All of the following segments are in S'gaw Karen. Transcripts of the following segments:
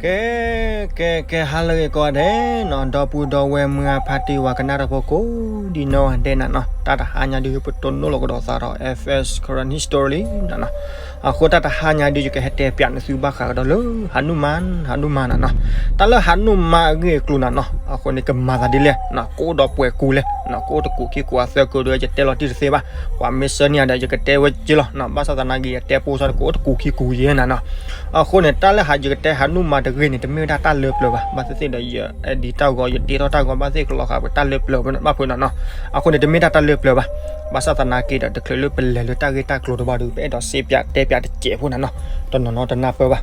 ကဲ ကဲ ကဲ ဟါလၢအဂ့ၤကိးဂၤဒဲးနီၤ, ဒီပုၢ်ဒီဝဲၢ်မုၢ်အဖါတံၢ်ဝၤကနၣ်တၢ်ဖိကိးဒ်နီၢ်ဂၤဒဲးနၤနီၤ, တၢ်တဟါညါဒုးပတိၢ်နီၣ်လိာ်ကဒီးသးဒီး F S Karen History နၤနီၤ. အဃိတၢ်တဟါညါဒုး ယကဟဲတဲပၠးနသုဘၣ်ဃးကဒီးလၢ ဟနူၢ်မါ ဟနူၢ်မါနၤနီၤ. တၢ်လၢဟနူၢ်မါအဂ့ၢ်အကျိၤနၤနီၤ, အဃိန့ၣ် ကမၤသးဒ်လဲၣ်နီၤ, ကအိၣ်ဒီးပှဲၤကူလဲၣ်နီၤ, ကအိၣ်တကူာ်ခံကူာ်အသၢကူာ်ဒီး ယတဲလီၤတံၢ်တသ့ဘၣ်, ပှၤမ့ၢ်ဆၢန့ၢ်ယၤဒီး ယကတဲဝဲက့လီၤနီၤ, ဘၣ်ဆၣ်သနာ်က့ ယတဲပိၢ်စ့ၢ်ကီး ကအိၣ်တကူာ်ခံကူာ်ယဲနၤနီၤ. အဃိန့ၣ် တၢ်လၢဟးယကတဲဟနူၢ်မါတဂ့ၢ်န့ၣ် တမ့ၢ်ဝဲဒၣ်တၢ်လၢပျၢၤဘၣ်, ဘၣ်သ့ၣ်သ့ၣ်ဒီး ယ edit တၢ်ဂီၤ ယတ့ထီၣ်တၢ်ဂီၤ ဘၣ်သ့ၣ်ကလီၤဃာ်ပတၢ်လၢပျၢၤဘၣ်ဖုးနၤနီၤ. အဃိန့ၣ် တမ့ၢ်တၢ်တၢ်လၢပျၢၤဘၣ်, ဘၣ်ဆၣ်သနာ်က့ဒီး တချုးလၢပလဲၤလၢတၢ်ဂ့ၢ်တၢ်ကျိၤတဘျီဒီး ပအဲၣ်ဒိးစ့ပၠးတဲပၠးတစဲးဖိနၤနီၤ, တနီၤနီၤတနၢ်ပၢၢ်ဘၣ်.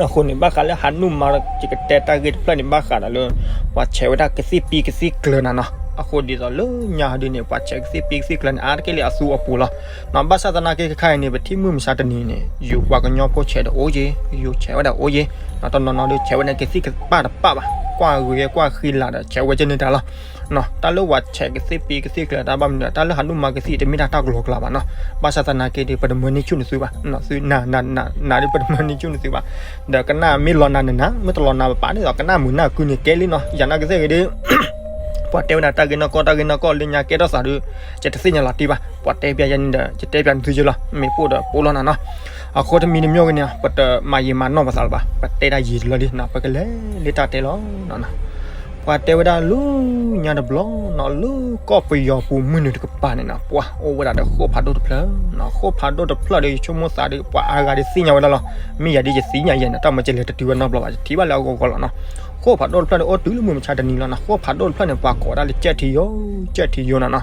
အဃိန့ၣ် ဘၣ်ဃးလၢဟနူၢ်မါ ယကတဲတၢ်ဂ့ၢ်တဖျၢၣ်န့ၣ် ဘၣ်ဃးဒီးလၢ ပှၤဆဲးဝဲဒၣ်ကသံၣ်ပံကသံၣ်ကျၢၤနၤနီၤ. အဃိဒ်သိးလၢညါဒုးန့ၣ် ပှၤဆဲးကသံၣ်ပံကသံၣ်ကျၢၤန့ၣ် အါတက့ၢ်လၢအသူအပူၤလီၤနီၤ. ဘၣ်ဆၣ်သနာ်က့ ခဲခါအံၤန့ၣ် ပထံၣ်မုၢ်မဆါတနံၤန့ၣ် ယိၤပှၤကညီဖိဆဲးဒီးအိၣ်ယ့ၤ, ယိၤဆဲးဝဲဒၣ်အိၣ်ယ့ၤ, တနီၤနီၤဒုးဆဲးဝဲန့ၣ် ကသံၣ်ကပၣ်တပၣ်ဘၣ်, ကွၢ်ဂ့ၤကွၢ်ဃံလၤဒီး ဆဲးဝဲကန့ၢ်တၢ်လီၤ. တၢ်လၢပှၤဆဲးကသံၣ်ပံကသံၣ်ကျၢၤ တၢ်ဘၣ်မနုၤ တၢ်လၢဟနူၢ်မါကသံၣ် တမ့ၢ်တၢ်တၢ်ကလီကလီဘၣ်နီၤ. ဘၣ်ဆၣ်သနာ်က့ဒီး ပတမၢန့ၢ်ဆူၣ်နသုဘၣ်, သုနၤနၤနၤဒုး ပတမၢန့ၢ်ဆူၣ်နသုဘၣ်. ဒီးကနၣ်မ့ၢ်လီၤနၤနနၤ, မ့ၢ်တလီၤနၤပပာ်ဒ်သိး ကနၣ်မုာ်နၢ်ကုန့ၣ်ကဲလံနီၤ. ယၤနာ်ကသ့ၣ်ဂ့ၤဒီး ပှၤတဲဝဲဒၣ်တၢ်ဂ့ၢ်နီၢ်ကီၢ် တၢ်ဂ့ၢ်နီၢ်ကီၢ်လၢညါကဲထီၣ်သးဒီး ယတသ့ၣ်ညါလီၤတံၢ်ဘၣ်. ပှၤတဲပၠးယၤန့ၣ်ဒီး ယတဲပၠးနသုယ့လီၤ, မ့ၢ်ပိၢ်ဒီးပိၢ်လီၤနၤနီၤ. အဃိတမံၤတမံၤဂ့ၤန့ၣ် ပတမၤယံာ်မၤနီၢ်ပသးလၢၤဘၣ်, ပတဲဒၣ်ယံာ်တလီၤလံနီၤ, ပကလဲၤလၢတၢ်တဲလီၤနီၤ. ပှၤတဲဝဲဒၣ်လၢညါတဘျီနီၤ, လၢကီၢ်ပယီၤပူၤမုၢ်နုာ်တကပၤန့ၣ်နီၤ, ပှၤအိၣ်ဝဲဒၣ်ဒီးဃိၣ်ဖးဒိၣ်တဖျၢၣ်နီၤ. ဃိၣ်ဖးဒိၣ်တဖျၢၣ်ဒီး ယဆိကမိၣ်သးဒီး ပှၤအါဂၤဒုးသ့ၣ်ညါဝဲဒၣ်လီၤ. မ့ၢ်ယၤဒ်ယသ့ၣ်ညါယဲန့ၣ် တၢ်မၤစလဲၤတတုၤဝဲနီတဘျီဘၣ်, ယထံၣ်ဘၣ်လၢအဂီၢ်ဂီၢ်လီၤနီၤ. ဃိၣ်ဖးဒိၣ်တဖျၢၣ်ဒီး အိၣ်တုၤလၢမုၢ်မဆါတနံၤလီၤနီၤ. ဃိၣ်ဖးဒိၣ်တဖျၢၣ်န့ၣ် ပှၤကိးဒၣ်လၢကဲၣ်ထံယိ, ကဲၣ်ထံယိနၤနီၤ.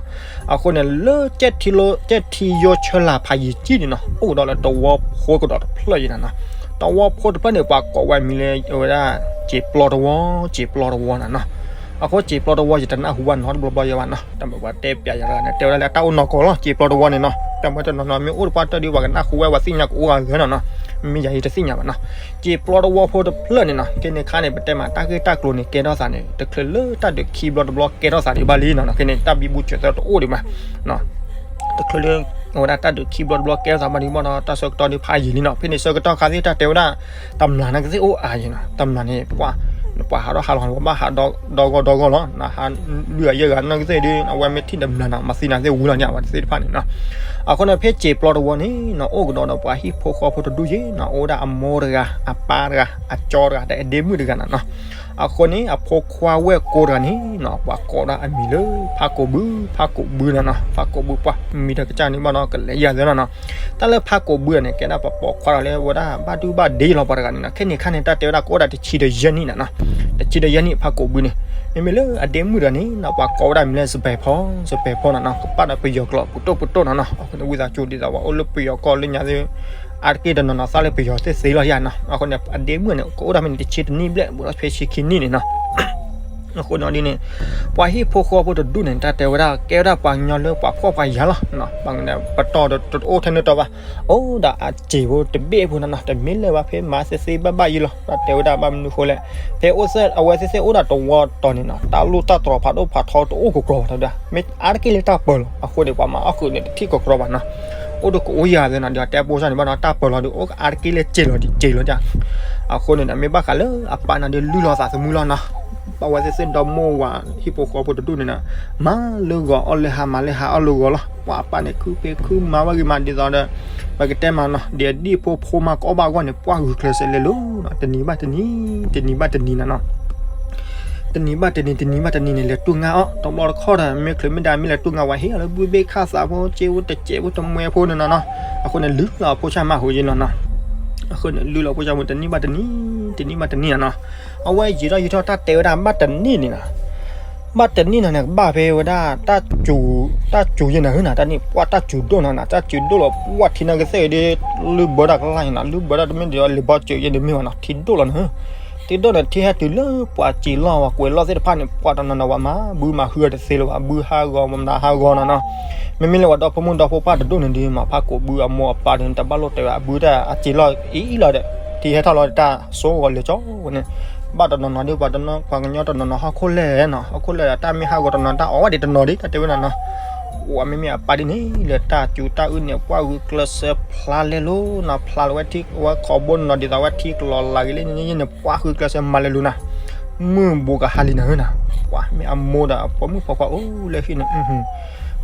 အဃိန့ၣ် လၢကဲၣ်ထံယိ ကဲၣ်ထံယိဆၢလာ်ဖးယံာ်ကံၢ်န့ၣ်နီၤ, အိၣ်ကဒီးလၢတဝီဖိကဒီးတဖျၢၣ်ယဲနၤနီၤ. တဝီဖိတဖျၢၣ်န့ၣ် ပှၤကိးဝဲမံၤလၢ အဝဲဒၣ် စံာ်ပျီတဝီ, စံာ်ပျီတဝီနၤနီၤ. အဃိစံာ်ပျီတဝီ ယတနၢ်ဟူဘၣ်နီတဘျီဘျီယဲဘၣ်နီၤ. တၢ်မ့ၢ်ပှၤတဲပၠးယၤတဂၤန့ၣ် တဲဝဲဒၣ်လၢတၢ်အိၣ်နီၢ်ကီၢ်လီၤ, စံာ်ပျီတဝီန့ၣ်နီၤ. တၢ်မ့ၢ်တနီၤနီၤမ့ၢ်အိၣ်တပှၢ်တၢၢ်ဒီး ပှၤကနၢ်ဟူဝဲ ပှၤသ့ၣ်ညါကအိၣ်ဂၤဂၤနီၤနီၤ. မ့ၢ်ယၤယတသ့ၣ်ညါဘၣ်နီၤ. စံာ်ပျီတဝီဖိတဖျၢၣ်န့ၣ်နီၤ, ခဲန့ၣ်ခါန့ၣ် ပတဲမးတၢ်ဂ့ၢ်တၢ်ကျိၤန့ၣ် ကဲထီၣ်သးန့ၣ် တချုးလၢတၢ်ဒုးခံဘျီတဘျီကဲထီၣ်သးဒံးဘၣ်လံနီၤနီၤ. ခဲန့ၣ် တၢ်ဘံဘူဆဲးသၢတအိၣ်ဒံးဘၣ်နီၤ. တချုးလၢ အဝဲဒၣ်တၢ်ဒုးခံဘျီတဘျီကဲထီၣ်သးဘၣ်ဒံးဘၣ်ဒီး တၢ်ဆၢကတီၢ်ဒုးဖးယံာ်လံနီၤ. ဖဲန့ၣ်ဆၢကတီၢ်ခါသ့ၣ်တၢ်တဲဝဲဒၣ် တမျၢ်နာ်ကသ့ၣ်အိၣ်အါယဲနီၤ. တမျၢ်န့ၣ် ပှၤ ပှၤဟးထီၣ်ဟးလီၤန့ၣ် ပှၤဘၣ်ဟးဒီဂီၢ်ဒီဂီၢ်လီၤ. နဟးလွံၢ်ဂၤယဲၢ်ဂၤနာ်ကသ့ၣ်ဒီး အဝဲမ့ၢ်ထံၣ်တမျၢ်နီၤ မၤသံနၤသ့ၣ်ဝံၤလီၤန့ၣ် အဝဲသ့ၣ်တဖၣ်န့ၣ်နီၤ. အဃိန့ၣ် ဖဲစံာ်ပျီတဝီန့ၣ်နီၤ အိၣ်ကဒီးဒီးပှၤဟံၣ်ဖိဃီဖိတဒူၣ်ယဲနီၤ, အိၣ်ဝဲဒၣ်အမိၢ်တဂၤ အပၢ်တဂၤ အကၠီတဂၤ ဒီးအဒ့မုၣ်တဂၤနၤနီၤ. အဃိန့ၣ် အဖိခွါဝဲၢ်ကိတဂၤန့ၣ်နီၤ ပှၤကိးဒၣ်အမံၤလၢ ဖးကိးဘု, ဖးကိးဘုနၤနီၤ. ဖးကိးဘုပှၤမံၤတကစၢ်န့ၣ်ဘၣ်နီၤ ကလဲၤယၤသ့နီၤနီၤ. တၢ်လၢဖးကိးဘုန့ၣ် ကဲဒၣ်ပှၤပိာ်ခွါတဂၤလၢဝဲဒၣ်ဘၣ်ဒုဘၣ်ဒ့လီၤပှၤတဂၤန့ၣ်နီၤ. ခဲန့ၣ်ခါန့ၣ် တၢ်တဲဝဲဒၣ်ကအိၣ်ဒၣ်တဆံဒီးယဲၢ်နံၣ်နၤနီၤ. တဆံဒီးယဲၢ်နံၣ်ဖးကိးဘုန့ၣ်. မ့မ့ၢ်လၢအဒ့မုၣ်တဂၤန့ၣ်နီၤ ပှၤကိးဝဲဒၣ်မံၤလၢ စပဲၤဖီ, စပဲၤဖီနၤနီၤ. ကပာ်ဒီးပယီၤကျိာ်ပူၤတိၢ်ပူၤတိၢ်နၤနီၤ. အဃိန့ၣ် ဝံသးစူၤဒ်သိးပှၤအိၣ်လၢပယီၤကီၢ်လၢညါသ့ၣ် အါတက့ၢ်တနီၤနီၤသးလၢပယီၤသ့ၣ်သ့လီၤယၤနီၤ. အဃိန့ၣ် အဒ့မုၣ်န့ၣ် ကအိၣ်ဒၣ်ဖဲန့ၣ် တဆံတနံၣ်ဘျဲၣ် ဘူးဒီးဖဲဆံခံနံၣ်န့ၣ်နီၤ. အဃိန့ၣ်ဒ်န့ၣ် ပှၤဟံၣ်ဖိဃီဖိတဒူၣ်န့ၣ် တၢ်တဲဝဲဒၣ် ကဲဝဲဒၣ်ပှၤကညီလၢပှၤဖှီၣ်ပှၤယာ်လီၤ. ပှၤပတီၢ်တအိၣ်ထဲန့ၣ်တီဘၣ်. အိၣ်ဒီးအစ့ၤဖိတဘ့ၣ်ဖိနၤနီၤ တမ့ၢ်လၢၤဘၣ် ဖဲမၤသ့သ့ဘၣ်ဘၣ်ယံၤလီၤ. တၢ်တဲဝဲဒၣ်ဘၣ်မနုၤဃိလဲၣ် ဖဲအိၣ်သ့ၣ်အဝဲသ့ၣ်သ့ၣ်အိၣ်ဒီးတဝီတီၤန့ၣ်နီၤ တၢ်လိၣ်တၢ်တြီၤဖးဒိၣ်ဖးထီတအိၣ်ကကြၢးဘၣ်တဒၣ် မ့ၢ်အါတက့ၢ်လၢတၢ်ပၢၤလီၤ. အဃိန့ၣ် ပှၤမၤအီၣ်ဃုာ်န့ၣ် တထံၣ်ကကြၢးဘၣ်နီၤ. အိၣ်ဒီးကအိၣ်ယၤသ့နီၤ ဒီးတဲပိစၢ်န့ၣ်ဘၣ်နီၤ တၢ်ပၢၤလီၤဒီး အိၣ်ကအါတက့ၢ်လၢစ့ၤလီၤစ့ၤလီၤဒၣ်. အဃိန့ၣ်ဒီး မ့ၢ်ဘၣ်ဃးလၢအပၢ်န့ၣ်ဒီး လုၢ်လီၤသးသမူလီၤနီၤ. ပဝဲသ့ၣ်သ့ၣ်ဒီမိၢ်ဝၤဟံၣ်ဖိဃီဖိတဒူၣ်န့ၣ်နီၤ မၤလၢဂီၤအီၣ်လၢဟါ မၤလၢဟါအီၣ်လၢဂီၤလီၤ. ပှၤအပၢ်န့ၣ် ခုဖံးခုမၤဝဲဂ့ၤမးဒ်သိးဒီး ပကတဲမးနီၤ ဒ်အဒံၣ်ဖိဖိမါကအီၣ်ဘၣ်အဂီၢ်န့ၣ် ပှၢ်ဂုာ်ကျဲးစၢးလဲၤလိၤနီၤ တနံၤဘၣ်တနံၤ တနံၤဘၣ်တနံၤနၤနီၤ. တနံၤဘၣ်တနံၤ တနံၤဘၣ်တနံၤန့ၣ် လဲၤတူၢ်ငါအီၣ် တဘျီတခီၣ်ဒီး မ့ၢ်ချုးမ့ၢ်ဒါမ့ၢ်လဲၤတူၢ်ငါဝဲ ဟ့ၣ်အီၤလၢဘုဘ့ၣ်ခၣ်သးဖိ စ့ဖိတစဲးဖိတမှဲဖိန့ၣ်နီၤနီၤ. အဃိန့ၣ် လုၢ်လီၤအဖိဆၣ်မးဟူးယ့လီၤနီၤ. အဃိန့ၣ် လုၢ်လီၤအဖိဆၣ်မး တနံၤဘၣ်တနံၤ တနံၤဘၣ်တနံၤနၤနီၤ. အဝဲယံာ်ထီၣ်ယံာ်ထီၣ်တၢ်တဲဝဲဒၣ်ဘၣ်တနံၣ်န့ၣ်နီၤ ဘၣ်တနံၣ်နီၤန့ၣ် ကဘၣ်ဖဲဝဲဒၣ် တၢ်စူၤယဲနၤဟၢနၤ တၢ်န့ၣ် ပှၢ်တၢ်စူၤဒိၣ်နီၤနီၤ တၢ်စူၤဒိၣ်လီၤ ပှၢ်ထံနၢ်ကသ့ၣ်ဒီး လုၢ်ဘၢတၢ်ကလၢ်ယဲနၤ လုၢ်ဘၢတၢ်တမ့ၢ်ဒီး လံာ်ဘီစၢၤယဲန့ၣ်မ့ၢ်ဝဲနီၤ ထံဒိၣ်လီၤနၤဟၢ ထံဒိၣ်န့ၣ် ထံဟဲတုၤလၢပှၤစံာ်လီၢ်ဝဲကွဲးလီၢ်သ့ၣ်တဖၣ်န့ၣ် ပှၤတနီၤနီၤဝဲမၤ ဘုမၤဟူအီၤတသ့လၢၤဘၣ် ဘုဟးဂီၤမနုၤဟးဂီၤနီၤနီၤ မ့မ့ၢ်လၢပှၤဒီဖိမိၢ်ဒီဖိပၢ်တဒိၣ်န့ၣ်ဒီး မၤဖးကိးဘုအမိၢ်အပၢ်ဒီး တဘၣ်လိၣ်တဲဝဲ အဘုတၢ်အစံာ်လီၢ်အံၤလီၤဒီး ထံဟဲထီၣ်လီၤတၢ်စိဂီၤလၢာ်ကၠီဝဲန့ၣ် ဘၣ်တနီၤနီၤဒီး ပှၤကညီတနီၤနီၤဟီၣ်ခိၣ်လဲၢ်နီၤ ဟီၣ်ခိၣ်လဲၢ်ဒီးတၢ်မ့ၢ်ဟးဂီၤတနီၤ တၢ်အီၣ်ဘၣ်ဒံးတနီၤဒံး တၢ်တဲဝဲနီၤနီၤ ပှၤမ့မ့ၢ်အပၢ်ဒ်န့ၣ် လၢတၢ်စူၤတၢ်အုၣ်န့ၣ် ပှၤဂုာ်ကျဲးစၢးဖျါလဲၤလိၤနီၤ, ဖျါလီၤဝဲထံဝဲခီဘိနီၤ, ဒ်သိးဝဲထံကလီၤလးက့ၤလၢန့ၣ် ပှၤဂုာ်ကျဲးစၢးမၤလဲၤလိၤနၤ, မုၢ်ဘူးကဟါလံနၤဧၢနၤ, ပှၤမ့ၢ်အမိၢ်ဒီးအဖိမုၣ်ဖိခွါအိၣ်လၢဟံၣ်န့ၣ်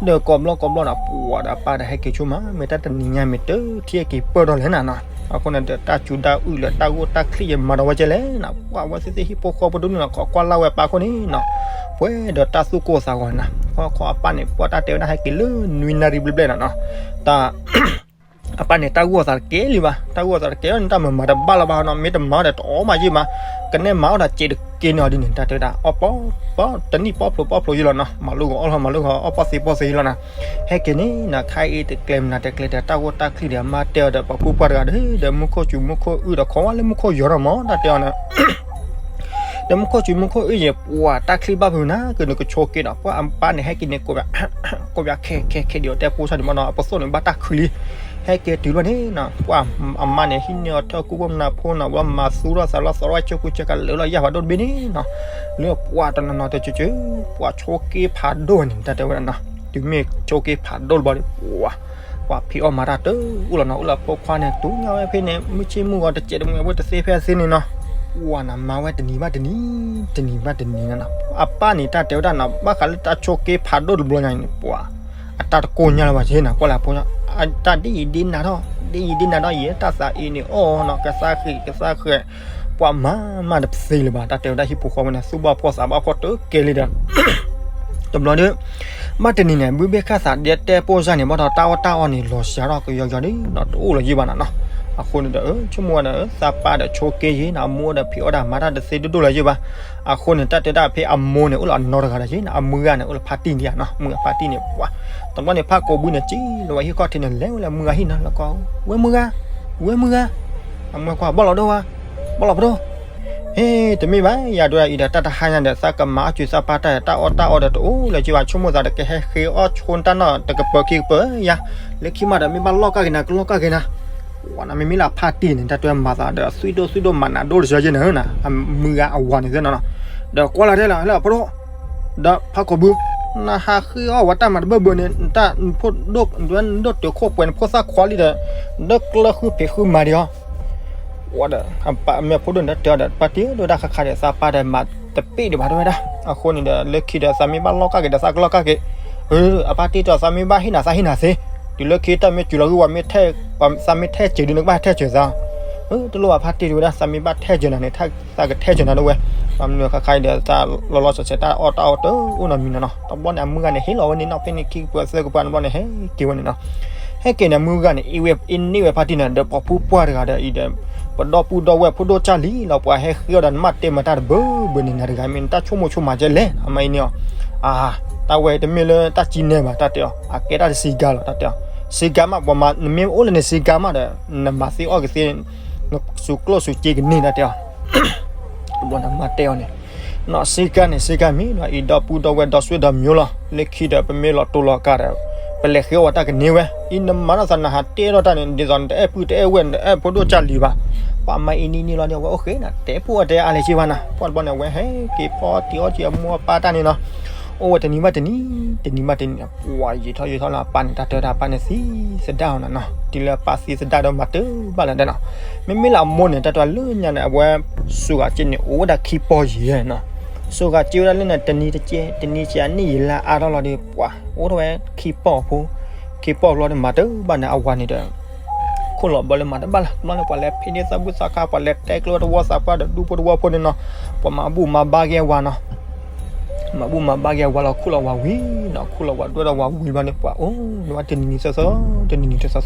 ဒီးကိးဘျီကိးဘျီဒီး ပှၤဒီးအပၢ်ဒီးဟဲက့ၤဆိမး, မ့ၢ်တၢ်တနံၤညါမ့ၢ်တထံၣ်က့ၤပၢၢ်ထီၣ်လဲၣ်နၤနီၤ, အဃိန့ၣ်ဒီးတၢ်စူၤတၢ်အုၣ်လၢတၢ်ဂိၢ်တၢ်ချံးယမၤဒီးဝဲကဲလဲၣ်နၤ, ပှၤဝဲသ့ၣ်သ့ၣ်ဟံၣ်ဖိဃီဖိတဒူၣ်န့ၣ် ခိးကွၢ်လၢ်ဝဲပၢ်ခိၣ်န့ၣ်နီၤ, ပှဲၤဒီးတၢ်သူၣ်ကိၢ်သးဂီၤနၤ, ခီခီအပၢ်န့ၣ် ပှၤတၢ်တဲဝဲဒၣ်ဟဲက့ၤလၢနွံနၣ်ရံၣ်ဘျဲၣ်ဘျဲၣ်နၤနီၤ, တၢ် အပၢ်န့ၣ် တၢ်ဂိၢ်အသးတကဲလံဘၣ်, တၢ်ဂိၢ်အသးတကဲလီၤန့ၣ် တၢ်မၤမၤတဘၣ်လၢၤဘၣ်နီၤ, မ့ၢ်တမၤအီၤဒီးတအီၣ်မးယံာ်မး, ကနဲၣ်မၤအီၤဒီးစဲးတကဲန့ၣ်အီၤဒ်န့ၣ် တၢ်တဲဝဲဒၣ် အီၣ်ပီၣ် တနံၣ်ပီၣ်ဖျိပီၣ်ဖျိယံာ်လီၤနီၤ, မၤလိဂီၤအီၣ်လီၤ မၤလိဂီၤအီၣ်ပီၣ်သ့ပီၣ်သ့ယံာ်လီၤနၤ, ဟဲက့ၤန့ၣ်နၤ ခါအံၤတကျဲၤမနုၤတကျဲၤဒီး တၢ်ဂိၢ်တၢ်ချံးဒီး မါတဲအီၤဒီးပှၤကူပှၤတဂၤဒီး ဒီးမူခိၣ်စူၤမူခိၣ်အုၣ်ဒီး ခိးဝဲလၢမူခိၣ်ယီၤဒီးမး တၢ်တဲအီၤန့ၣ် ဒီးမူခိၣ်စူၤမူခိၣ်အုၣ်ယံၤ ပှၤတၢ်ချံးဘၣ်ဖုးနၤ ကနုာ်ကဆိးက့ဒီး ပှၤအပၢ်န့ၣ် ဟဲက့ၤန့ၣ် ကိး ကိးပၠးခဲခဲခဲဒံးအီၤ တဲဖိဆၣ်န့ၣ်မးနီၤ အပသိၣ်န့ၣ် ဘၣ်တၢ်ခုလံ, ဟဲက့ၤတုၤလီၤန့ၣ်နီၤ ပှၤအမါန့ၣ် ဟံးန့ၢ်အီၤထၢၣ်ကူဖိမနၤဖိနီၤ ဝဲမၤသူထီၣ်သးလီၤသီထီၣ်ဝဲ ဆိကူဆဲကလၢာ်လီၤယၢ်ဖးဒိၣ်တဘ့ၣ်န့ၣ်နီၤ, လၢပှၤတနီၤနီၤတကၠၢကၠၢ ပှၤဆိးက့ဖးဒိၣ်ဝဲန့ၣ် တၢ်တဲဝဲဒၣ်နီၤ, တုၤမ့ၢ်ဆိးက့ဖးဒိၣ်တဘျီဒီး ပှၤ ပှၤဖံးအီၣ်မၤတၢ်တအိၣ်လီၤနီၤ, အိၣ်လၢအဖိခွါန့ၣ် တူၢ်ညါဝဲဖဲန့ၣ် မုၢ်ဆ့ၣ်မုၢ်ဂီၤတစဲးတမှဲၤဝဲတသ့ဖဲသ့န့ၣ်နီၤ, ပှၤနၤမၤဝဲတနံၤဘၣ်တနံၤ, တနံၤဘၣ်တနံၤနီၤ, အပၢ်န့ၣ် တၢ်တဲဝဲဒၣ်နီၤ ဘၣ်ဃးလၢတၢ်ဆိးက့ဖးဒိၣ်တဘျီညါန့ၣ် ပှၤ အတၢ်တကိၢ်ညါလၢၤဘၣ်က့နီၤ, ကွၢ်လၢအဖိ တၢ်ဒ်အံၤဒ်နၤထီၣ် ဒ်အံၤဒ်နၤထီၣ်အံၤ တၢ်သးအံၤန့ၣ်အီၣ်နီၤ ကသးဃ့ၢ်ကသးဃ့ၢ်, ပှၤမၤမးတသ့လၢၤဘၣ် တၢ်တဲဝဲဒၣ်ဟံၣ်ဖိဃီဖိန့ၣ် သူၣ်ဘၣ်ဖှီၣ်သးဘၣ်ဖှီၣ်တကဲလံဒီး တဘျီဒီး ဘၣ်တနံၤန့ၣ် ဘုဘ့ၣ်ခၣ်သးဒ်တဲပိၢ်စၢ်န့ၣ် ဘၣ်ဒီးတၢ်အီၣ်တၢ်အီန့ၣ် လီၤစှၤထီၣ်ကယီကယီဒီး တအိၣ်လၢၤယံၤဘၣ်နၤနီၤ, အဃိန့ၣ်ဒီး ဆိကမိၣ်ဝဲဒီး သးပၢ်ဒီးဆိးက့ယံၤနီၤ အမိၢ်ဒီးဖံးအီၣ်တၢ်မၤတၢ်တသ့ဒိၣ်ဒိၣ်လၢၤယံၤဘၣ်, အဃိန့ၣ် တၢ်တဲဒၣ်ဖဲအမိၢ်န့ၣ် အိၣ်လၢအနီတဂၤဒီးယံၤနီၤ အမုၢ်ဂၤန့ၣ် အိၣ်လၢဖါတံၢ်န့ၣ်နီၤ မုၢ်ဂၤဖါတံၢ်န့ၣ် ပှၤ တဘျီန့ၣ် ဖးကိးဘုန့ၣ် စံၣ်လီၤဝဲဟံၣ်ခီၣ်ထံးန့ၣ် လဲၤဝဲလၢမုၢ်ဂၤဟံၣ်နီၤ လီၤကီ ဝဲမုၢ်ဂၤ ဝဲမုၢ်ဂၤ, အမုၢ်ဂၤကွၢ် ဘီၣ်လီၤဒိၣ်ဝါ ဘီၣ်လီၤပဒိၣ် ဟ့ တမ့ၢ်ဘၣ် ယၤဒိၣ်အံၤဒီး တၢ်တဟါညါဒီး သးကမၤအီၣ်စူၤသးပၢ်တၢ် တၢ်အီၣ်တၢ်အီဒီးတအိၣ်လၢၤက့ဘၣ် ဆိကမိၣ်သးဒီးကဟဲဃ့အီၣ်ဆိတၢ်နီၢ်တကပၤခံကပၤယၤ, လၢခံမးဒီးမ့ၢ်ဘၣ်လီၢ်ကၢ်က့ၤနၤ ကလီၢ်ကၢ်က့ၤနၤ, ဝဲနၤမ့မ့ၢ်လၢအဖါတံၢ်န့ၣ် တၢ်တဲမၤသးဒီး သွံၣ်ဒိၣ်သွံၣ်ဒိၣ်မၤနးဒိၣ်တစၢၤယဲၢ်န့ၣ် အမုၢ်ဂၤအဝၤန့ၣ်သ့နီၤ, ဒီးကွၢ်လီၤတဲလီၤလၢအပဒိၣ် ဒီးဖးကိးဘု နဟးဃ့အီၣ်ဝဲတၢ်မၤတဘၢဘၢန့ၣ် တၢ်ဖိဒိၣ် ဒိၣ်တုာ်ခိၣ်ပှဲၤနဖိသၣ်ခွါလံဒီး ဒီးကျၢဃုဖံးဃုမၤဒံးအီၤ, ဝဲဒီး အမ့ၢ်ဖိဒိၣ်န့ၣ် တၢ်တဲအီၤဒီး ပၢ်တံၢ် ဒိၣ်တၢ်ခါခါဒီးသးပၢ်ဒီးမၤတပ့ၢ်ဒံးဘၣ်တဲဝဲဒၣ်, အဃိန့ၣ်ဒီး လၢခံဒီးသးမ့ၢ်ဘၣ်လီၢ်ကၢ်က့ၤဒီးသးကလီၢ်ကၢ်က့ၤ, အပၢ်တံၢ်တဲသးမ့ၢ်ဘၣ်ဟ့ၣ်နၤသးဟ့ၣ်နၤသ့, တုၤလၢခံတၢ်မ့ၢ်စူၤလီၤဂုၢ်ဝဲမ့ၢ် သးမ့ၢ်ထဲစၢၤဒုး နကဘၣ်ထဲစၢၤသး တလိၣ်ဘၣ်ဖါတံၢ်တဲဝဲဒၣ် သးမ့ၢ်ဘၣ်ထဲစၢၤနၤန့ၣ် သးကထဲစၢၤနၤဒၣ်ဝဲ, ဘၣ်မနုၤခါခါအံၤဒီး တၢ်လီၤလီၤဆဲးဆဲးတၢ်အီၣ်တၢ်အီတအိၣ်နီတမံၤနီၤနီၤ, တဘျီန့ၣ် အမုၢ်ဂၤန့ၣ် ဟ့ၣ်လီၤဝဲန့ၣ်နီၤ ဖဲန့ၣ်ခံကပၤသၢကပၤတဘျီန့ၣ် ဟဲက့ၤဝဲန့ၣ်နီၤ, ဟဲက့ၤန့ၣ် အမုၢ်ဂၤန့ၣ် အ့ၣ်ဝဲအ့ၣ်န့ၢ်ဝဲဖါတံၢ်န့ၣ် ဒီးပှၤဖုပှၢ်တဂၤဒီးအံၤဒီး ပဒီပုၢ်ဒီဝဲၢ်ဖိဒိၣ်ကၢ်လံလီၤ ပှၤဟဲဃ့အီၣ်ဒီး နမ့ၢ်တဲမၤတၢ်တဘၢဘၢန့ၣ် နၤတဂၤမ့ၢ်နတၢ်ဆိကမိၣ်ဆိကမးကဲလဲၣ် အမၤအံၤန့ၣ်အီၤ, အါ တၢ်ဝဲတမ့ၢ်လၢတၢ်ကံနဲၣ်ဘၣ် တၢ်တဲအီၤ အကဲတၢ်တစံးကါလီၤ တၢ်တဲအီၤ, စံးကါမး ပှၤမၤ နမ့ၢ်အိၣ်လၢန့ၣ်စံးကါမးဒီး နမၤသ့အီၣ်ကသ့ နစူးကျိၣ်စူးစ့ကန့ၢ် တၢ်တဲအီၤ တဘျီန့ၣ်မၤတဲအီၤန့ၣ်, နီၢ်စ့ကၤန့ၣ် စ့ကၤမ့ၢ်ဒီး အံၤဒီပုၢ်ဒီဝဲၢ်ဒီဆွေဒီမျိုးလီၤ, လၢခံဒီးပမ့ၢ်လီၤတိၢ်လီၤကးဒီး ပလဲၤဃ့အီၣ်ဝဲတၢ်ကန့ၢ်ဝဲ, အံၤနမၤနီၢ်သးနဟးတဲထီၣ်တၢ်န့ၣ် ဒ်သိးနတအဲၣ်ပုၢ်တအဲၣ်ဝဲၢ် နတအဲၣ်ဖိဒိၣ်ကၢ်လံၤဘၣ်, ပှၤမၤအံၤနံၤနံၤလီၤဒီး အဝဲအိၣ်ဃ့နၤ တဲဖိအတဲအါလဲၣ်က့ဘၣ်နၤ, ပှၤတဘျီန့ၣ် အဝဲဟဲက့ၤဖီတံၢ်အီၣ်တံၢ်အမိၢ်အပၢ်တၢ်န့ၣ်နီၤ, အိၣ်ဝဲတနံၤဘၣ်တနံၤ တနံၤဘၣ်တနံၤ ပှၤယံာ်ထီၣ်ယံာ်ထီၣ်လၢအပၢ်န့ၣ် တၢ်တဲဝဲဒၣ်အပၢ်န့ၣ်သံသဒၣ်အီၤနၤနီၤ, တုၤလၢအပၢ်သံသဒၣ်ဒီးမၤတဘၣ်လၢၤဒၣ်နီၤ, မ့မ့ၢ်လၢအမိၢ်န့ၣ် တၢ်တဲလၢညါန့ၣ် အဝဲ စူးဂၤက့န့ၣ် အိၣ်ဝဲဒၣ်ခံပီၢ်ယံာ်နီၤ, စူးဂၤက့ဝဲဒၣ်လၢန့ၣ် တနံၤတကဲ တနံၤကဲအနံၣ်ယံာ်လၢအါထီၣ်လီၤဒီး ပှၤအိၣ်ထီၣ်ဝဲခံပီၢ်ဖိ, ခံပီၢ်ဘျီဒီးမၤတဘၣ်န့ၣ် အဝၤန့ၣ်ဒီး ခိၣ်လီၤဘၢလၢမၤတဘၣ်လၢၤ, တဘျီန့ၣ် ပှၤလဲၤဖံးန့ၢ်သးဘူၣ်သးခါ ပှၤလဲၤတဲကျိဝဲတဝီသးပှၢ်ဒီးဒူဖိတဝီဖိန့ၣ်နီၤ, ပှၤမၤဘူၣ်မၤဘါက့ၤအဝၤနီၤ မၤဘူၣ်မၤဘါက့ၤအဝၤလီၤ ခိၣ်လီၤဝၤဝံၤနီၤ, ခိၣ်လီၤဝၤဒွဲၣ်ဒီးဝၤဝံၤဘျီန့ၣ် ပှၤအိၣ်န့ၢ်ဝဲတနံၤနံၤသီသီ, တနံၤနံၤတသီသီနီၤ,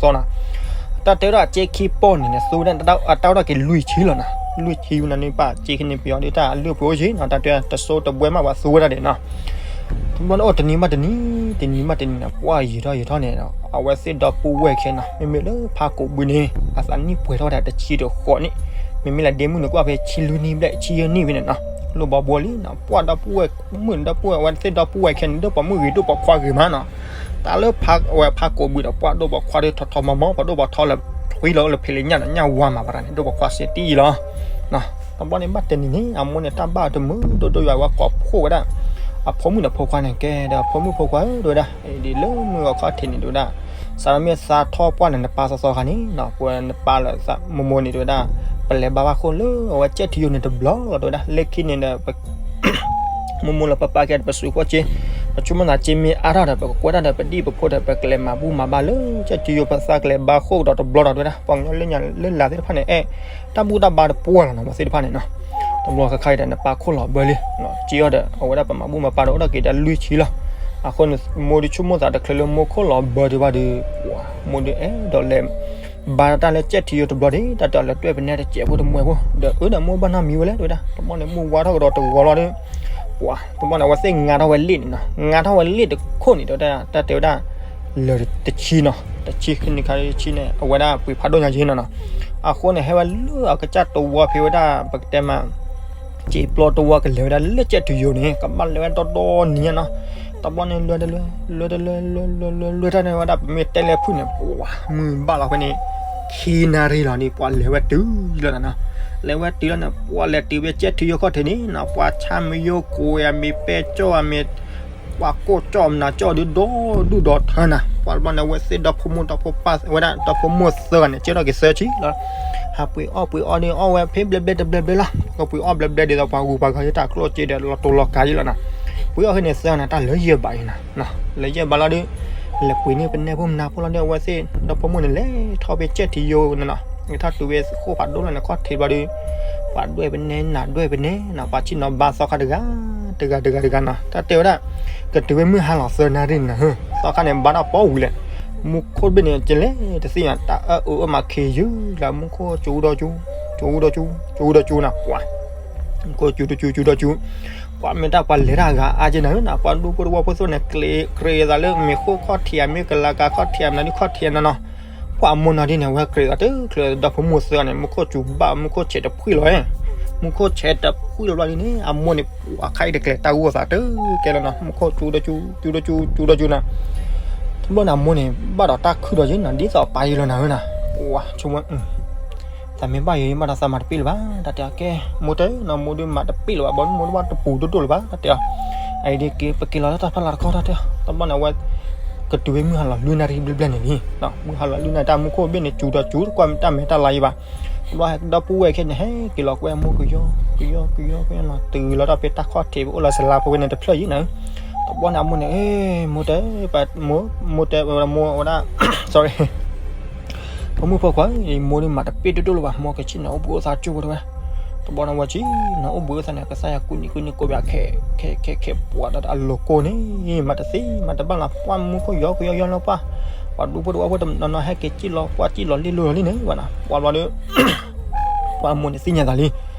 တၢ်တဲဝဲဒၣ်အက့ခံပီၢ်န့ၣ်န့ၣ် သူဝဲဒၣ်အတၢ်အိၣ်တၢ်က့ၤလွံၢ်ဆံလီၤနီၤ, လွံၢ်ဆံဝံၤန့ၣ်န့ၣ် ပှၤက့ခံန့ၣ်ပယီၤဒ်တၢ်အလုၢ်အပှ့ၤအိၣ်ဆံနီၤ, တၢ်တဲတစိတဘှဲမးပှၤသူဝဲဒၣ်ဒဲးနီၤ တဘျီန့ၣ်အိၣ်တနံၤဘၣ်တနံၤ, တနံၤဘၣ်တနံၤန့ၣ် ပှၤယံာ်ထီၣ်ယံာ်ထီၣ်န့ၣ် အဝဲသ့ၣ်ဒီပုၢ်ဝဲၢ်ခဲနီၤ, မ့မ့ၢ်လၢဖးကိးဘုန့ၣ် အသးနံၣ်ပှဲၤထီၣ်ဝဲဒၣ်တဆံဒီးဃိးနံၣ်, မ့မ့ၢ်လၢဒ့မုၣ်န့ၣ် ကွၢ်ဖဲဆံလွံၢ်နံၣ်ဘျဲၣ် ဆံယဲၢ်နံၣ်ဖဲန့ၣ်နီၤ, လိၣ်ဘီဘိလံနီၤ, ပှၤဒီပုၢ်ဝဲၢ်မုၣ်ဒီပုၢ်ဝဲၢ် အဝဲသ့ၣ်ဒီပုၢ်ဝဲၢ်ခဲန့ၣ် ဒိၣ်ပှၤမုၣ်ဂ့ၤ ဒိၣ်ပှၤခွါဂ့ၤမးနီၤ, တၢ်လၢဝဲဖးကိးဘုဒီး ပှၤဒိၣ်ပှၤခွါဒီးထီထီမီမီ ပှၤဒိၣ်ပှၤထီလၢထွံလီၤ လၢဖံးလၢညၣ်ဒီးညၣ်ဝါမး ပှၤတၢ်န့ၣ် ဒိၣ်ပှၤခွါစဲးတံၢ်လီၤ တဘျီန့ၣ်ဘၣ်တနံၤန့ၣ် အမိၢ်န့ၣ် တၢ်ဘၣ်တမုာ်ဒိၣ်ဒိၣ်ယွၤဝဲကိးဖှိၣ်ဝဲဒၣ်, အဖိမုၣ်ဒီးဖိခွါန့ၣ်ကဲဒီး ဖိမုၣ်ဖိခွါဧၢ တဲဝဲဒၣ်, ဒ်လၢမုၢ်ဂီၤခီၣ်ထံးန့ၣ် တဲဝဲဒၣ်, စးထီၣ်မ့ၢ်သါထီၣ်ပှၢ်န့ၣ် နပၢ်သီသီခါန့ၣ်နီၤ, ပဝဲနပၢ်လၢမိၢ်မိၢ်န့ၣ် တဲဝဲဒၣ်, ပလဲၤဘါဘၣ်ခိၣ်လၢအဝဲကၠဲၣ်ထံယိာ်န့ၣ်တဘျီလီၤ တဲဝဲဒၣ်, လၢခံန့ၣ်ဒီး မိၢ်မိၢ်လၢပပၢ်ကဲဒီး ပစုးခိၣ်က့, ပဆိကမိၣ်သးက့မ့ၢ်အါထီၣ်ဒီး ပကကွဲးတၢ်ဒီးပဒံၣ်ပဖိဒီး ပကလဲၤမၤဘူၣ်မၤဘါလၢကၠဲၣ်ထံယိာ် ပသးကလဲၤဘါခိၣ်ကဒီးတဘျီဒီး တဲဝဲဒၣ်, ပှၤကညီလၢညါလၢလၢ်သ့ၣ်တဖၣ်န့ၣ် အဲၣ်တၢ်ဘူၣ်တၢ်ဘါတပှၢ်လီၤနီၤ, ပှၤသ့ၣ်တဖၣ်န့ၣ်နီၤ, တဘျီခါခါအံၤဒီး နပၢ်ခိၣ်လီၤဘၢလံ, က့အီၤဒီး အဝဲဒၣ်ပမၤဘူၣ်မၤဘါဒီး အိၣ်ဒီးက့ၤဒီးလွံၢ်ဆံလီၤ. အဃိန့ၣ် မိၢ်ဒုဆိကမိၣ်သးတချုးလၢမိၢ်ခိၣ်လီၤဘၢဒံးဘၣ်ဒီး ပှၤမိၢ်ဒုအဲၣ်ဒိးလဲၤ ဘါတၢ်လၢကၠဲၣ်ထံယိာ်တဘျီဒီး တၢ်တဲအီၤလဲၤတွဲၣ်ပနဲတစဲးဖိတမှဲဖိ, ဒီးအၢဒီးမိၢ်ဘၣ်နီတမံၤဝဲလဲၣ် တဲဝဲဒၣ်, တဘျီန့ၣ် မိၢ်ဝါထီၣ်ကဒီးတဂီၤလီၤဒီး ပှၤတဘျီန့ၣ် အဝဲသ့ၣ်ငါထီၣ်ဝဲလ့ၣ်န့ၣ်နီၤ, ငါထီၣ်ဝဲလ့ၣ်တခိၣ်န့ၣ် တဲဝဲဒၣ်, တၢ်တဲဝဲဒၣ် လၢာ်တဆံနီၤ, တဆံခံနံၤခါတဆံန့ၣ် အဝဲဒၣ်ပှ့ၤဖးဒိၣ်ညါက့နီၤနီၤ, အဃိန့ၣ် ဟဲဝဲလၢအကစၢ်တဝီဖဲဝဲဒၣ် ပကတဲမး စံာ်ပျီတဝီကလဲၤဝဲဒၣ်လၢကၠဲၣ်ထံယိာ်န့ၣ် ကဘၣ်လဲၤဝဲဒီဒီနံၤညါနီၤ, တဘျီန့ၣ် လွဲတလွဲ လွဲတလွဲ လွဲလွဲလွဲလွဲတၢ်န့ၣ်ဝဲဒၣ် ပမ့ၢ်တဲလဲၤဖုၣ်န့ၣ် ပှၤမုၢ်ဘၣ်လီၤဖဲန့ၣ် ခံနၣ်ရံၣ်လီၤဒီး ပှၤလဲၤဝဲတုၤလီၤနီၤ, လဲၤဝဲတုၤလီၤန့ၣ် ပှၤလဲၤတုၤဝဲကၠဲၣ်ထံယိာ်ခီၣ်ထံးန့ၣ်နီၤ, ပှၤဆါမယိကဝဲၤအမ့ၢ်ပဲကၠီအမ့ၢ် ပှၤကိးကၠီမနၤကၠီဒုးဒီဒူၣ်ဒီထၢနၤ, ပှၤတဘျီန့ၣ် အဝဲသ့ၣ်ဒီဖိမိၢ်ဒီဖိပၢ်ဝဲဒၣ် ဒီဖိမိၢ်သၢဂၤန့ၣ် ကဲထီၣ်က့ၤသၢဆံလီၤ, ဟးပှ့ၤအီၣ်ပှ့ၤအီဒီး အီၣ်ဝဲဖဲဘျဲဘျဲတဘျဲဘျဲလီၤ, ကပှ့ၤအီၣ်ဘျဲဘျဲဒ်သိးပှၤဂုၤပှၤဂၤယတၢ်ကျိၣ်စ့ဒီး လီၤတိၤလီၤကၤယလီၤနီၤ, ပှ့ၤအီၣ်ဖဲန့ၣ်သၢဂၤန့ၣ် တၢ်လၢယဲၢ်ဘးအံၤနီၤ, လၢယဲၢ်ဘးလီၤဒီး လဲၤပှ့ၤန့ၢ်ပနဲဖိမနၤဖိလီၤဒီး အဝဲသ့ၣ်ဒီဖိမိၢ်န့ၣ် လဲၤထီၣ်ဖဲကၠဲၣ်ထံယိာ်န့ၣ်နီၤ, ကထီၣ်တုၤဝဲဃိၣ်ဖးဒိၣ်လီၤန့ၣ်ခီၣ်ထံးဘျီဒီး ပှၤဒွဲၣ်ပနဲနၤဒွဲၣ်ပနဲနီၤ, ပှၤဆ့ၣ်နီၤဘါသီခါတဂၤ တဂၤတဂၤတဂၤနီၤ, တၢ်တဲဝဲဒၣ် ကတုၤဝဲမုၢ်ဟါလီၤသၢနၣ်ရံၣ်န့ၣ်နီၤ, သီခါန့ၣ် ဘါထီၣ်ပီဝံၤလဲၣ်, မူခိၣ်တဘ့ၣ်န့ၣ် ကလဲၤတသ့ၣ်ညါ တၢ်အၢၣ်အုးအၢမးခ့ယုၢ်လၢ မူခိၣ်စူၤဒီးစူၤ စူၤဒီးစူၤ စူၤဒီးစူၤနီၤ, ပှၤ မူခိၣ်စူၤတစူၤ စူၤဒီးစူၤ, ပှၤမ့ၢ်တၢ်ပှၤလဲၤတၢ်ဂၤအါက့နၤဧၢနီၤ, ပှၤဒူဖိတဝီဖိသ့ၣ်န့ၣ် ကြ့းအသးလၢမ့ၤဃိၣ်ခီၣ်ထံးအမ့ၢ်ကလၤကၤခီၣ်ထံးအမနၤဒ်ခီၣ်ထံးအနီၤနီၤ, ပှၤအမိၢ်နီၤဒ်န့ၣ် အဝဲကြ့းအီၤတချုးဒီဖိမိၢ်သၢဂၤန့ၣ် မူခိၣ်စူၤဘၣ် မူခိၣ်ဆဲးတဖှံလီၤဝဲ, မူခိၣ်ဆဲးတဖှံလီၤဘျီဒ်န့ၣ် အမိၢ်န့ၣ် ပှၤခါအံၤတကျဲၤတၢ်ဂိၢ်သးတကဲလီၤနီၤ, မူခိၣ်စူၤဒီးစူၤ စူၤဒီးစူၤ စူၤဒီးစူၤနီၤ, တဘျီန့ၣ် အမိၢ်န့ၣ် ဘၣ်ဒီးတၢ်ခုၣ်ဒီးယဲနီၤ ဒ်သိးပာ်ယဲလီၤနၤဧၢနီၤ, ပှၤဆိကမိၣ် သးမ့ၢ်ဘၣ်ယဲ ယဘၣ်ဒီးသးမၤတပ့ၢ်လၢၤဘၣ် တၢ်တဲအီၤကဲ, မိၢ်တဲနီၤ မိၢ်ဒုးမၤတပ့ၢ်လၢၤဘၣ် ဘီမုၢ်မိၢ်ဒုးဘၣ်တပူၤဒိၣ်ဒိၣ်လၢၤဘၣ် တၢ်တဲအီၤ, အအံၤဒ်က့ၤ ပက့ၤလီၤလၢတၢ်ဖီလာ်တခီ တၢ်တဲအီၤ, တဘျီန့ၣ် အဝဲ ကတုၤဝဲမုၢ်ဟါလီၤလွံၢ်နၣ်ရံၣ်ဘျဲၣ်ဘျဲၣ်န့ၣ်လံ, မုၢ်ဟါလီၤလွံၢ်နၣ်ရံၣ် တၢ်မူခိၣ်ဘ့ၣ်န့ၣ် စူၤဒီးစူၤ တကွၢ်မ့ၢ်တၢ်မဲာ်တၢ်လါယံၤဘၣ်, တဘျီဒီပုၢ်ဝဲၢ်ခဲန့ၣ် ဟဲက့ၤလီၤကွဲမူကယီ ကယီ ကယီ ကယီနီၤ တုၤလီၤတၢ်ဖဲတၢ်ခီၣ်ထံး ပအိၣ်လၢစလါဖိဝဲန့ၣ်တဖျၢၣ်ယံၤနၤ, တဘျီန့ၣ် အမိၢ်န့ၣ် မိၢ်တဲ မိၢ်တဲ မိၢ်ဝဲဒၣ် sorry ဖိမုၣ်ဖိခွါ မိၢ်ဒုးမၤတပ့ၢ်ဒိၣ်ဒိၣ်လၢၤဘၣ် မိၢ်ကဆ့ၣ်နီၤအိၣ်ဘှံးအိၣ်သါကၠိဖိတဝဲ, တဘျီန့ၣ်ဝဲဆ့ၣ်နီၤအိၣ်ဘှံးအိၣ်သါန့ၣ် ကစၢ်ယွၤကူၣ်နံၤကူၣ်နံၤကိးဘၣ်ခဲ ခဲ ခဲ ခဲ ပှၤဒီးအလိၤကိၢ်န့ၣ် မၤတသ့မၤတဘၣ်လီၤ ပှၤမူခိၣ်ယီၤကယီယီလီၤပှၤ, ပှၤဒူဖိတဝီဖိတနီၤနီၤဟဲက့ၤကၠံၣ်လီၤ ပှၤကၠံၣ်လီၤလ့ၣ်လိၤလီၤလံန့ၣ်ဝဲနီၤ ပှၤဘျီဒီး ပှၤအမိၢ်န့ၣ်သ့ၣ်ညါသးလံ,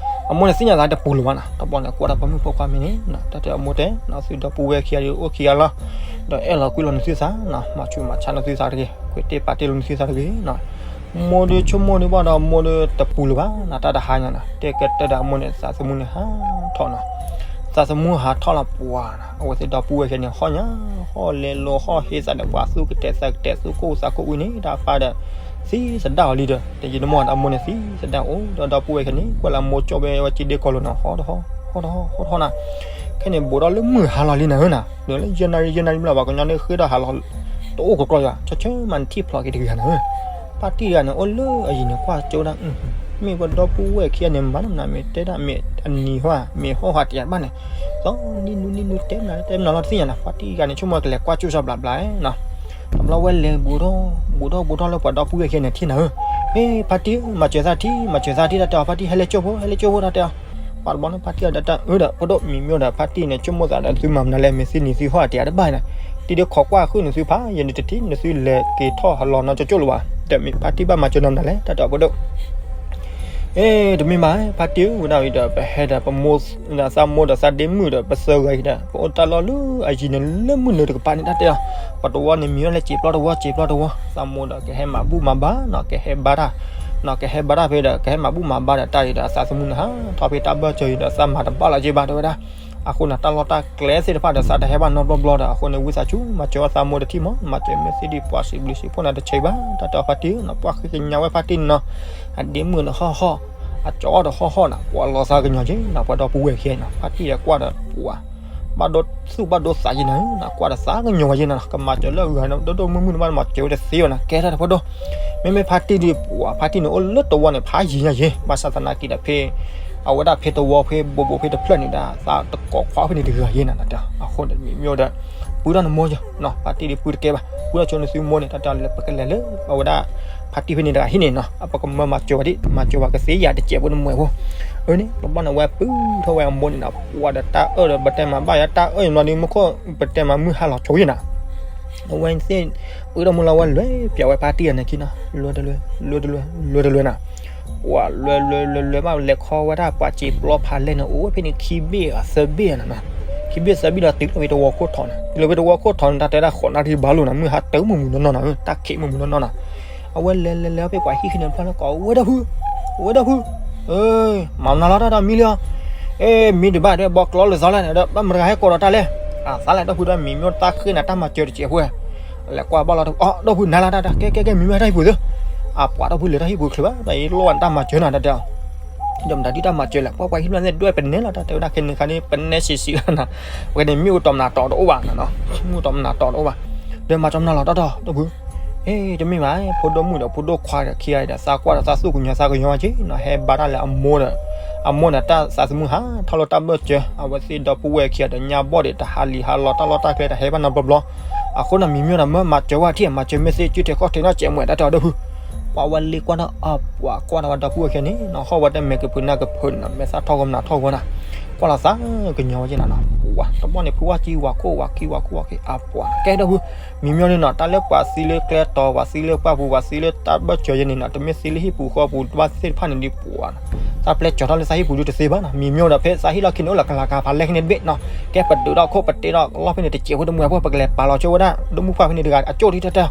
အမိၢ်န့ၣ်သ့ၣ်ညါသးတပူၤလၢၤဘၣ်နီၤ တဘျီန့ၣ် ကွၢ်ဒီးဖိမုၣ်ဖိခွါမ့ၢ်န့ၣ် တၢ်တဲအမိၢ်တဲ သုဒီပုၢ်ဝဲၢ်ခံဂၤဒီးအိၣ်ခံဂၤလီၤ, ဒီးအဲၣ်လီၤကွံလီၤနသုသးနီၤ မၤဆူးမၤဆါနသုသးတဂ့ၤ ကွံာ်တ့ၢ်ပာ်တ့ၢ်လီၤနသုသးတဂ့ၤနီၤ, မိၢ်ဒုးဆိကမိၣ်ဒုးဘၣ်ဒီးမိၢ်ဒုးတပူၤလၢၤဘၣ်နီၤ တၢ်တဟါညါနီၤ တဲကတၢၢ်ဒီးအမိၢ်န့ၣ် သးသမူန့ၣ်ဟးထီၣ်နီၤ, သးသမူဟးထီၣ်လီၤပှၤနီၤ အဝဲသ့ၣ်ဒီပုၢ်ဝဲၢ်ခံဂၤန့ၣ် ဟီၣ်ညါ ဟီၣ်လဲၤလိၤဟီၣ်ဟ့သးဒီးပှၤသူၣ်ကတဲာ်သးကတဲာ်သူၣ်ကိၢ်သးကိၢ်ဝံၤန့ၣ် တၢ်ဖါဒီး သံသဒၣ်အီၤလံဒီး တယံာ်တမီၢ်ဒီးအမိၢ်န့ၣ် သံသဒၣ်အိၣ်ဒီးဒီပုၢ်ဝဲၢ်ခံဂၤန့ၣ် ကွၢ်လၢအမိၢ်ကၠီၣ်ဝဲဝဲက့ဒ့ကီၢ်လိၤနီၤ ဟီၣ်တဟီၣ် ဟီၣ်တဟီၣ် ဟီၣ်တဟီၣ်နီၤ, ခဲန့ၣ် ဘူးဒီးလၢမုၢ်ဟါလီၤလံနၤဧၢနီၤ နလၢယဲၢ်နၣ်ရံၣ် ယဲၢ်နၣ်ရံၣ်မ့ၢ်လီၤ ပှၤကညီန့ၣ်ဃ့ဒီးဟးလီၤ တအိၣ်ကကျီယွၤ ဆၢဆၢမၤနထံၣ်ဖျိးက့ၤတဂ့ၤနၤဧၢ, ဖါတံၢ်တဂၤန့ၣ် အိၣ်လၢအယံၤန့ၣ် ကွၢ်ကၠိဒၣ် မ့ၢ်ပဒီပုၢ်ဝဲၢ်ခံဂၤန့ၣ် မၤတမနုၤမ့ၢ်တဲဒၣ်မ့ၢ်အနံၤဟီ မ့ၢ်ဟီၣ်ဟးတယၤဘၣ်န့ၣ်, သီနံၤနံၤနံၤနံၤတဲမနုၤတဲမနုၤလီၤတသ့ၣ်ညါနၤ ဖါတံၢ်တဂၤန့ၣ် ဆိကမိၣ်ကလဲၤကွၢ်ကၠိစှၤဘျးဘျးနီၤ, တဘျီဝဲလဲၤဘူးထီၣ် ဘူးထီၣ်ဘူးထီၣ်လၢပှၤဒီပုၢ်ဝဲၢ်ခံဂၤန့ၣ်ထံၣ်နၤဧၢ, ဟ့ ဖါတံၢ်ဧၢ မၤစၢၤသးထံၣ် မၤစၢၤသးထံၣ် တၢ်တဲအီၤ ဖါတံၢ်ဟဲလၢကၠိဖိ ဟဲလၢကၠိဖိ တၢ်တဲအီၤ, ပှၤတဘျီန့ၣ် ဖါတံၢ်အီၤဒီးတၢ်အၢဒီး ဖိဒိၣ်မံၤမ့ၢ်ဒီး ဖါတံၢ်န့ၣ် ဆိကမိၣ်သးဒီး သုမၤမနုၤလဲၣ် မ့ၢ်သုနံၤသုဟီၣ်တယၤတဘၣ်န့ၣ်, တံၤဒုးခိးကွၢ်ဃုာ်နသုဖး ယဲန့ၣ်တထံၣ် နသုလဲၤက့ၤထီၣ်ဟးလီၤနီၢ်ကၠိကၠိလၢၤဘၣ်, ဒီးမ့ၢ်ဖါတံၢ်ဘၣ်မၤစၢၤနီၤမနုၤလဲၣ် တၢ်တဲအီၤ ဖိဒိၣ် အ့ တမ့ၢ်ဘၣ် ဖါတံၢ်ဧၢ ဝဲဒၣ်အံၤဒီး ပဟဲဒီးပမိၢ် သးမိၢ်ဒီးသးဒ့မုၣ်ဒီး ပသၢဂၤအံၤဒီး ပအိၣ်တၢ်လီၢ်လၢအယံၤန့ၣ် လၢမုၢ်နုာ်တကပၤန့ၣ် တၢ်တဲအီၤ, ပတဝီန့ၣ်မံၤလၢစံာ်ပျီတဝီ စံာ်ပျီတဝီ, သးမိၢ်ဒီးကဟဲမၤဘူၣ်မၤဘါနီၤ ကဟဲဘါတၢ်, နီၤ ကဟဲဘါတၢ်ဖဲဒီး ကဟဲမၤဘူၣ်မၤဘါဒီးတၢ်အံၤဒီး သးသမူန့ၣ်ဟးထီၣ်ဖဲတၢ်ဘၢၣ်စၢၤအံၤဒီး သးမၤတဘၣ်လီၤက့ဘၣ် တဲဝဲဒၣ်, အဃိန့ၣ် တၢ်လီၢ်တၢ်ကျဲသ့ၣ်တဖၣ်ဒီး သးတဟဲဘၣ်နီတဘျီဘျီဒီး အဃိန့ၣ် ဝံသးစူၤ မၤစၢၤအီၤသးမိၢ်တထံၣ်မး မၤစၢၤမ့ၢ်သ့ဒံးပှၤစံးဘျုးစံးဖှိၣ်နၤတဆံးဘၣ် တၢ်တဲအီၤဖါတံၢ်ဧၢနီၤ ပှၢ်ဃ့ကညးဝဲဖါတံၢ်န့ၣ်နီၤ, အဒ့မုၣ်ဒီးဟီၣ်ဟီၣ်, အကၠီအီၣ်ဒီးဟီၣ်ဟီၣ်နီၤ ပှၤလီၤသးကညီၤက့နီၤ ပှၤဒီပုၢ်ဝဲၢ်ခံဂၤနီၤ ဖါတံၢ်ဒီးကွၢ်ဒီးပှၤ, ဘၣ်ဒိသူၣ်ဘၣ်ဒိသးယဲနၤ, နကွၢ်ဒီးသးကညီၤဝဲယဲနၤနီၤ, ကမၤစၢၤလၢအဂၤန့ၣ် ဒိၣ်ဒိၣ်မုၢ်မုၢ်န့ၣ် ဘၣ်မၤစၢၤဝဲတသ့ဘၣ်နီၤ, ကဲထီၣ်တဖိဒိၣ်, မ့မ့ၢ်ဖါတံၢ်ဒီး ပှၤဖါတံၢ်န့ၣ် အိၣ်လၢတဝီန့ၣ် ဖးယံၤညါယဲ, ဘၣ်ဆၣ်သနာ်က့ဒီးဖဲ အဝဲဒၣ်ဖဲတဝီဖဲဘိဘိဖဲတဖျၢၣ်န့ၣ်ဒီး သးတကိးခွါဖဲန့ၣ်တဂၤယဲနၤ, တၢ်တဲအီၤ, အဃိန့ၣ်မံၤမ့ၢ်ဒီး ပုၢ်ထီၣ်နမိၢ်ယီၤ, ဖါတံၢ်ဒီးပုၢ်တကဲဘၣ်, ပုၢ်ထီၣ်ဆိနသုမိၢ်န့ၣ် တၢ်တဲအီၤလဲၤ ပကလဲၤလၢ အဝဲဒၣ် ဖါတံၢ်ဖဲန့ၣ်တဂၤဟံၣ်န့ၣ်နီၤ, အပကမၢမၤစၢၤဝဲဒၣ်, မၤစၢၤဝဲကသ့ယၤတစဲးဖိတမှဲးဖိ, အန့ၣ် တဘျီန့ၣ် အဝဲပုၢ်ထီၣ်ဝဲအမိၢ်န့ၣ်နီၤ, ပှၤဒီးတၢ်အၢၣ်ဒီးပတဲမၤဘၣ်ယၤ, တၢ်အၢၣ်ယၤဘျီဒီး မူခိၣ်ပတဲမၤမုၢ်ဟါလီၤဆိယဲနၤ, အဝဲသ့ၣ် ပုၢ်ထီၣ်မိၢ်လီၤ အဝဲလဲၤပၠးဝဲဖါတံၢ်အန့ၣ်ခံနီၤ, လွဲတလွဲ, လွဲတလွဲ, လွဲတလွဲနၤ, ပှၤလွဲလွဲလွဲလွဲဘၣ် လဲၤခီဝဲဒၣ်ပှၤစံာ်ပျီဖးလဲၢ်န့ၣ် အိၣ်ဝဲဖဲန့ၣ်ခံဘ့ၣ်အသၢဘ့ၣ်နၤနီၤ, ခံဘ့ၣ်သၢဘ့ၣ်ဒီးတုၤလီၤဝဲတဝီခိၣ်ထီန့ၣ်, တုၤလီၤဝဲတဝီခိၣ်ထီန့ၣ် တၢ်တဲဒၣ်ဃိးနၣ်ရံၣ်ဘၣ်လိာ်နၤ, မုၢ်ဟါတၢ်မုာ်မုာ်နီၢ်နီၢ်နၤ, တၢ်ခံးမုာ်မုာ်နီၢ်နီၢ်နၤ, အဝဲလဲၤလဲၤလဲၤဖဲပှၤဟံၣ်ခံန့ၣ်တဖျၢၣ်လၢကိး ဝဲဒၣ်ဖု, ဝဲဒၣ်ဖု, မၤနၤလီၤတၢ်တၢ်မံလံအီၤ, အ့ မံဒံးဘၣ်ဒီး ဘီကျီလၢသီလဲၣ်န့ၣ်ဒီး ဘၣ်မတၤဂၤဟဲကိးဒီးတၢ်လဲၣ်, အသးလဲၣ် ဒီပုၢ်ဒီးမံၤမ့ၢ်တၢ်ဃ့နၤတၢ်မၤစၢၤတစဲးဖိဝဲ, လဲၤကွၢ်ဘၣ်လီၤ, အ ဒီပုၢ်နၤလၢတၢ်တၢ် ကဲကဲကဲ မံၤမ့ၢ်တၢ်ဟံၣ်ပူၤသု, အပှၤဒီပုၢ်လဲၤတၢ်ဟံၣ်ပူၤချုးဘၣ် တၢ်အံၤလိၣ်ဝဲနတၢ်မၤစၢၤနၤ တၢ်တဲအီၤ ဒီးမတၤဒ်တၢ်မၤစၢၤလဲၣ် ကွၢ်ကွၢ်ဟံၣ်ဖျၢၣ်န့ၣ် ဒွဲၣ်ပနဲလီၤ တၢ်တဲဝဲဒၣ်ခဲန့ၣ်ခါန့ၣ် ပနဲဆံးဆံးလီၤနၤ, ပကန့ၣ်မ့ၣ်အူတီၤမနၤတီၤတအိၣ်ဘၣ်နၤနီၤ, မ့ၣ်အူတီၤမနၤတီၤတအိၣ်ဘၣ်, ဒီးမၤစၢၤမနုၤလီၤ တီတီ ဒီပုၢ်, အ့ တမ့ၢ်ဘၣ် ဖိဒိၣ်မုၣ်ဒီးဖိဒိၣ်ခွါဒီးခံဂၤဒီး သးကွၢ်ဒီးသးသူၣ်ကညီၤသးကညီၤဝဲက့ၤနီၤ ဟဲဘါတၢ်လၢအမိၢ်ဒီး, အမိၢ်န့ၣ်တၢ်သးသမူဟးထီၣ်လၢတၢ်ဘၢၣ်စၢၤ အဝဲသ့ၣ်ဒီပုၢ်ဝဲၢ်ခံဂၤဒီးညါဘီၣ်ဒီး တဟးလံာ်ဟးလီၤတၢ်လီၢ်တၢ်ကျဲတဟဲဘၣ်နီတဘျီဘျီ, အဃိန့ၣ်မံၤမ့ၢ်ဒီးမၢမၤစၢၤဝဲထံၣ် မၤစၢၤမ့ၢ်သ့ စုထဲခီၣ်ထဲနီၢ်စဲးမွဲၣ် တၢ်တဲအီၤ ဒီပုၢ်, ပှၤဝဲလ့ကွၢ်ထီၣ်အပှၤကွၢ်ထီၣ်ဝဲဒီပုၢ်ဝဲၢ်ခံဂၤန့ၣ် နီၢ်ဟီၣ်ဝဲတၢ်မဲာ်ကဖုးနၢ်ကဖုးန့ၣ် မဲာ်သၣ်ထီၣ်ဂီၤမနၤထီၣ်ဂီၤနၤ, ကွၢ်လီၤသးကညီၤဝဲက့ၤနၤနီၤ, ပှၤတဘျီန့ၣ် ဖုဝါကံဝၤခိၣ်ဝၤခံဝၤခိၣ်ဝၤခံ အပှၤ ကဲဒီပုၢ်, မံၤမ့ၢ်န့ၣ်နီၤ တၢ်လၢပှၤသံလၢကျဲတီၤ ပှၤသံလၢပှၢ်ပူၤ ပှၤသံလၢတၢ်ဘၢၣ်စၢၤယဲန့ၣ်နီၤ တမ့ၢ်သံလၢဟံၣ်ပူၤဃီပူၤ တဘၣ်သ့ၣ်တဖၣ်န့ၣ်ဒ်ပှၤနီၤ, တၢ်ပျဲကၠီၤထီၣ်လၢသးဟံၣ်ပူၤဒုတသ့ဘၣ်နီၤ, မံၤမ့ၢ်ဒီးဖဲသးဟံၣ်လီၢ်ခံန့ၣ် အိၣ်လၢကလၤကၤဖးလဲၢ်ခံန့ၣ်တဘ့ၣ်နီၤ, ကဲပဒုးထီၣ်ခိၣ်ပတ့ထီၣ်လီၢ်ဖဲန့ၣ် တစဲးဖိတမှဲးဖိ ပကလဲၤပာ်လီၤဆိဝဲဒၣ် ဒိၣ်မုၢ်ပှၢ်ဖဲန့ၣ်တဂၤ အကၠိၣ်ထံတၢ်တၢ်,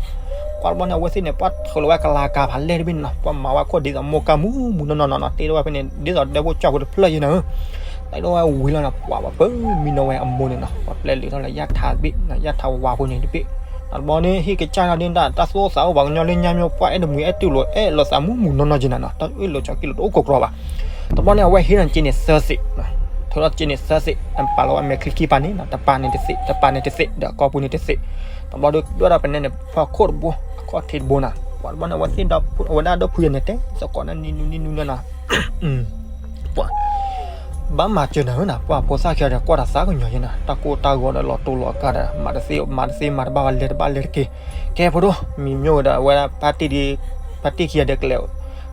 ကွၢ်တဘျီန့ၣ် အဝဲသ့ၣ်န့ၣ် ပှၤထုးလီၤဝဲကလၤကၤဖးလဲၢ်တဘ့ၣ်န့ၣ်နီၤ, ပှၤမၤဝဲခိၣ်ဒ်သိးမိၢ်ကါမူးမူးနီၢ်နီၢ်နီၢ်နီၤ တ့ထီၣ်ဝဲဖဲန့ၣ် ဒ်သိးဒဲဖိကၠီၣ်ဖိတဖျၢၣ်ယဲန့ၣ် တၢ်အံၤဒိၣ်ဝဲဝံၤလီၤနီၤ, ပှၤပှၤပၢမံၤနီၤဝဲအမိၢ်န့ၣ်နီၤ ပှၤပျဲလံာ်ထီၣ်လၢယၢ်ထးတဘ့ၣ်, ယၢ်ထးဝါဖိန့ၣ်တဘ့ၣ်, တဘျီန့ၣ် ဟံၣ်ကစၢ်နီၤဒ်တၢ် တၢ်သူၣ်အိၣ်သးအိၣ်ပှၤကညီလၢညါမ့ၢ်ပှၢ်အဲၣ်တမှံၤအဲၣ်တူၢ်လိာ် အဲၣ်လိာ်သးမူးမူးနီၢ်နီၢ်က့ၤနၤနီၤ, တၢ်အ့ၣ်လိာ်ဆိးက့လိာ်တအိၣ်ကိးကြီဘၣ်, တဘျီန့ၣ် အဝဲဟ့ၣ်နီၤက့ၤန့ၣ်သၢသ့း, ထုးထီၣ်က့ၤန့ၣ်သၢသ့း, ပာ်လီၤဝဲမဲာ်ချံခံပၤန့ၣ်နီၤ, တပၤန့ၣ်တသ့း, တပၤန့ၣ်တသ့း, ဒီးအကီၢ်ပူၤန့ၣ်တသ့း, တဘျီဒီးဒွဲၣ်ဒီးပနဲန့ၣ် ဖီခိၣ်တဘိ, အခီၣ်ထံးတဘိနၤ, ပှၤတဘျီန့ၣ် အဝဲသ့ၣ်ဒီး အဝဲဒၣ်ဒီပုၢ်ယဲန့ၣ် တဲသကိးနၤနံၤနူနံၤနူနၤနီၤ ပှၤ ဘၣ်မၤစၢၤနၤဧၢနၤ, ပှၤဖိသၣ်ခံဂၤဒီး ကွၢ်တၢ်သးကညီၤယဲနၤ, တၢ်ကိၢ်တၢ်ဂီၤဒီးလီၤတိၢ်လီၤကါဒီး မၤတသ့ မၤတသ့မၤတဘၣ်ဘၣ် လဲၤတဘၣ်လဲၤတက့ၤ, ကဲဖိဒိၣ်, မံၤမ့ၢ်ဝဲဒီး အဝဲဒၣ်ဖါတံၢ်ဒီး ဖါတံၢ်ခံဂၤဒီးကလဲၤ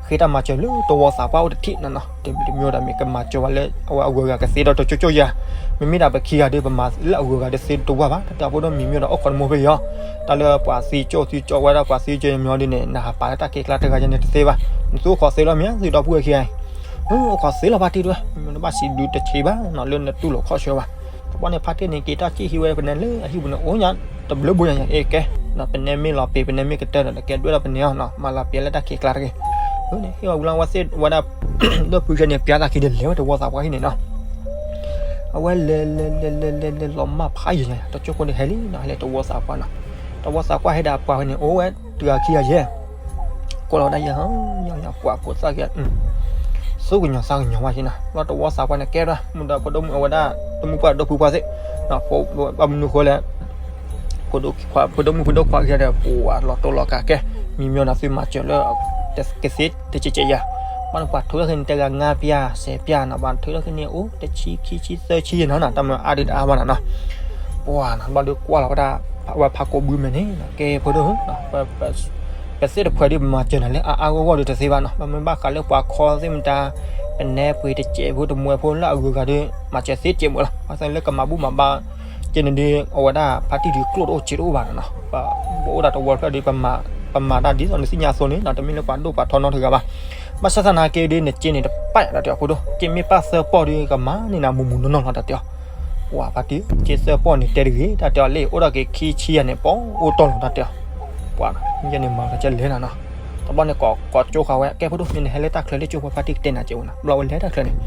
ဃ့တၢ်မၤစၢၤလၢတဝီသးပှၢ်အိၣ်တထံၣ်နီၤနီၤ, တမံၤမ့ၢ်ဝဲဒီးမ့ၢ်ကမၤစၢၤဝဲလၢ အဝဲအဂုၤအဂၤကသ့ဒီးတကၠိကၠိယၤ, မ့မ့ၢ်ဒၣ်ပခံဂၤဒီး ပမၤလၢအဂုၤအဂၤဒီးသ့တဝၢ်ဘၣ်, တၢ်တဲဖိဒိၣ်မံၤမ့ၢ်ဒီး အိၣ်ခိးနမိၢ်ဖဲယီၤ, တၢ်လၢပှၤသံကၠိသံကၠိဝဲဒၣ်ပှၤသံကၠိမ့ၢ်ဒ်န့ၣ် နဟးပာ်လၢတၢ်က့ၤကျါတဂၤယဲန့ၣ်တသ့ဘၣ်, နသုအိၣ်ခိးသ့လီၤမ့ၢ်ဧါ သုဒီပုၢ်ဝဲၢ်ခံဂၤအံၤ အိၣ်ခိးသ့လီၤဖါတံၢ်တဝဲ, မ့ၢ်နဘၣ်စံးဒုးတဆံးဘၣ်နီၤ လၢနတူၢ်လိာ်ခီၣ်ဆၢဘၣ်, တဘျီန့ၣ်ဖါတံၢ်န့ၣ် က့ၤတၢ်စံၣ်ဟံးဝဲပနဲလၢအဟံၣ်ပူၤန့ၣ် အိၣ်ညါ တဘျုးဘိညါ အ့ကဲ, ပနဲမ့ၢ်လီၤပ့ၤ ပနဲမ့ၢ်ကတၢၢ်ဒီး ကဲဒွဲၣ်ဒီးပနဲအီၤနီၤ မၤလီၤပ့ၤလၢတၢ်က့ၤကျါတဂ့ၤ, န့ၣ် ဟ့ၣ်ဝဲဝံၤလီၤဝဲသ့ၣ်ဝဲဒၣ် ဒီပုၢ်ခံဂၤန့ၣ် ပျါသးခံဒီးလဲၤဝဲတဝီသးပှၢ်ဟံၣ်န့ၣ်နီၤ အဝဲလဲၤလဲၤလဲၤလဲၤလဲၤလဲၤလီၤမၢ်ဖးယံၤညါ တကၠိဖိန့ၣ်ဟဲလံနီၤ ဟဲလၢတဝီသးပှၢ်နီၤ, တဝီသးပှၢ်ဟဲဒီးအပှၤဝဲန့ၣ် အိၣ်ဝဲတဂၤခံဂၤယဲၢ်, ကွၢ်လီၤဝဲဒၣ်ယဲၢ် ပှၤဖိသၣ်ခံဂၤ သူၣ်ကညီၤသးကညီၤဝဲက့ၤနီၤ, လီၤတဝီသးပှၢ်န့ၣ် ကဲဒၣ် မုၢ်ဒီးဖိဒိၣ်မုၣ်အဝဲဒၣ် တမုၢ်ပှၢ်ဒီပုၢ်ပှၢ်သ့ၣ်, ဘၣ်မနုၤဃိလဲၣ် ဖိဒိၣ်ခွါ ဖိဒိၣ်မုၣ်ဖိဒိၣ်ခွါခံဂၤဒီး ပှၤလီၤတိၢ်လီၤကးကဲ, မံၤမ့ၢ်နီၤသုမၤစၢၤလၢ ကသ့တကဲးကဲးယၤ, ဘၣ်န့ၣ်ပှၤထုးထီၣ်ခဲန့ၣ် တဂၤငါးပြား ဆယ်ပြားနီၤ, ပှၤထုးထီၣ်ခဲန့ၣ် အိၣ်တဆံခံဆံသၢဆံယဲၢ်နီၤ, တၢ်မၤအါဒံးတအါဘၣ်နီၤနီၤ, ပှၤနီၤ ဘၣ်ဒီးကွၢ်လီၤဝဲဒၣ် အဝဲဖးကိးဘုမဲာ်န့ၣ် ကဲဖိဒိၣ်ဧၢ ပသ့ၣ်တဖှဲးဒီးပမၤစၢၤနၤလၢအအါအါဂီၢ်ဂီၢ်ဒီးတသ့ဘၣ်နီၤ, ပမ့ၢ်ဘၣ်ဃးလၢပှၤခီသ့ၣ်မတၤ ပနဲပှ့ၤတစဲးဖိတမှဲးဖိလၢအဂုၤအဂၤဒီး မၤစၢၤသ့တစဲးမးလီၤ, ဘၣ်ဆၣ်လၢကမၤဘူၣ်မၤဘါ ကဲန့ၣ်ဒီး အဝဲဒၣ်ဖါတံၢ်ဒုးကျိၣ်တအိၣ်စ့တအိၣ်ဘၣ်နီၤနီၤ, ပအိၣ်ဒၣ်တဝီတဖျၢၣ်ဒီး ပမၤတၢ်ဒ်သိးနသ့ၣ်ညါအသိးန့ၣ်နီၤ, တမ့ၢ်လၢပှၤဒိၣ်ပှၤထီနီတဂၤဘၣ်, ဘၣ်ဆၣ်သနာ်က့ဒီး နစ့န့ၣ်တပာ်ယၤတၢ်တဲအီၤဖိဒိၣ်, က့မ့ၢ်ပာ်သၢပီၢ်ဒီးကမၤန့ၢ်နၤမူးမူးနီၢ်နီၢ်လီၤတၢ်တဲအီၤ, ပှၤဖါတံၢ် က့သၢပီၢ်န့ၣ်တဲတဂ့ၤ တၢ်တဲအီၤလၢအိၣ်ဒီးက့ၤခံဆံယၤန့ၣ် ပအိၣ်တီၢ်လီၤတၢ်တဲအီၤ, ပှၤ ယဲန့ၣ်မၤကစၢ်လဲၣ်နၤနီၤ, တဘျီန့ၣ်ကိးကၠိဃာ်ဝဲ ကဲဖိဒိၣ် မ့ၢ်နဟဲလၢတၢ်ချၢလၢကၠိဖိ ဖါတံၢ်ကတဲနၤကဲဝဲနီၤ, ဘျီဝဲလဲၤတၢ်ချၢန့ၣ်,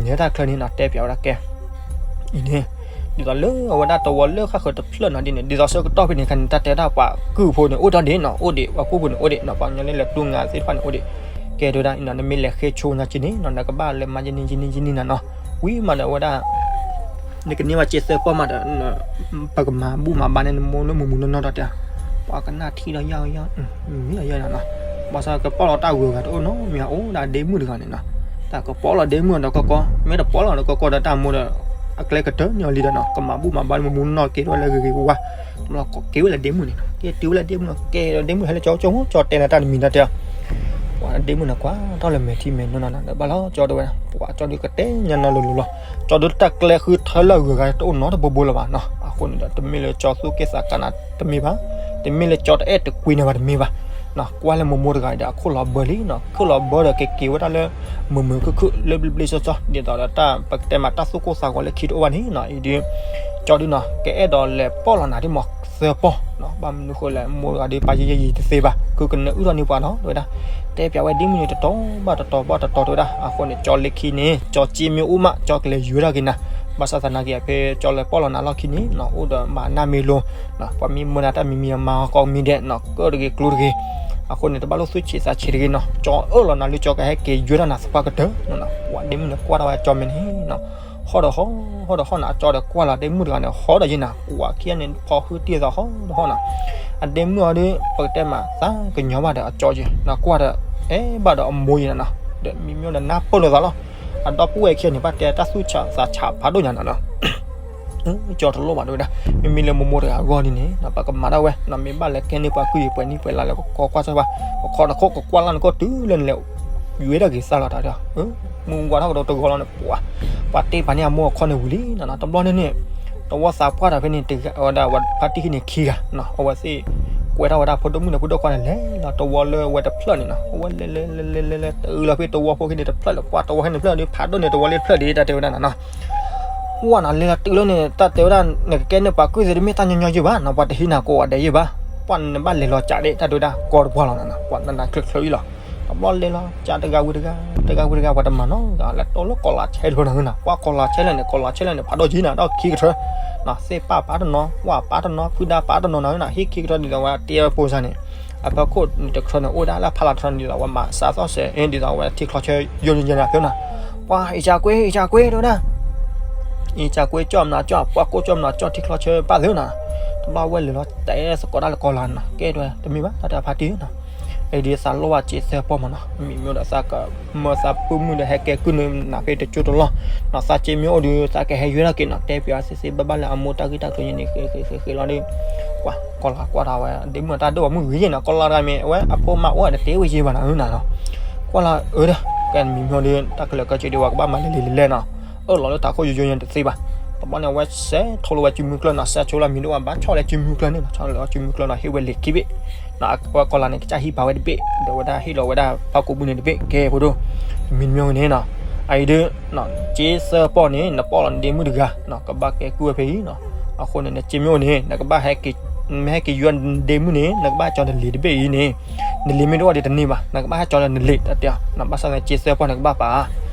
လဲၤတၢ်ချၢန့ၣ်နီၤ တဲပျးဝဲဒၣ်ကဲ အံၤန့ၣ် ဒ်သိးလၢအဝဲဒၣ်တဝီလၢဃၣ်ဃၢၤတဖျၢၣ်နီၤဒ်န့ၣ် ဒ်သိးဆၢကတီၢ်ဖဲန့ၣ်ခါန့ၣ် တၢ်တဲဒၣ်ပှၤကုၢ်ဖိန့ၣ် အိၣ်တ့ၢ်ဒံးနီၤ အိၣ်ဒံး ပှၤကုၢ်ဖိန့ၣ်အိၣ်ဒံးနီၤ ပှၤကညီလၢလဲၤတူၢ်ငါသ့ၣ်တဖၣ်န့ၣ်အိၣ်ဒံး, ကဲတဲဝဲဒၣ်အံၤနီၤ နမ့ၢ်လဲၤဃ့ဆိညါက့န့ၣ်နီၤ နကဘၣ်လဲၤမၤယဲန့ၣ်ယဲန့ၣ်ယဲန့ၣ်နၤနီၤ, ဝံၤမးဒီးအဝဲဒၣ် နကန့ၢ်ဘၣ်စ့သၢပီၢ်မးဒီး ပကမၤဘူၣ်မၤဘါန့ၢ်နမိၢ်လၢမုၢ်မုၢ်နီၢ်နီၢ်ဒီးတဲ, ပှၤကနၣ်ထံၣ်ဒီးယၢ်ယၢ်, မ့ၢ်ဒီးယၢ်နီၤနီၤ, ဘၣ်ဆၣ်ကပီၢ်လီၤတၢ်ဂုၤဂၤတအိၣ်နီတမံၤ အိၣ်ဒၣ်ဒ့မုၣ်တဂၤန့ၣ်နီၤ, တၢ်ကပီၢ်လီၤဒ့မုၣ်ဒီးကီကီ, မ့ၢ်တပီၢ်လီၤဒီးကီကီဒီးတၢ်မိၢ်ဒီး အကျဲကတၢၢ်န့ၢ်အီၤလံဒီးနီၤ, ကမၤဘူၣ်မၤဘါန့ၢ်မုၢ်မုၢ်နီၢ်နီၢ်က့ၤထီၣ်ဝဲလၢဂ့ၤဂ့ၤဝါဝါ, က့ၤတုၤဝဲလၢဒ့မုၣ်န့ၣ်နီၤ, က့ၤတုၤဝဲလၢဒ့မုၣ်န့ၣ် က့ၤဒီးဒ့မုၣ်ဟဲလၢကၠီကၠီမ့ၢ်ကၠီတဲလၢတၢ်တမံၤဒီးတဲ ပှၤဒ့မုၣ်န့ၣ်ကွၢ်ထီၣ်လၢမဲာ်ထံမဲာ်နိနီၤနီၤ ဒီးဘၣ်လီၤကၠီတဲဝဲ, ပှၤကၠီဒုးကတဲညါနီၤလိၤလိၤလီၤ, ကၠီဒုးတၢ်ကျဲဃုထၢလၢအဂုၤအဂၤတအိၣ်နီတဘိဘိလၢၤဘၣ်နီၤ, အဃိန့ၣ်ဒီး တမ့ၢ်လၢကၠီသူၣ်က့သးကါနၤတမ့ၢ်ဘၣ်, တမ့ၢ်လၢကၠီတအဲၣ်တကွံန့ၢ်ဘၣ်တမ့ၢ်ဘၣ်, ကွၢ်လၢမိၢ်မိၢ်တဂၤအံၤဒီးအခိၣ်လီၤဘၢလံနီၤ, ခိၣ်လီၤဘၢဒီးကက့ၤဝဲဒၣ်လၢ မုာ်မုာ်ခုၣ်ခုၣ်လၢဘျ့ဘျ့ဆှီဆှီ ဒ်သိးဒီးတၢ်ပကတဲမးတၢ်သူၣ်ကိၢ်သးဂီၤလၢခံတအိၣ်ဘၣ်န့ၣ်နီၤ, အံၤဒုး ကၠီဒုးနီၤ ကအဲၣ်ဒိးလဲၤပီၢ်လီၤနၤဒ်မးသၢပီၢ်နီၤ, ဘၣ်မနုၤဃိလဲၣ် မိၢ်တဂၤဒုးပာ်ယံာ်ယံာ်တသ့ဘၣ်, ကုကနၢအုၣ်ထီၣ်န့ၢ်ပှၤနီၤ တဲဝဲဒၣ်, တဲပၠးဝဲဒ့မုၣ်န့ၣ်တတီၤဘၣ်တတီၤဘၣ်တတီၤတဲဝဲဒၣ်, အဃိန့ၣ် ကၠီလၢခံန့ၣ် ကၠီစ့မ့ၢ်အိၣ်မး ကၠီကလဲၤယွၤတၢ်က့ၤနၤ, ဘၣ်ဆၣ်သနာ်က့ ဖဲကၠီလဲၤပီၢ်လီၤနၤလီၢ်ခံန့ၣ်နီၤ အိၣ်ဒီးမၤနၢ်မ့ၢ်လိၤ ပှၤမ့ၢ်မၢနၤတၢ်မံၤမံၤအမါကီမံၤဒဲးနီၤ ကၢၣ်တဂ့ၤကျိတဂ့ၤ, အဃိန့ၣ် တဘၣ်လိၣ်သူၣ်ဆံးသးဆံးတဂ့ၤနီၤ, ကၠီအၢၣ်လီၤနၤလၢကၠီကဟဲက့ၤယွၤတၢ်နၤသပှၢ်ကတၢၢ်နီၤ, ပှၤဒ့မုၣ်န့ၣ်ကွၢ်ထီၣ်ဝဲကၠီမဲာ်န့ၣ်နီၤ, ဟီၣ်ဒီးဟီၣ် ဟီၣ်ဒီးဟီၣ်နၤ အကၠီဒီးကွၢ်လီၤဒ့မုၣ်တဂၤန့ၣ် ဟီၣ်ဒီးယဲနၤ, ပှၤခံဂၤန့ၣ် ဖီဃုတံၢ်သးဟီၣ်ဒီးဟီၣ်နၤ, အဒ့မုၣ်အီၤဒုး ပကတဲမးသးကညီၤဘၣ်ဒီးအကၠီက့ၤနီၤ, ကွၢ်ဒီး အဲၣ်ဘၣ်ဒီးအမိၢ်ယဲနၤနီၤ, ဒီးမံမ့ၢ်ဒီးနၢ်ပၢၢ်လိာ်သးလီၤ, အဒီပုၢ်ဝဲၢ်ခံဂၤန့ၣ် ဘၣ်တဲတၢ်သူၣ်ဆံးသးဆံးဖးဒိၣ်ညါနီၤနီၤ ကၠီတလိၣ်ဘၣ်တဲဝဲဒၣ်, မ့မ့ၢ်လၢမိၢ်မိၢ်တဂၤအဂီၢ်ဒ်န့ၣ် ပကမၤဒၣ်ဝဲနီၤ, မ့ၢ်ဘၣ်လဲၤကဲန့ၢ်ပှၤကုၢ်ယံၤပှဲၤနံၣ်ပှဲၤလါလၢကကီကွၢ်စၢ်ဘၣ်, ပခီနခိၣ်ကကွၢ်လၢနခိၣ်တုၤလၢနလဲၤ ယွၤတၢ်က့ၤသးလီၤတၢ်ဒီး, မုၢ်ဝါထီၣ်ကဒီးတဂီၤလီၤန့ၣ် ပှၤ ပှၤတ့ပာ်န့ၢ်အမိၢ်အခီၣ်န့ၣ်ဝံၤလံနီၤနီၤ, တဘျီန့ၣ်န့ၣ် တဝီသးပှၢ်တၢ်ဖဲန့ၣ် တဂၤဝဲဒၣ်ဝဲဖါတံၢ်ဟံၣ်န့ၣ်ခံဂၤနီၤ, အဝဲသ့ၣ် ကွဲထီၣ်ဝဲဒၣ်ဖိဒိၣ်မုၣ်န့ၣ် ဖိဒိၣ်ခွါန့ၣ် လဲၤလီၤတဝီလၢဝဲတဖျၢၣ်န့ၣ်နီၤ, အဝဲလဲၤလဲၤလဲၤလဲၤလဲၤလဲၤ တုၤလီၤဖဲတဝီဖိခံန့ၣ်တဖျၢၣ်လၢပှၢ်တဝီဖဲန့ၣ်ဖျၢၣ်ဒီး ဖးဒိၣ်န့ၣ်တဝီလၢတဖျၢၣ်ဒီး တၢ်တဲဝဲဒၣ်နီၤနီၤ ဝဲနီၤ လဲၤလီၤတုၤလီၤန့ၣ် တၢ်တဲဝဲဒၣ် နကကဲန့ၢ်ပှၤကုၢ်သ့ၣ်တမ့ၢ်တၢ်ညီညီယဲဘၣ်နီၤ, ပှၤတဟံးနၤကိးဂၤဒဲးယဲဘၣ်, ပှၢ်နဘၣ်လဲၤလီၤကးဒဲး တၢ်တဲဝဲဒၣ်ကီတပှၢ်လီၤနီၤနီၤ, ပှၤနနၤချၢချၢအံၤလီၤ, တဘျီလဲၤလီၤကးတဂၤဝံၤတဂၤ တဂၤဝံၤတဂၤ ပှၤတမၤနီတဂၤ လဲၤတိၢ်လၢကီၢ်လါဆဲးတဖျၢၣ်နၤနီၤ, ပှၢ်ကီၢ်လါဆဲးလဲၣ်န့ၣ် ကီၢ်လါဆဲးလဲၣ်န့ၣ် ဖးဒိၣ်ကံနၤ ဒီးခံကထၢ သ့ၣ်ပၢ်ပာ်တနီၤ ဝၣ်ပာ်တနီၤ ဖုဒါပာ်တနီၤနၤနီၤ, ဟ့ၣ်ခံကထၢဒ်သိးဝဲတ့အဖိစၢ်န့ၣ် အဖီခိၣ်တခၢန့ၣ် အိၣ်ဒၣ်လၢဖးလီၤထီန့ၣ် ဒ်သိးဝဲမၤစးသီၣ်စဲး ဒ်သိးဝဲထံချီဆၢယိယိညါနၤဖျၢၣ်နၤ, ပှၤအံၤစၢ်ကွ့ အံၤစၢ်ကွ့ တဲဝဲဒၣ် အံၤစၢ်ကွ့ ကၠီၣ်မနၤကၠီၣ် ပှၢ်ကိၣ်ကၠီၣ်မနၤကၠီၣ် ထံချီဆၢပၢ်သ့ၣ်နၤ, တဘျီဝဲလဲၤလီၤတဲသကိးတၢ်လၢကီၢ်လါနၤ ကဲတဲဝဲ တမ့ၢ်ဘၣ် တၢ်တဲဖါတံၢ်နၤ အံၤဒ်သးလိၣ်ဘၣ်စ့သၢပီၢ်မးနီၤ, မ့မ့ၢ်ဒီးသးကမၢသးပုၢ်မုၣ်ဒီးဟဲကဲကုၢ်နၤဖဲတကၠိတလီၢ်, နီၤသးစ့မ့ၢ်အိၣ်ဒီး သးကဟဲယွၤတၢ်က့ၤနီၤ, တဲပၠးစ့စ့ဘၣ်ဘၣ်လၢအမိၢ်တၢ်ဂ့ၢ်တၢ်ကျိၤန့ၣ် ဃ့ဃ့ဃ့ဃ့လီၤဒီး, ပှၤကီၢ်လါကွၢ်ထီၣ်ဝဲ ဒ့မုၣ်တၢ်ဒိၣ်ဝဲမုၢ်ဂ့ၤယဲနီၤ, ကီၢ်လါတဂၤမ့ၢ်အဝဲအဖိမါအိၣ်တတဲဝဲယဲဘၣ်နၤဧၢနၤနီၤ, ကွၢ်လါအၢဒီး ကဲမံၤမ့ၢ်ဒီး တၢ်ကလၢာ်ကၢစၢၤဒီး ပှၤကဘၣ်မၤလဲၤလဲၤလဲၤလဲၤနီၤ, အၢၣ်လီၤလၢတၢ်ခိၣ်ယိယိညါတသ့ဘၣ်, တဘျီန့ၣ် အဝဲစဲးထိလီၤဝဲစုမုၢ်ကျၢၢ်နီၤ, စဲးဆိလီၤမံၤဒိၣ်ဝဲဘၣ်ဆီၣ်လၢစုမုၢ်ကျၢၢ်န့ၣ်နီၤ, ဆီၣ်လီၤစုမုၢ်ကျၢၢ်နီၤ ဟ့ၣ်ဝဲလံာ်ခံဘ့ၣ်, အဝဲကီၢ်လါန့ၣ် ကစၢ်ဟံးပာ်ဝဲတဘ့ၣ် ဒီးဝဲဒၣ်ဟ့ၣ်လီၤဝဲဒၣ်ဖါကိးဘုန့ၣ်တဘ့ၣ် ကဲဖိဒိၣ်, မံၤမ့ၢ်န့ၣ်နီၤ, အအံၤဒုး စ့သၢပီၢ်န့ၣ် နပီၢ်လီၤနဒ့မုၣ်တဂၤ ကဘၣ်ကဲကုၢ်ဝဲဖဲအံၤနီၤ, အဃိန့ၣ် နစ့မ့ၢ်အိၣ်န့ၣ် နကဘၣ်ဟဲက့ၤ မ့ၢ်ဟဲက့ၤယွၤနဒ့မုၣ်န့ၣ် နကဘၣ်ကၠီနလံာ်တဘ့ၣ်အံၤန့ၣ်, နလံာ်မ့ၢ်တအိၣ်ဒီးတန့ၢ်ဘၣ် နကဘၣ်ဟဲကၠီလၢနလံာ်တၢ်တဲအီၤ, ဘၣ်ဆၣ်သနာ်က့ စ့သၢပီၢ်န့ၣ် ကဘၣ်ပာ်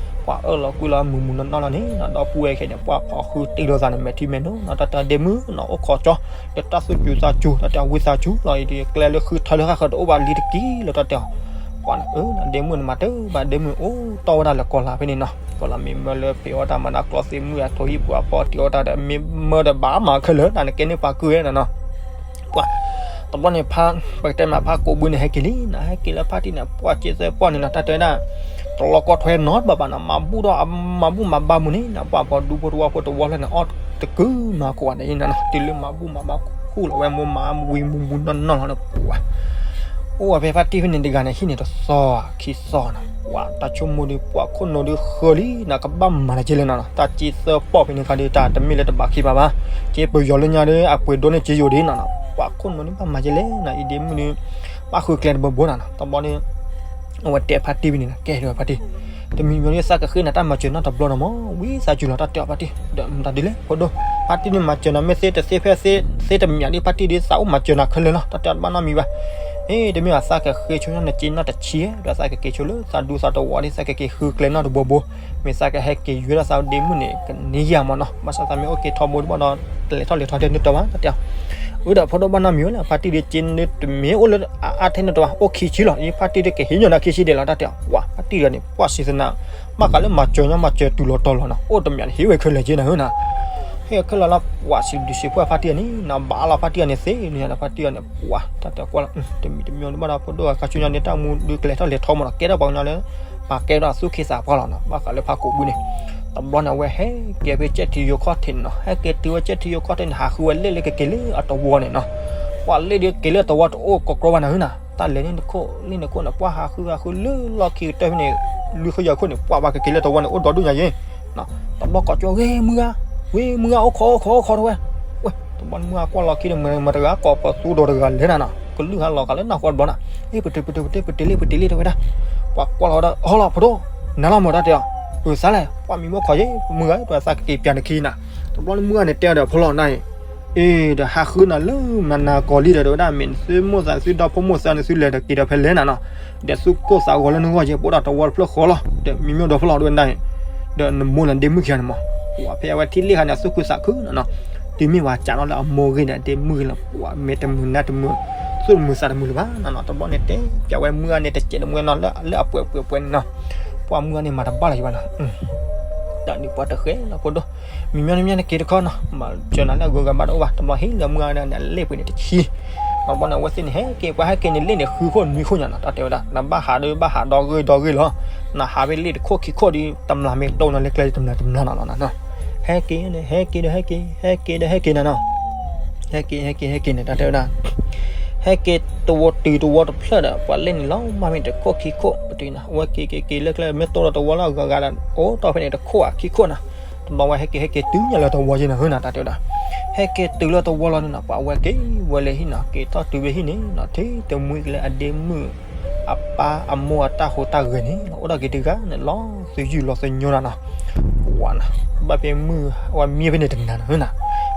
ပှၤအၢၣ်လီၤကွံလီၤမုာ်မုာ်နီၢ်နီၢ်လီၤန့ၣ်နီၤ, ဒီပုၢ်ဝဲၢ်ခဲန့ၣ် ပှၤဖီၣ်ဃုတ့ၢ်လိာ်သးန့ၣ် မဲာ်ထံမဲာ်နိနီၤ, တၢ်တဲဒ့မုၣ်နီၤ အိၣ်ခိးကၠီ လၢတၢ်သူၣ်စူၤသးစူၤ တၢ်တဲဝံသးစူၤလီၤအံၤဒီး ကျဲလၢဃုထၢလၢဃၣ်ဃၢၤတအိၣ်ဘၣ်လံတက့ၢ်လၢတၢ်တဲအီၤ, ပှၤန့ၣ် အၢ ဒ့မုၣ်န့ၣ် မၤတဘၣ်ဒ့မုၣ်အိၣ်တီၢ်ဝဲဒၣ်လၢကီၢ်လါဖဲန့ၣ်နီၤ, ကီၢ်လါမ့ၢ်မၢလၢဖံးအီၣ်တၢ်မၤနၢၤကျီသ့ၣ်မုၣ်အထိးဟံၣ်ပူၤအဖီတ့ၢ်အီၣ်တၢ်ဒီး မ့ၢ်မၢဒီးဘၣ်မၤခဲလၢာ် တၢ်နကဲန့ၢ်ပှၤကုၢ်ဝဲနီၤနီၤ ပှၤ တဘျီန့ၣ်ဖါ ပကတဲမးဖါကိးဘုန့ၣ် ဟဲက့ၤလံနီၤ, ဟဲက့ၤလၢဖါတံၢ်န့ၣ် ပှၤစ့သၢပီၢ်န့ၣ်နီၤ တၢ်တဲဝဲဒၣ် တလီၤကီထွဲနီတဘျီဘၣ်နီၤ, မၤဘူၣ်ဒီး မၤဘူၣ်မၤဘါမူန့ၣ်နီၤ, ပှၤပှၤဒူဖိတဝီဖိတဝီလၢန့ၣ် အီၣ်တကုာ်မၤကိးဂၤဒဲးနီၤ, တုၤလၢမၤဘူၣ်မၤဘါခူၣ်လီၤဝဲမိၢ်မၤဝံၤမူမူနီၢ်နီၢ်လီၤန့ၣ် ပှၤ အိၣ်ဝဲဖဲဖါတံၢ်ဖဲန့ၣ်တဂၤန့ၣ် ဟံၣ်န့ၣ်တသီခံသီနီၤ, ပှၤတၢ်ဆိကမိၣ်ဒီး ပှၤခိၣ်နူာ်ဒီးဃၢလံနီၤ, ကဘၣ်မၤတက့ၢ်လဲၣ်နီၤ, တၢ်စ့သၢပီၢ်ဖဲန့ၣ်ခါဒီး တၢ်တမ့ၢ်လၢတဘၣ်ခံဘၣ်ဘၣ်, က့ပယီၤလၢညါဒီး အပှ့ၤဒိၣ်န့ၢ်စ့ယိာ်ဒံးနီၤ, ပှၤခိၣ်နူာ်န့ၣ်ဘၣ်မၤက့ၢ်လဲၣ်နီၤ, အံၤဒ့မုၣ်ဒီး ဘၣ်ဃုကျဲတဘိဘိနီၤနီၤ, တဘျီန့ၣ် အဝဲတဲဖါတံၢ်ဖဲန့ၣ်နီၤ, ကဲဒီးဖါတံၢ် တမံၤမံၤဒီး သးကဃ့နၤတၢ်မၤစၢၤနီတဘျီနီၤမး, ဝံသးစူၤလီၤ တၢ်တဲအီၤဖါတံၢ်, ဒီးမတၤဒ်လဲၣ် ဖိဒိၣ်, ဖါတံၢ်န့ၣ်မၤစၢၤနၤ မ့ၢ်သ့တသ့ဖဲသ့ သ့တမံၤဒ်ဖါတံၢ်ဒီး သးအိၣ်မၤစၢၤနၤခဲလၢာ်လီၤ, တၢ်တဲအီၤတဘၣ်နီတမံၤဘၣ်, အ့ တမ့ၢ်ဘၣ် သးကဃ့ဆိနီၢ်နစ့နီၢ်တဆံ, ဒီးသးကက့ၤဆိလၢ သးဒူသးတဝီၤဒီး သးကက့ၤဃုကျဲနီတဘိဘိ, မ့ၢ်သးကဟဲက့ၤယွဲဒီးသးဒ့မုၣ်န့ၣ် ကန့ၢ်ယၤမးနီၤ, ဘၣ်ဆၣ်သးမ့ၢ်အိၣ်က့ၤထီဘိတဘျီဒီး တလဲၤထီၣ်လဲၤထီၣ်ထဲန့ၣ်တၢ်ဘၣ် တၢ်တဲအီၤ, အၢ ဒီးဖိဒိၣ်ဘၣ်နီတမံၤဝဲလၢ ဖါတံၢ်ဒီး စ့န့ၣ်တမ့ၢ်အိၣ်လၢအအါထဲန့ၣ်တၢ်ဘၣ်, အိၣ်ခံဆံလီၤ, အံၤဖါတံၢ်ဒီးကဟ့ၣ်ညီနၤခံဆံဒဲးလီၤ တၢ်တဲအီၤ, ပှၤ ဖါတံၢ်ဒီးန့ၣ် ပှၤစံးသနာ် ဘၣ်ဃးလၢမၤစၢၤညီမၤစၢၤတုၤလီၤတီၤလီၤနီၤ, အိၣ်တမံၤန့ၣ် ဟ့ၣ်ဝဲခဲလၢာ်က့နၤဧၢနီၤ, ဟဲခဲလၢာ်လီၤ ပှၤစံးဘျုးစံးဖှိၣ်ဖါတံၢ်အီၤန့ၣ် နဘၣ်လီၤဖါတံၢ်အီၤန့ၣ်သ့န့ၣ် ဖါတံၢ်အီၤန့ၣ် ပှၤတၢ်တဲကွၢ်လီၤ တမံၤတမံၤဒ်ဘၣ်ဒီး ဖိဒိၣ်အခါဆူညါန့ၣ် တၢ်မူဒုးကလဲၤထီၣ်လဲၤထီမးဒီး ကဲထီၣ်ပှၤကညီလၢ ပာ်ကဲဒီးသူၣ်က့သးပှၢ်လီၤနီၤ ဘၣ်ဃးလၢဖါကိးဘုန့ၣ် တဘျီန့ၣ် အဝဲဟဲက့ၤဖဲကၠဲၣ်ထံယိၤခီၣ်ထံးန့ၣ်နီၤ ဟဲက့ၤတုၤဝဲကၠဲၣ်ထံယိၤခီၣ်ထံးန့ၣ် ဟးဃုဝဲလ့ၣ်လၢကက့ၤလၢအတဝီန့ၣ်နီၤ ပှၤလ့ၣ်ဒုးက့ၤလၢတဝီတအိၣ်ကကြီဘၣ်နၤဧၢနီၤ တၢ်လဲၤန့ၣ်တခိၣ်လ့ၣ်န့ၣ်ခိၣ်န့ၣ် ပှၤဟးဃုဟးဃုလၢလီၢ်ခံကတၢၢ်ဖဲန့ၣ် လွံၢ်ဃုယၤခိၣ်န့ၣ် ပှၤဘၣ်ကက့ၤလၢတဝီန့ၣ် အိၣ်ဒီဒူၣ်ညါယဲ တဘျီကိးကၠီ ဝ့ၢ်မုၢ်ဂၤ, ဝ့ၢ်မုၢ်ဂၤ အိၣ်ခိး အိၣ်ခိး အိၣ်ခိး တဲဝဲ, ဝ့ၢ် တဘျီမုၢ်ဂၤကွၢ်လီၤခံဒီး မတၤတဂၤကိးပသူဒီးတဂၤလဲၤနၤနီၤ, ကလုၢ်ဟးလီၤဃာ်လၢနၢ်ဃီတဘျီနၤ, ဟ့ၣ် ပတုာ် ပတုာ် ပတုာ် ပတုာ်လ့ၣ် ပတုာ်လ့ၣ် တဲဝဲဒၣ်, ပှၤကွၢ်လီၤဒီး ဟီလီၤ ဖိဒိၣ်, နၤလီၤမတၤတဲအီၤ, အုး သးလဲၣ် ပှၤမံၤမ့ၢ်ခိးယ့ၣ် မုၢ်ဂၤ ပှၤသးကက့ၤပၠးနခံနၤ, တဘျီမုၢ်ဂၤန့ၣ်တဲအီၤဒီး ဖိလီၤနၤအံၤ အ့ ဒီးဟးဃုနၤလၢမနၤကီၤလံဒီး တဲဝဲဒၣ် မ့ၢ်သုမိၢ်သးသုဒီဖိမိၢ်သးန့ၣ် သုလဲၤဒီးက့ၤဒီးဖဲလဲၣ်နၤနီၤ, ဒီးသုကိၢ်သးဂီၤလၢနဂီၢ်ယဲၢ် ပအိၣ်ဒီးတဝီတဖျၢၣ်ဃီလီၤ, ဒီးမံၤမ့ၢ်ဒီးဖျၢၣ်လီၤ တဲဝဲဒၣ်, ဒီးနမိၢ်လၢဒ့မုၣ်ခံဂၤန့ၣ်မး, ပှၤဖဲအဝဲထံၣ်လ့ၣ်ဂၤန့ၣ် အသူၣ်ခုသးခုနၤနီၤ, တုၤမ့ၢ်ပှၤစးထီၣ်လၢအမိၢ်ဂ့ၤဒီး ဒ့မုၣ်ဂ့ၤလီၤ ပှၤမ့ၢ်တမုာ်နၤတမုာ်, သူၣ်တမုာ်သးတမုာ်လၢၤဘၣ်နၤနီၤ, တဘျီန့ၣ်တဲပၠးဝဲမုၢ်ဂၤန့ၣ် တစဲးတမုာ်နီၤ လၢအပှဲၤပှဲၤပှဲၤန့ၣ်နီၤ, ပှၤမုၢ်ဂၤန့ၣ်မၤတဘၣ်လၢၤယဘၣ်နီၤ တၢ်ဒုးပှၤတဃဲလီၤဖိဒိၣ်, မံၤမ့ၢ်မ့ၢ်န့ၣ်က့ၤတခီနီၤ, မၤစၢၤနၤလၢအဂုၤအဂၤဘၣ်တအိၣ်ဘၣ်, တဘျီဟ့ၣ်လၢမုၢ်ဂၤန့ၣ် အလ့ၣ်ပှ့ၤန့ၣ်တဆံ, တဘျီန့ၣ်အဝဲသ့ၣ်န့ၣ် ဟဲက့ၤ ပှၤဟဲက့ၤန့ၣ် လ့ၣ်န့ၣ်ဃုခိၣ်နွံခိၣ်ညါနီၤ, တၢ်တဲဝဲဒၣ် နဘၣ်ဟးဒီးဘၣ်ဟးဒီဂ့ၢ်ဒီဂ့ၢ်လီၤ, နဟးဖဲလ့ၣ်တခိၣ်ခံခိၣ်ဒီး တမျၢ်မ့ၢ်တိၢ်နီၤ လၢကျဲတမျၢ်တမျၢ်နီၤလီၤနၤ, ဟဲက့ၤန့ၣ် ဟဲက့ၤဒီးဟဲက့ၤ ဟဲက့ၤဒီးဟဲက့ၤနၤနီၤ ဟဲက့ၤ ဟဲက့ၤ ဟဲက့ၤန့ၣ် တၢ်တဲဝဲဒၣ်, ဟဲက့ၤတဝီတုၤတဝီတဖျၢၣ်ဒီး ပှၤလ့ၣ်န့ၣ်လီၤမၢ်မ့ၢ်တခိၣ်ခံခိၣ် ပတုၤနၤ အဝဲက့ၤက့ၤက့ၤလၢကျဲ မ့ၢ်တိၢ်လီၤတဝီလၢအဂၤဂၤဒီး အိၣ်တီၢ်ဖဲန့ၣ်တခိၣ်ဧါခံခိၣ်နၤ, တဘျီဝဲဟဲက့ၤဟဲက့ၤတုၤညါလၢတဝီယဲၢ်နၤ ဟၢနၤ တၢ်တဲဝဲဒၣ်, ဟဲက့ၤတုၤလၢတဝီလီၤန့ၣ်နီၤ ပှၤဝဲက့ၤဝဲလၢဟံၣ်နီၤ က့ၤထီၣ်တုၤဖဲဟံၣ်န့ၣ်နီၤ ထဲတမှံၤလၢအဒ့မုၣ် အပၢ်အမိၢ်အတၢ်ဟူးတၢ်ဂဲၤန့ၣ် အိၣ်ဒီးက့ၤတဂၤန့ၣ် လီၤသယုၢ်လီၤသညိနၤနီၤ, ပှၤနၤ ဘၣ်ဖဲမုၢ် ဝဲမံဖဲန့ၣ်တနၤနီၤ ဟၢနၤ,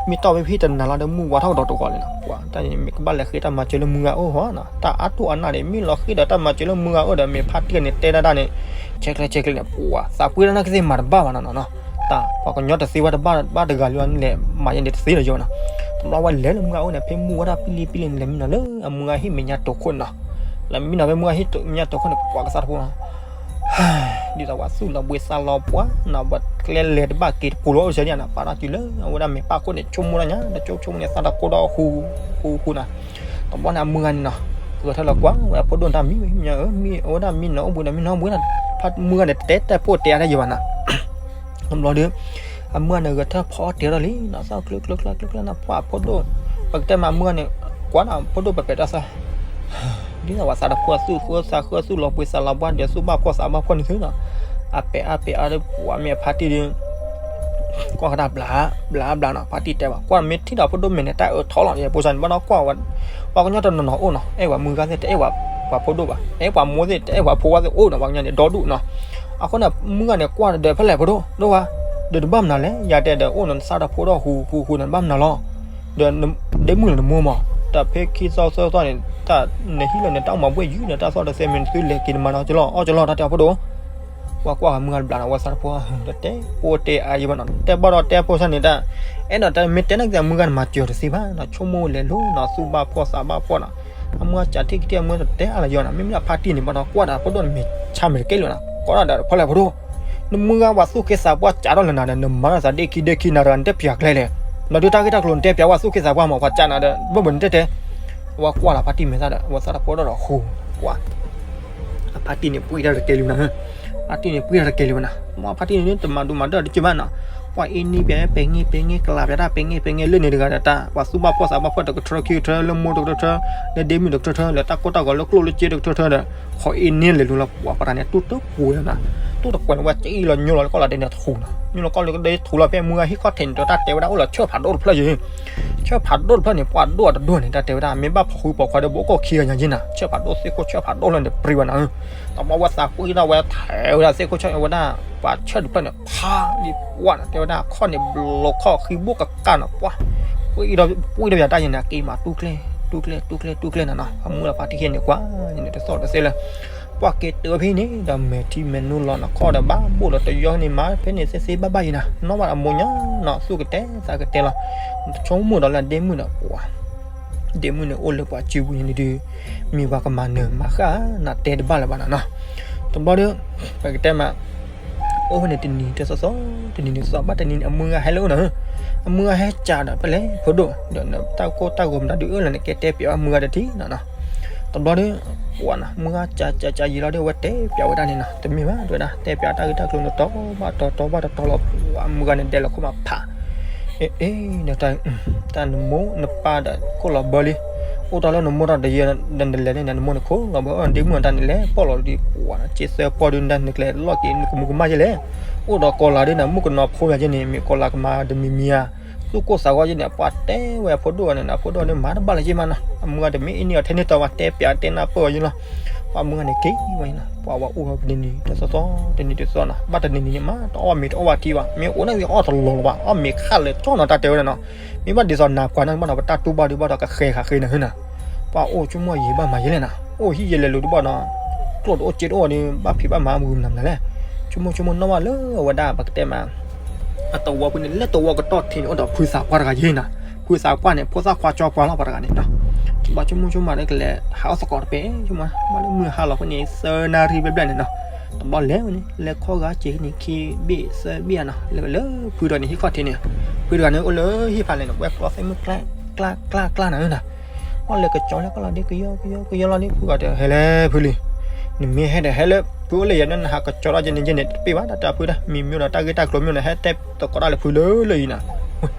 မ့ၢ်တီၢ်ဖဲဖဲတနၤလီၤဒီး မုၢ်ဝါထီၣ်ကဒီးတဂီၤလံနီၤ, ပှၤတၢ်န့ၣ် မ့ၢ်ကဘၣ်လဲၤဃ့တၢ်မၤစၢၤလၢမုၢ်ဂၤအိၣ်ဟီနီၤ, တၢ်အါထီၣ်အါနၢ်န့ၣ် မ့ၢ်လီၤဃ့ဒီးတၢ်မၤစၢၤလၢမုၢ်ဂၤအိၣ်ဒီး မ့ၢ်ဖါတံၢ်န့ၣ်တဲဒၣ်တၢ်န့ၣ် ဆဲးကျဲဆဲးကျဲန့ၣ် ပှၤသးပှ့ၤတၢ်နာ်က့သ့ၣ်မၤတဘၣ်ဘၣ်နီၤနီၤ, တၢ်ပှၤကညီတသ့ဝဲတဘၣ်ဘၣ်တဂၤလၢၤန့ၣ်လဲၤမၤယဲန့ၣ်တသ့လၢၤယဲဘၣ်နီၤ, တဘျီဝဲလဲၤလၢမုၢ်ဂၤအိၣ်န့ၣ် ဖဲမုၢ်ဝါထီၣ်ပံလံပံလံန့ၣ် လဲၤမံနီၤလၢအမုၢ်ဂၤဟံၣ်မဲာ်ညါတိာ်ခိၣ်န့ၣ်နီၤ, လဲၤမံနီၤဖဲမုၢ်ဂၤဟံၣ်မဲာ်ညါတိာ်ခိၣ်န့ၣ် ပှၤကသးတဖိနီၤ ဒ်သိးပှၤသူၣ်လီၤဘှံးသးလီၤပှၤနီၤ ပှၤကျဲလဲၤတဘၣ်က့ၤတပူၤလီၤ အိၣ်စဲန့ၣ်နီၤ ပာ်ထီၣ်တုၤလၢ အဝဲဒၣ်မဲာ်ပၢ်ခိၣ်န့ၣ် ဆိကမိၣ်တၢ်ညါ တဆိကမိၣ်န့ၣ် သးတကိၢ်ဒီးဃူဃူဃူနီၤ, တဘျီန့ၣ် အမုၢ်ဂၤန့ၣ်နီၤ ဂဲၤထၢၣ်လီၤကွၢ်ဝဲအဖိဒိၣ်န့ၣ် တၢ်မံၤဝဲမံၤဧၢ မံၤအိၣ်ဝဲဒၣ်မံၤနီၤ အိၣ်ဘှံးဒီးမံၤနီၤ အိၣ်ဘှံးနီၤ, မုၢ်ဂၤန့ၣ် တဲတဲဖိတဲအါတၢ်ယံၤဘၣ်နီၤ တဘျီဒီး အမုၢ်ဂၤန့ၣ် ဂဲၤထၢၣ်ဖီအီၣ်တဲာ်ထီၣ်လံနီၤ သီၣ်ချၢချၢချၢချၢချၢနီၤ ပှၤအဖိဒိၣ် ပကတဲမးအမုၢ်ဂၤန့ၣ် ကွၢ်နီၤအဖိဒိၣ်ပှဲၤပှဲၤတၢ်သး ဒ်သိးပှၤသးတဖိသူၣ်ဃၢသးဃၢသူၣ်လီၤဘှံးသးလီၤပှၤဒီးသူၣ်ဘၣ်ဖှီၣ်သးဘၣ်ဖှီၣ်န့ၣ်သုနီၤ, အပဲာ်အါပဲာ်အါဒီးပှၤမ့ၢ်အဖါတံၢ်ဒီး ကွၢ်ကဒါဘျး ဘျးဘျးနီၤ ဖါတံၢ်တဲဘၣ် ကွၢ်မ့ၢ်ထံၣ်ဒီးဖိဒိၣ်မဲာ်န့ၣ် တၢ်အၢထီၣ်လီၤ ယဲပိစၢ်န့ၣ် ဘၣ်ဒီးကွၢ်ဝဲ ပှၤကညီတနီၤနီၤအိၣ်နီၤ အဲၣ်ပှၤမုၢ်ဂၤသ့ၣ် တအဲၣ်ပှၤဖိဒိၣ်ဘၣ် အဲၣ်ပှၤမိၢ်သ့ၣ် တအဲၣ်ပှၤဖိဝါသ့ၣ်အိၣ်နီၤ ပှၤကညီန့ၣ် ဒီဒူၣ်နီၤ, အဃိန့ၣ် မုၢ်ဂၤန့ၣ် ကွၢ်ဒီးဖဲလဲၣ်ဖိဒိၣ် ဒိၣ်ဝါ ဒီးတဘၣ်မနုၤလဲၣ် ယၤတဲဒီးအိၣ်နီၤ နသးတဖိဒီးဃူဃူဃူန့ၣ် တဘၣ်မနုၤလီၤ ဒီးဒ့မုၣ်လီၤနမိၢ်မး တၢ်ဖဲခံသီသၢသီန့ၣ် တၢ်နဟံၣ်လီၤန့ၣ် တၢ်အိၣ်မၤဘှဲၣ်ယုၢ်ဒီး တၢ်သီၣ်တသဲမ့ၢ်နသုလဲၤက့ၤနမၤနီၤကလီၤ အီၣ်ကလီၤ တၢ်တဲအီၤဖိဒိၣ် ပှၤကွၢ်ဂၤမုၢ်ဂၤတဘျးနီၤ ဝဲသးတဖိ တတဲပိတဲအါယံၤဘၣ်နီၤ တဲဘၣ်ဒီးတဲဖိစၢ်န့ၣ်တၢ် အဲၣ်ဒိးတၢ်မ့ၢ်တဲနာ်က့ၤအမုၢ်ဂၤန့ၣ် မၤစၢၤတသ့ဘၣ်နီၤ ဆိကမိၣ်လဲၤလိၤနီၤ သူၣ်ဘၣ်ဖှီၣ်သးဘၣ်ဖှီၣ်နီၤ အမုၢ်ဂၤစးထံၣ်ကတံၢ်အမုၢ်ဂၤတတဲအါလၢၤယီၤနီၤ မ့မ့ၢ်အဖါတံၢ်န့ၣ် ဘၣ်ဒီးကွၢ်ဒီးဖိဒိၣ်န့ၣ် မ့ၢ်ဆါမ့ၢ်တကဲလၢၤနီၤ ကိးဒၣ်ဒီးဖဲလဲၣ်ဖိဒိၣ် နမုၢ်ဂၤပှၤသူၣ်က့သးပှၢ်စးထီၣ်လၢနၤဒီး နမၤတၢ်သးဒ့ခံဒ့ခံနၤတဂၤ နတဲပၠးကျဲလဲၣ် နဒုးတၢ်ဂ့ၢ်တၢ်ကျိၤနတဲပၠးဝဲသူၣ်က့သးပှၢ်မး ပှၤစးနၤဒီး ဘၣ်ဘၣ်နတဲတဲ အဝဲကွၢ်လီၤဖါတံၢ်မဲာ်သၣ်ဒီး အဝဲသးတဖိဒီးဃူ ကွၢ် အဖါတံၢ်န့ၣ် ပှ့ၤတၢ်တကဲလၢၤနီၤ ဖါတံၢ်န့ၣ် ပှ့ၤတၢ်တကဲလၢၤဘၣ်နီၤ မ့ၢ်ဖါတံၢ်န့ၣ် တမၤဒိၣ်မၤဒၢၣ်တကဲဘၣ်နီၤ ပှၤအ့န့ၢ်ပှၤ ပဲၤငဲပဲၤငဲ ကလၤပှၤတၢ်ပဲၤငဲပဲၤငဲ လၢန့ၣ်တဂၤဒီးတၢ် ပှၤသူၣ်ဘၣ်ဖှီၣ်သးဘၣ်ဖှီၣ်တကထၢခံကထၢ လၢမိၢ်တကထၢထၢ လၢဒ့မုၣ်တကထၢထၢ လၢတၢ်ကိၢ်တၢ်ဂီၤလၢကျိၣ်လၢစ့တကထၢထၢဒီး ဃီအ့န့ၢ်လဲၤလိၤလီၤ ပှၤပှၤတၢ်န့ၣ် တူၢ်တပှဲၤနီၤ တူၢ်တပှဲၤန့ၣ် ဝဲကံလီၤညိလီၤလၢကီၢ်လီၤဒဲးန့ၣ်ထူနီၤ ညိလီၤကီၢ်လၢဒဲးထူလီၤဖဲမုၢ်ဂၤဟံၣ်ခီၣ်ထံးန့ၣ် တၢ်တဲဝဲဒၣ်အိၣ်လီၤဆၢဖးဒိၣ်တဖျၢၣ်ယံၤ ဆၢဖးဒိၣ်တဖျၢၣ်န့ၣ် ပှၤဒိၣ်အတဒိၣ်န့ၣ် တၢ်တဲဝဲဒၣ် မ့ၢ်ဘၣ်ဖီၣ်ဃုပီၤခွါဒီး ဘိၣ်ကိၢ်ခံဂၤညါယံၤနၤ ဆၢဖးဒိၣ်သ့ၣ်ခိၣ်ဆၢဖးဒိၣ်လၢန့ၣ် ပြံဝဲနၤ တဘျီဝဲသးပှ့ၤထီၣ်ဝဲထဲဝဲဒၣ်သ့ၣ်ခိၣ်ဆၢဝဲဒၣ် ပှၤဆၢတဖျၢၣ်န့ၣ် ဖးလံကွၢ်နၤ တဲဝဲဒၣ် ခီၣ်န့ၣ်ဘျီခီၣ်ဃံဘိၣ်ကကၢ်နၤ ပှၤ ပှ့ၤဒီးပှ့ၤဒီးယၤတၢ်ယံၤနၤ က့ၤမးတူၢ်ကျဲ တူၢ်ကျဲ တူၢ်ကျဲ တူၢ်ကျဲနၤနီၤ အမုၢ်လၢဖါတံၢ်ဟ့ၣ်န့ၣ်ကွၢ်န့ၣ် တသီၣ်တသဲလၢ ပှၤက့ၤတုၤဝဲဖဲန့ၣ် ဒီးမဲာ်ထံမဲာ်နိလီၤနၤ ခီၣ်ဒီးဘၣ်ဘိၣ်ဒီးတယီန့ၣ်မၤ ဖဲန့ၣ်သ့သ့ဘၣ်ဘၣ်ယံၤနၤ နီၢ်ဘၣ်အမိၢ်ညါနီၤ သူၣ်ကတဲသးကတဲလီၤ ဆိကမိၣ်ဒီးလၢဒ့မုၣ်ဒီးပှၤ ဒ့မုၣ်န့ၣ်အိၣ်လၢပှၤစုပူၤန့ၣ်ဒုး မ့ၢ်ပှၤကမၤနၢၤမၤဃၣ်နၤ တဲတဘၣ်လၢၤဘၣ်နၤနီၤ တဘျီဒီး ပကတဲမး အိၣ်ဝဲန့ၣ်တနံၤတသီသီ, တနံၤတသီသီ ဘၣ်တနံၤန့ၣ် အမုၢ်ဂၤဟဲလၢအအိၣ်နီၤ, အမုၢ်ဂၤဟဲကးဒီး ဖဲလဲၣ်ဖိဒိၣ်ဒီး တၢ်ကိၢ်တၢ်ဂီၤမတၤဒုးအၢၣ်လီၤန့ၣ် ကဲတဲပၠးအမုၢ်ဂၤတထံၣ်နီၤနီၤ. တဘျီဒီး ပှၤနီၤ မုၢ်ဂၤကးကးကးယံာ်လီၤဒီး အဝဲတဲပၠးဝဲဒၣ်န့ၣ်နီၤ, တမ့ၢ်ဘၣ် တဲဝဲဒၣ် တဲပၠးတၢ်ဂ့ၢ်တၢ်ကျိၤန့ၣ် တီဘၣ်တီတီဘၣ်တီတီလီၤ. ပှၤမုၢ်ဂၤန့ၣ်ဒဲးလီၤခိၣ်မးဖး အ့ အ့ ဒီးတၢ် တၢ်နမိၢ်နပၢ်ဒီးခိၣ်လီၤဘၢလံ, အိၣ်တ့ၢ်လၢနမိၢ်တၢ်တယဲၢ်ဒီးနလဲၤန့ၣ် နမိၢ်န့ၣ်ခိၣ်လီၤဘၢအီၤ ဒ့မုၣ်တၢ်န့ၣ်လဲၤပီၣ်လီၤဒီး ပှၤနီၤ က့သၢပီၢ်ဒုး နတၢ်နကျဲၤလီၢ်က့ၤ နကမူၤကမၣ်ယဲလဲၣ်, အိၣ်ဒီးကီၤလၤဒုး နမုၣ်ကနီၤဖိယဲန့ၣ် မ့ၢ်ကီၤလၤကမၤတမံၤမံၤဧါ, သူၣ်ကိၢ်သးဂီၤယဲန့ၣ် ပှၤတဲဝဲအဖိဒိၣ်အီၤန့ၣ် အဖိဒိၣ်အီၤန့ၣ် မၤတဘၣ်လၢၤက့မးနီၤ, အမုၢ်ဂၤတမ့ၢ်အ့ၣ်န့ၢ်အီၤထဲန့ၣ်တီဘၣ် တဲပၠးတဲနၢ်ပၢၢ်အီၤယဲလီၤ. ပှၤမုၢ်ဂၤန့ၣ်က့ၤဝဲနီၤ, ပှၤဝဲအိၣ်ဝဲတနံၤတသီသီ တနံၤတသီနီၤ, ဘၣ်တနံၤနံၤန့ၣ်မး တအီၣ်မ့ၤတအီၣ်ဝါထံဘၣ်, မ့ၢ်အိၣ်န့ၣ်ဂ့ၤအီၣ်တလီၤလီၤဘၣ်, အီၣ်မ့ၤခးလၢာ်ကၠီနီၤ တၢ်တဲဝဲဒၣ်နီၤ, မ့ၢ်ဘၣ်ဒ်သိးနၤပှၤန့ၣ်ဘၣ်နီၤ ပတၢ်တူၢ်ဘၣ်ဒုးဘၣ်ဒီးကဃဲၤဃးဃ့နၤဟၢနၤ, ပှၤအိၣ်ဆိကမိၣ်ယံာ်ဘၣ်မၤယဲလဲၣ်နီၤ, အိၣ်ဟံၣ်ယဲလဲၤလိာ်ဒုးဘၣ်နီၤ, ကျိၣ်တအိၣ်စ့တအိၣ်ဒီး ဘၣ်ဖံးဘၣ်မၤမုာ်မနုၤမနုၤလဲၣ်, ဆိကမိၣ်ဆိကမိၣ်နီၣ်ဘၣ်လၢအဝဲဒၣ်ပကတဲမး အသဝီဖုန့ၣ် လၢသဝီကတီၢ်ထံးန့ၣ် အိၣ်ဒီးဖုသးပှၢ်တဂၤယဲနီၤ, ဖုသးပှၢ်န့ၣ် ဖိသၣ်ခွါကၠီပှၤလီၤ ပှၤတဂၤန့ၣ်နီၤ, ဘၣ်ဆိကမိၣ်ဆိကမးလၢကလဲၤဟးအီၣ်သကိးတပဲ ဆိကမိၣ် ဘၣ်လၢမုၢ်ဟါလီၤဖဲန့ၣ် သၢနၣ်ရံၣ်ဘျဲၣ်ဘျဲၣ်န့ၣ်နီၤ, တဘျီလဲၤဝဲန့ၣ် လဲၤခီဂၤစ့ၤန့ၣ် ခံဘ့ၣ်သၢဘ့ၣ်ဧါနီၤ, လဲၤဝဲလၢဖုဒီးန့ၣ် ဟံၣ်ခီၣ်ထံးန့ၣ်, ဖုတဂၤန့ၣ်အိၣ်လၢဟံၣ်ဖးလဲၢ်န့ၣ် ဝဲကျီသ့ၣ်မုၢ်ကျါ ကျါ ကျါ ကျါနၤနီၤ အီၣ်လဲၤကကၠီၤလၢကီၢ်လီၤဒ်ကယီကယီကယီလီၤဒ်ဖုဂၤဒီး ဟဲလဲၣ်ဖုလံ, နမ့ၢ်ဟဲဒီးဟဲလၢ ဖုအိၣ်လၢယၤန့ၣ် နဟးကကၠီၤထီၣ်ကဲန့ၣ်ကဲန့ၣ် တပ့ၢ်ဘၣ်တၢ်တဲဖုဒီး မံၤမ့ၢ်ဒီးတၢ်ဂ့ၢ်တၢ်ကျိၤမ့ၢ်ဒီး ဟဲတဲသကိးတၢ်လၢဖုလၢလၢအံၤနီၤ,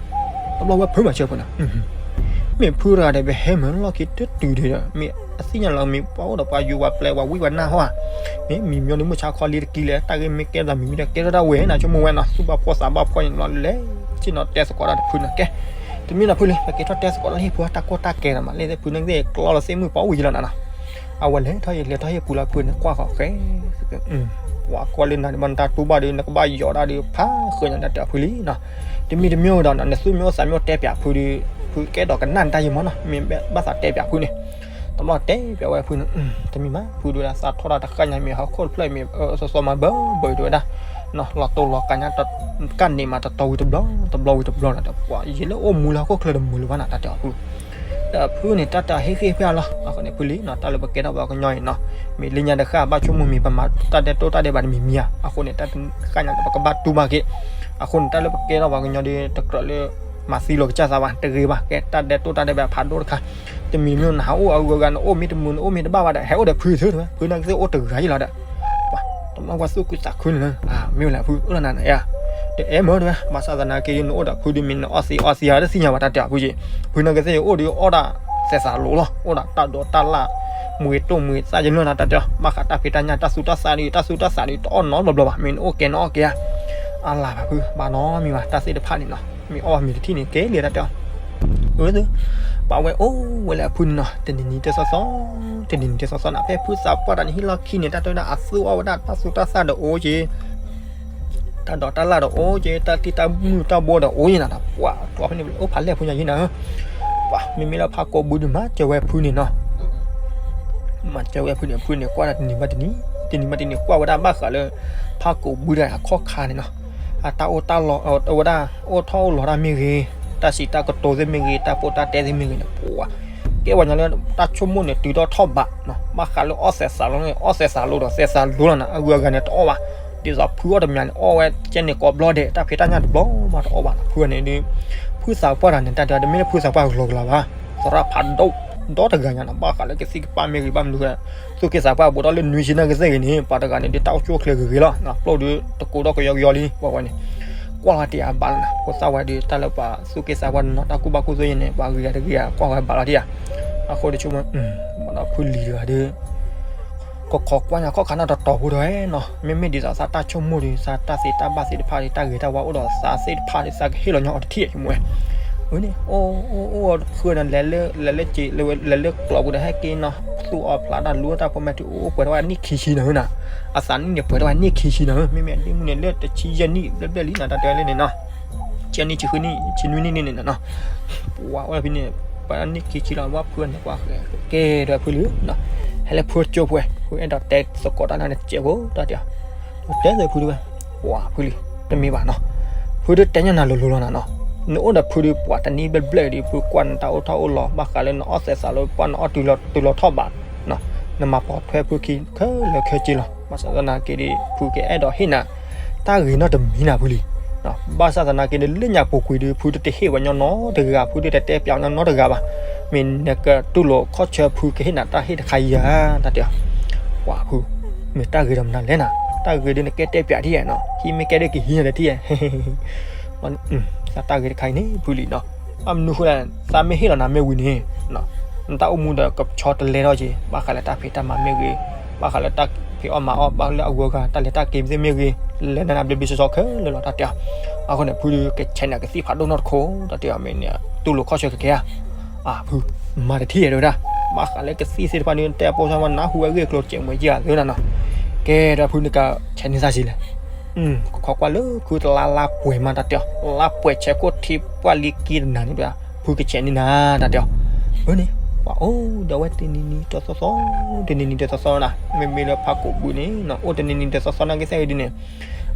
တဘျီဝဲဖုမၤဆၢဖုနီၤ, မ့ၢ်ဖုတဂၤဒီး ပဟဲမုာ်လီၢ်ခံတတုၤဒီး မ့ၢ်အသ့ၣ်ညါလီၤ မ့ၢ်ပှၤအိၣ်ဒီးပှၤယူၤပှၤပျဲၤပှၤဝံပှၤနၢ်ဟီဧါ, မ့ၢ်မံၤမ့ၢ်ဒီးမုၢ်ဆါခီလံတကံလဲၣ် တၢ်ဂ့ၢ်မ့ၢ်ကဲသးမံၤမ့ၢ်ဒီးကဲထီၣ်ဒၣ်ဝဲနီၤ, ဆိကမိၣ်ဝဲနီၤ သူၣ်ဘၣ်ဖှီၣ်သးဘၣ်ဖှီၣ်န့ၣ်လီၤ လဲၤ ဆ့ၣ်နီၤတဲသကိးတၢ်တဖုနီၤ ကဲ တမ့ၢ်နီၤဖုလံ ပကဲထီၣ်တဲသကိးတၢ်လၢဟံၣ်ဖုတၢ်ကီတၢ်ခဲနီၤ မးလၢဖုန့ၣ်ကသ့ၣ်ကျီလီၤသ့ၣ်မုၢ်ပှၤအိၣ်ယံၤလီၤနၤနီၤ, အဝဲလဲၤထီၣ်ယံၤလဲၤထီၣ်ယံၤပူၤလီၤဖုန့ၣ် ကွၢ်ဃီၤဃဲ ပှၤကွၢ်လၢနၤန့ၣ် ဘၣ်နတၢ်တူၢ်ဘၣ်ဒီး နကဘၣ်ယီၤဒၣ်ဒီး ဖးဃုာ်ညါတၢ်တဲအီၤဖုလံနီၤ, တမံၤတမံၤဒီးနီၤ နသူၣ်မ့ၢ်အိၣ်သးမ့ၢ်အိၣ်တဲပၠးဖုဒီး ဖုကအဲၣ်ဒိးကနၣ်နတၢ်ယံၤမးနီၤ မ့ၢ်ဘၣ်သးတဲပၠးဖုန့ၣ်, တဘျီတဲပၠးဝဲဖုန့ၣ် တမ့ၢ်ဘၣ် ဖုဒုးဒၣ်သးထီၣ်တၢ်တဃၣ်ညါမ့ၢ်ဟီၣ်ခိၣ်တဖျၢၣ်မ့ၢ် အၢ စီစီမၤဘၢဘၢတဲဝဲဒၣ်, လီၤတိၢ်လီၤကၤညါ ကၣ်န့ၣ်မးတတီၤဝံၤတဘျီ တဘျီဝံၤတဘျီနီၤ ပှၤယံၤလၢအိၣ်မူလၢဟီၣ်ခိၣ်ချၢတမုာ်လၢၤဘၣ်နီၤ တၢ်တဲအီၤဖု ဒီးဖုန့ၣ် တၢ်တဟ့ၣ်ဂ့ၢ်ဖဲအလီၢ် အဃိန့ၣ် ဖုလံနီၤ တၢ်လၢပကဲထီၣ်ပှၤကညီအံၤနီၤ မ့ၢ်လၢညါတဃၣ်ဘၣ်ဆိကမိၣ်မ့ၢ်ပမၤတၢ်ဒဲးတိၢ်တၢ်ဒဲးဘးတမံၤမံၤဧါ အဃိန့ၣ် တၢ်တဃၣ်ညါန့ၣ် ပကဘၣ်တူၢ်ဘၣ်က့ၤ အဃိန့ၣ် တၢ်လၢပကဲထီၣ်ပှၤကညီဒီး တကြၢးလၢ မၤသံလိာ်ကစၢ်သးဘၣ် တဂ့ၤဘၣ် ကဲတၢ်ဒဲးတိၢ်တၢ်ဒဲးဘးဖးဒိၣ်တခါ တမံၤမံၤနဟးအိၣ်အဂုၤအဂၤ နအိၣ်မ့ၢ်တမုာ်နအိၣ်မ့ၢ်တဘၣ်ဘၣ်ဒီး ဟဲအိၣ်ဒီးဖုသ့တဲဝဲ ဖုန့ၣ်ကသ့ၣ်အိၣ်တဂၤယံၤလီၤဒီး တဘျီပှၤသူၣ်ခုသးခုန့ၣ်လၢ မ့ၢ်ဝဲလဲၣ်ဖု အိၣ်လၢနၤန့ၣ်ဧါ တအဲၣ်မၢတဲဝဲ ဘၣ်ဆၣ်သနာ်က့ နအိၣ်ဒီးဖုဒုးမ့ၢ်နအီၣ်သံအီသံဧါတသ့ၣ်ညါဘၣ် တၢ်တဲအီၤဖုက့ ဖုန့ၣ်ကသ့ၣ်အိၣ်ဒီးအီၣ်ဒၣ်သဲးသးလိၤလီၤ အိၣ်ဒၣ်တၢ်ဒိးတၢ်လၣ် မွ့တိၢ်မွ့သၣ်ယလၢနၤ တၢ်တဲအီၤ ဘၣ်ဃးတၢ်ဖံးတၢ်ညၣ် တၢ်သူတၢ်သးဒီး တၢ်သူတၢ်သးဒီး တအီၣ်နီတဘျီဘၣ် မ့ၢ်နအိၣ်ကဲနအီၣ်ကဲဧါ အါလၢ်ဘၣ်ဖု ဘၣ်နီတမံၤဘၣ် တၢ်သ့ၣ်တဖၣ်န့ၣ်နီၤ မ့ၢ်အီၣ်မ့ၤတထံၣ်န့ၣ် ကဲလံတၢ်တဲအီၤ အၢ ပှၤဝဲအိၣ်ဝဲလၢအဖုန့ၣ်နီၤ တနံၤနံၤတသီသီ တနံၤနံၤတသီသီနီၤ ဖဲဖုသးပှၢ်တၢ်န့ၣ် ဟံၣ်လီၢ်ခံန့ၣ် တၢ်တဲဝဲဒၣ် အသူအီၣ်ဝဲဒၣ် တၢ်သူတၢ်သၣ်ဒီးအိၣ်က့ တၢ်ဒိးတၢ်လၣ်ဒီးအိၣ်က့ တၢ်တံၢ်တၢ်မုၢ်တၢ်ဘိဒီးအိၣ်က့နီၤ ပှၤကျီဖဲန့ၣ်အိၣ်ဖးလဲၢ်ဖိညါယံၤနီၤ ပှၤမ့မ့ၢ်လၢဖးကိးဘုဒုးမၤစၢၤဝဲဖုန့ၣ်နီၤ မၤစၢၤဝဲဖုန့ၣ် ဖုန့ၣ်ကွၢ်တၢ်တနံၤဘၣ်တနံၤ တနံၤဘၣ်တနံၤကွၢ်ဝဲဒၣ်ဘၣ်ဃးလၢ ဖးကိးဘုဒၣ်အခီၣ်ခါန့ၣ်နီၤ အတၢ်အိၣ်တၢ်လီၤ အဝဲဒၣ်အိၣ်ထီၣ်အိၣ်လီၤတၢ်မ့ၢ်ဂ့ၤ တၢ်စံးတၢ်ကတိၤသ့ၣ်မ့ၢ်ဂ့ၤ တၢ်ပိာ်တၢ်တဲသ့ၣ်မ့ၢ်ဂ့ၤန့ၣ် ပှၤ ကဲပှၤညီလၢတၢ်ဆိကမိၣ်န့ၣ် တုၤထီၣ်ထီၣ်ဘးနီၤ ဘၣ်ဃးလၢအီၣ်သဲးသးလိၤန့ၣ် အီၣ်သဲးသးလိၤဒီးသဲးသးလိၤလီၤနီၤ အဂုၤအဂၤန့ၣ်တအီၣ်ဘၣ် ဒ်သိးဖုအီၣ်တမံၤန့ၣ် အီၣ်ဝဲကဲန့ၣ်ကိးဘျီဒဲး တၢ်ဖံးတၢ်ညၣ်တဘျီမးတအီၣ်ဘၣ်နီၤ ဖုန့ၣ်ဒီး ဖုသးပှၢ်တၢ်န့ၣ် တၢ်တဲတမ့ၢ်လၢဖုသးပှၢ်ကလီကလီဘၣ် သရၣ်ဖးဒိၣ် ဒီတဂၤညါနီၤ ဘၣ်ဃးလၢကသံၣ်ကပၢ်မ့ၢ်ဂ့ၤ ဘၣ်မနုၤဃိ သူၣ်က့သးပှၢ်ဘူးထီၣ်လၢနွံဆံနာ်ကသ့ၣ်ဂ့ၤန့ၣ် ပှၤတဂၤန့ၣ် ဒ်တၢ်အိၣ်ဆူၣ်အိၣ်ချ့ဂ့ၤဂ့ၤလီၤ ကျိၣ်ဒုးတကိးဒီးကယီကယီလံ ပှၤဝဲန့ၣ် ကွၢ်လီၤတ့ၢ်အဘၣ်လီၤနီၤ ဖိသၣ်ဝဲဒီး တၢ်လၢပှၤသူၣ်က့သးပှၢ်နီၤ တၢ်ကူၣ်ဘၣ်ကူၣ်သ့ယဲန့ၣ် ပှၤဂ့ၤဂၤတဂ့ၤဂၤ ကွၢ်ဝဲဘၣ်လီၤတ့ၢ်ဧါ အဃိဒီးဆိကမိၣ် ဘၣ်ဒီးဖုလံၤတဂၤဒီး ကခိးကွၢ်ညါခီၣ်ခါနီၤ တတီၤဖိဒီးနီၤ မ့မ့ၢ်ဒ်သိးသးတၢ်ဆိကမိၣ်ဒီး သးတၢ်သ့တၢ်ဘၣ်သ့ၣ်တဖၣ်ဒီး တၢ်ဂ့ၤတၢ်ဝါအိၣ်ဒီးသးသ့ၣ်တဖၣ်ဒီး သးကဟ့ၣ်လီၤညီအီၤတထံၣ် ဆိကမိၣ်ဝဲ အန့ၣ် အိၣ်အိၣ်အိၣ်ဖုန့ၣ် လဲၤလၢ လဲၤလၢက့ၤ လဲၤလၢကျိးပူၤဒီး ဟဲက့ၤနီၤ သူၣ်အီၣ်ဖျးတၢ်လူၤတၢ်ဖိမဲာ်ထံ အိၣ်ပှဲၤထီၣ်ဝဲနံၣ်ခံဆံနီၤနီၤ အသးနံၣ်န့ၣ်ပှဲၤထီၣ်ဝဲနံၣ်ခံဆံနီၤ မ့မ့ၢ်ဒ့မုၣ်န့ၣ် လၢတဆံယဲၢ်နံၣ်ဘျဲၣ်ဘျဲၣ်လံနီၤ တၢ်တဲလၢန့ၣ်နီၤ ဆံနံၣ် ဆံဃုနံၣ် ဆံနွံနံၣ်န့ၣ်နီၤ ပှၤအိၣ်ဖဲန့ၣ် ပှၤနံၣ်ခံဆံလီၤ ဝဲဖုန့ၣ် ကွၢ်ဃဲ ကဲဒီးဖုလံၤနီၤ ဟဲလၢဖုကၠိပှဲၤ ဖုအဲၣ်ဒိးတဲသကိးတၢ်လၢနစဲးဖိ တၢ်တဲ တဲသ့ဖုဒုးဝဲ ပှၤဖုလံၤ တမ့ၢ်ဘၣ်နီၤ ဖုဒုးတဲညါနၤလိၤလိၤလီၤနၤနီၤ နအိၣ်ဒီးဖုဒုးပှၤတနံၣ်ဘျဲၣ်ဘျဲၣ်ဒီး ဖုကွၢ်နတၢ်အိၣ်ထီၣ်အိၣ်လီၤ ဘၣ်ဃးလၢနအီၣ်သဲးသးလိၤ ပှၤနအီၣ်တုၤလီၤထီၣ်ဘး နမၤပိာ်ထွဲဖုခံခဲလၢာ်ခဲဆ့လီၤ ဘၣ်ဆၣ်သနာ်က့ဒီး ဖုကအဲၣ်ဒိးဟ့ၣ်နၤ တၢ်ဂ့ၤနီတမံၤနၤဖုလံ. ဘၣ်ဆၣ်သနာ်က့ဒီး လၢညါပူၤကွံာ်ဒီး ဖုတတဟ့ၣ်ဝဲညီနီတဂၤ, ဖုတတတဲပၠးညီနီတဂၤဘၣ်. မ့ၢ်နကတူၢ်လိာ်ခီၣ်ဆၢဖုကဟ့ၣ်နၤတၢ်ဟ့ၣ်တခါယၤ တၢ်တဲအီၤ. ပှၤဖု, မ့ၢ်တၢ်ဂ့ၤဒီးမနုၤလဲၣ်နၤ, တၢ်ဂ့ၤဒီးနကဲတဲပၠးဒ်ယဲနီၤ, ဟံးမ့ၢ်ကဲဒီးကဟံးနၤဒီးထံၣ်ယဲ တၢ်ဂ့ၤတခါအံၤန့ၣ်ဖုလံနီၤ, ဘၣ်မနုၤဃိလဲၣ်, သးမ့ၢ်ဟ့ၣ်လီၤနၤမ့ၢ်ဝံၤန့ၣ်, နတၢ်အိၣ်မူဒီးကဆီတလဲထီၣ်က့ၤ, ဘၣ်ဃးလၢတၢ်ဖံးတၢ်မၤမ့ၢ်ဂ့ၤ, ဘၣ်ဃးလၢတၢ်ဖံးအီၣ်မၤအီၣ်, ဘၣ်လၢအဂုၤအဂၤတၢ်လဲၤတၢ်က့ၤမ့ၢ်ဂ့ၤ, လဲၤနၤနၤဘျ့ဘျ့ဆှီဆှီခဲလၢာ်လီၤ တၢ်တဲအီၤ. အဃိန့ၣ် ဖုဒီးကဆဲးန့ၢ်ကသံၣ်ဖးဒိၣ်နီၢ်တခိၣ် တၢ်တဲအီၤ, မ့ၢ်န့ၣ် တူၢ်လိာ်ခီၣ်ဆၢကကဲဧါ. အဖု, မၤတထံၣ်ယဲတဲဝဲဒၣ်, ဘၣ်ဃးလၢကသံၣ်သ့ၣ်တဖၣ်န့ၣ် တဲအဖိဆၣ်မး နၢ်ဟူဝဲအဂ့ၢ်အကျိၤ စဲးမွဲကံဧါသ့နၤနီၤ. ကဲဒီးဖုန့ၣ်ကဆဲးန့ၢ်သးစံးလဲၣ်. ကခီကွၢ်လၢခုတလါလါပှဲၤမး တၢ်တဲအီၤ, လါပှဲၤဆဲးခိၣ်ထံပှၢ်လံက့တနၤန့ၣ်ဒီး ဖုကဆဲးန့ၢ်နၤ တၢ်တဲအီၤ. အန့ၣ် ပှၤအိၣ်ဒီးဝဲတနံၤနံၤတသီသီ, တနံၤနံၤတသီသီနၤ, မ့မ့ၢ်လၢဖးကိာ်ဘုန့ၣ် အိၣ်တနံၤနံၤတသီသီနာ်က့သ့ၣ်ဝဲဒ်န့ၣ်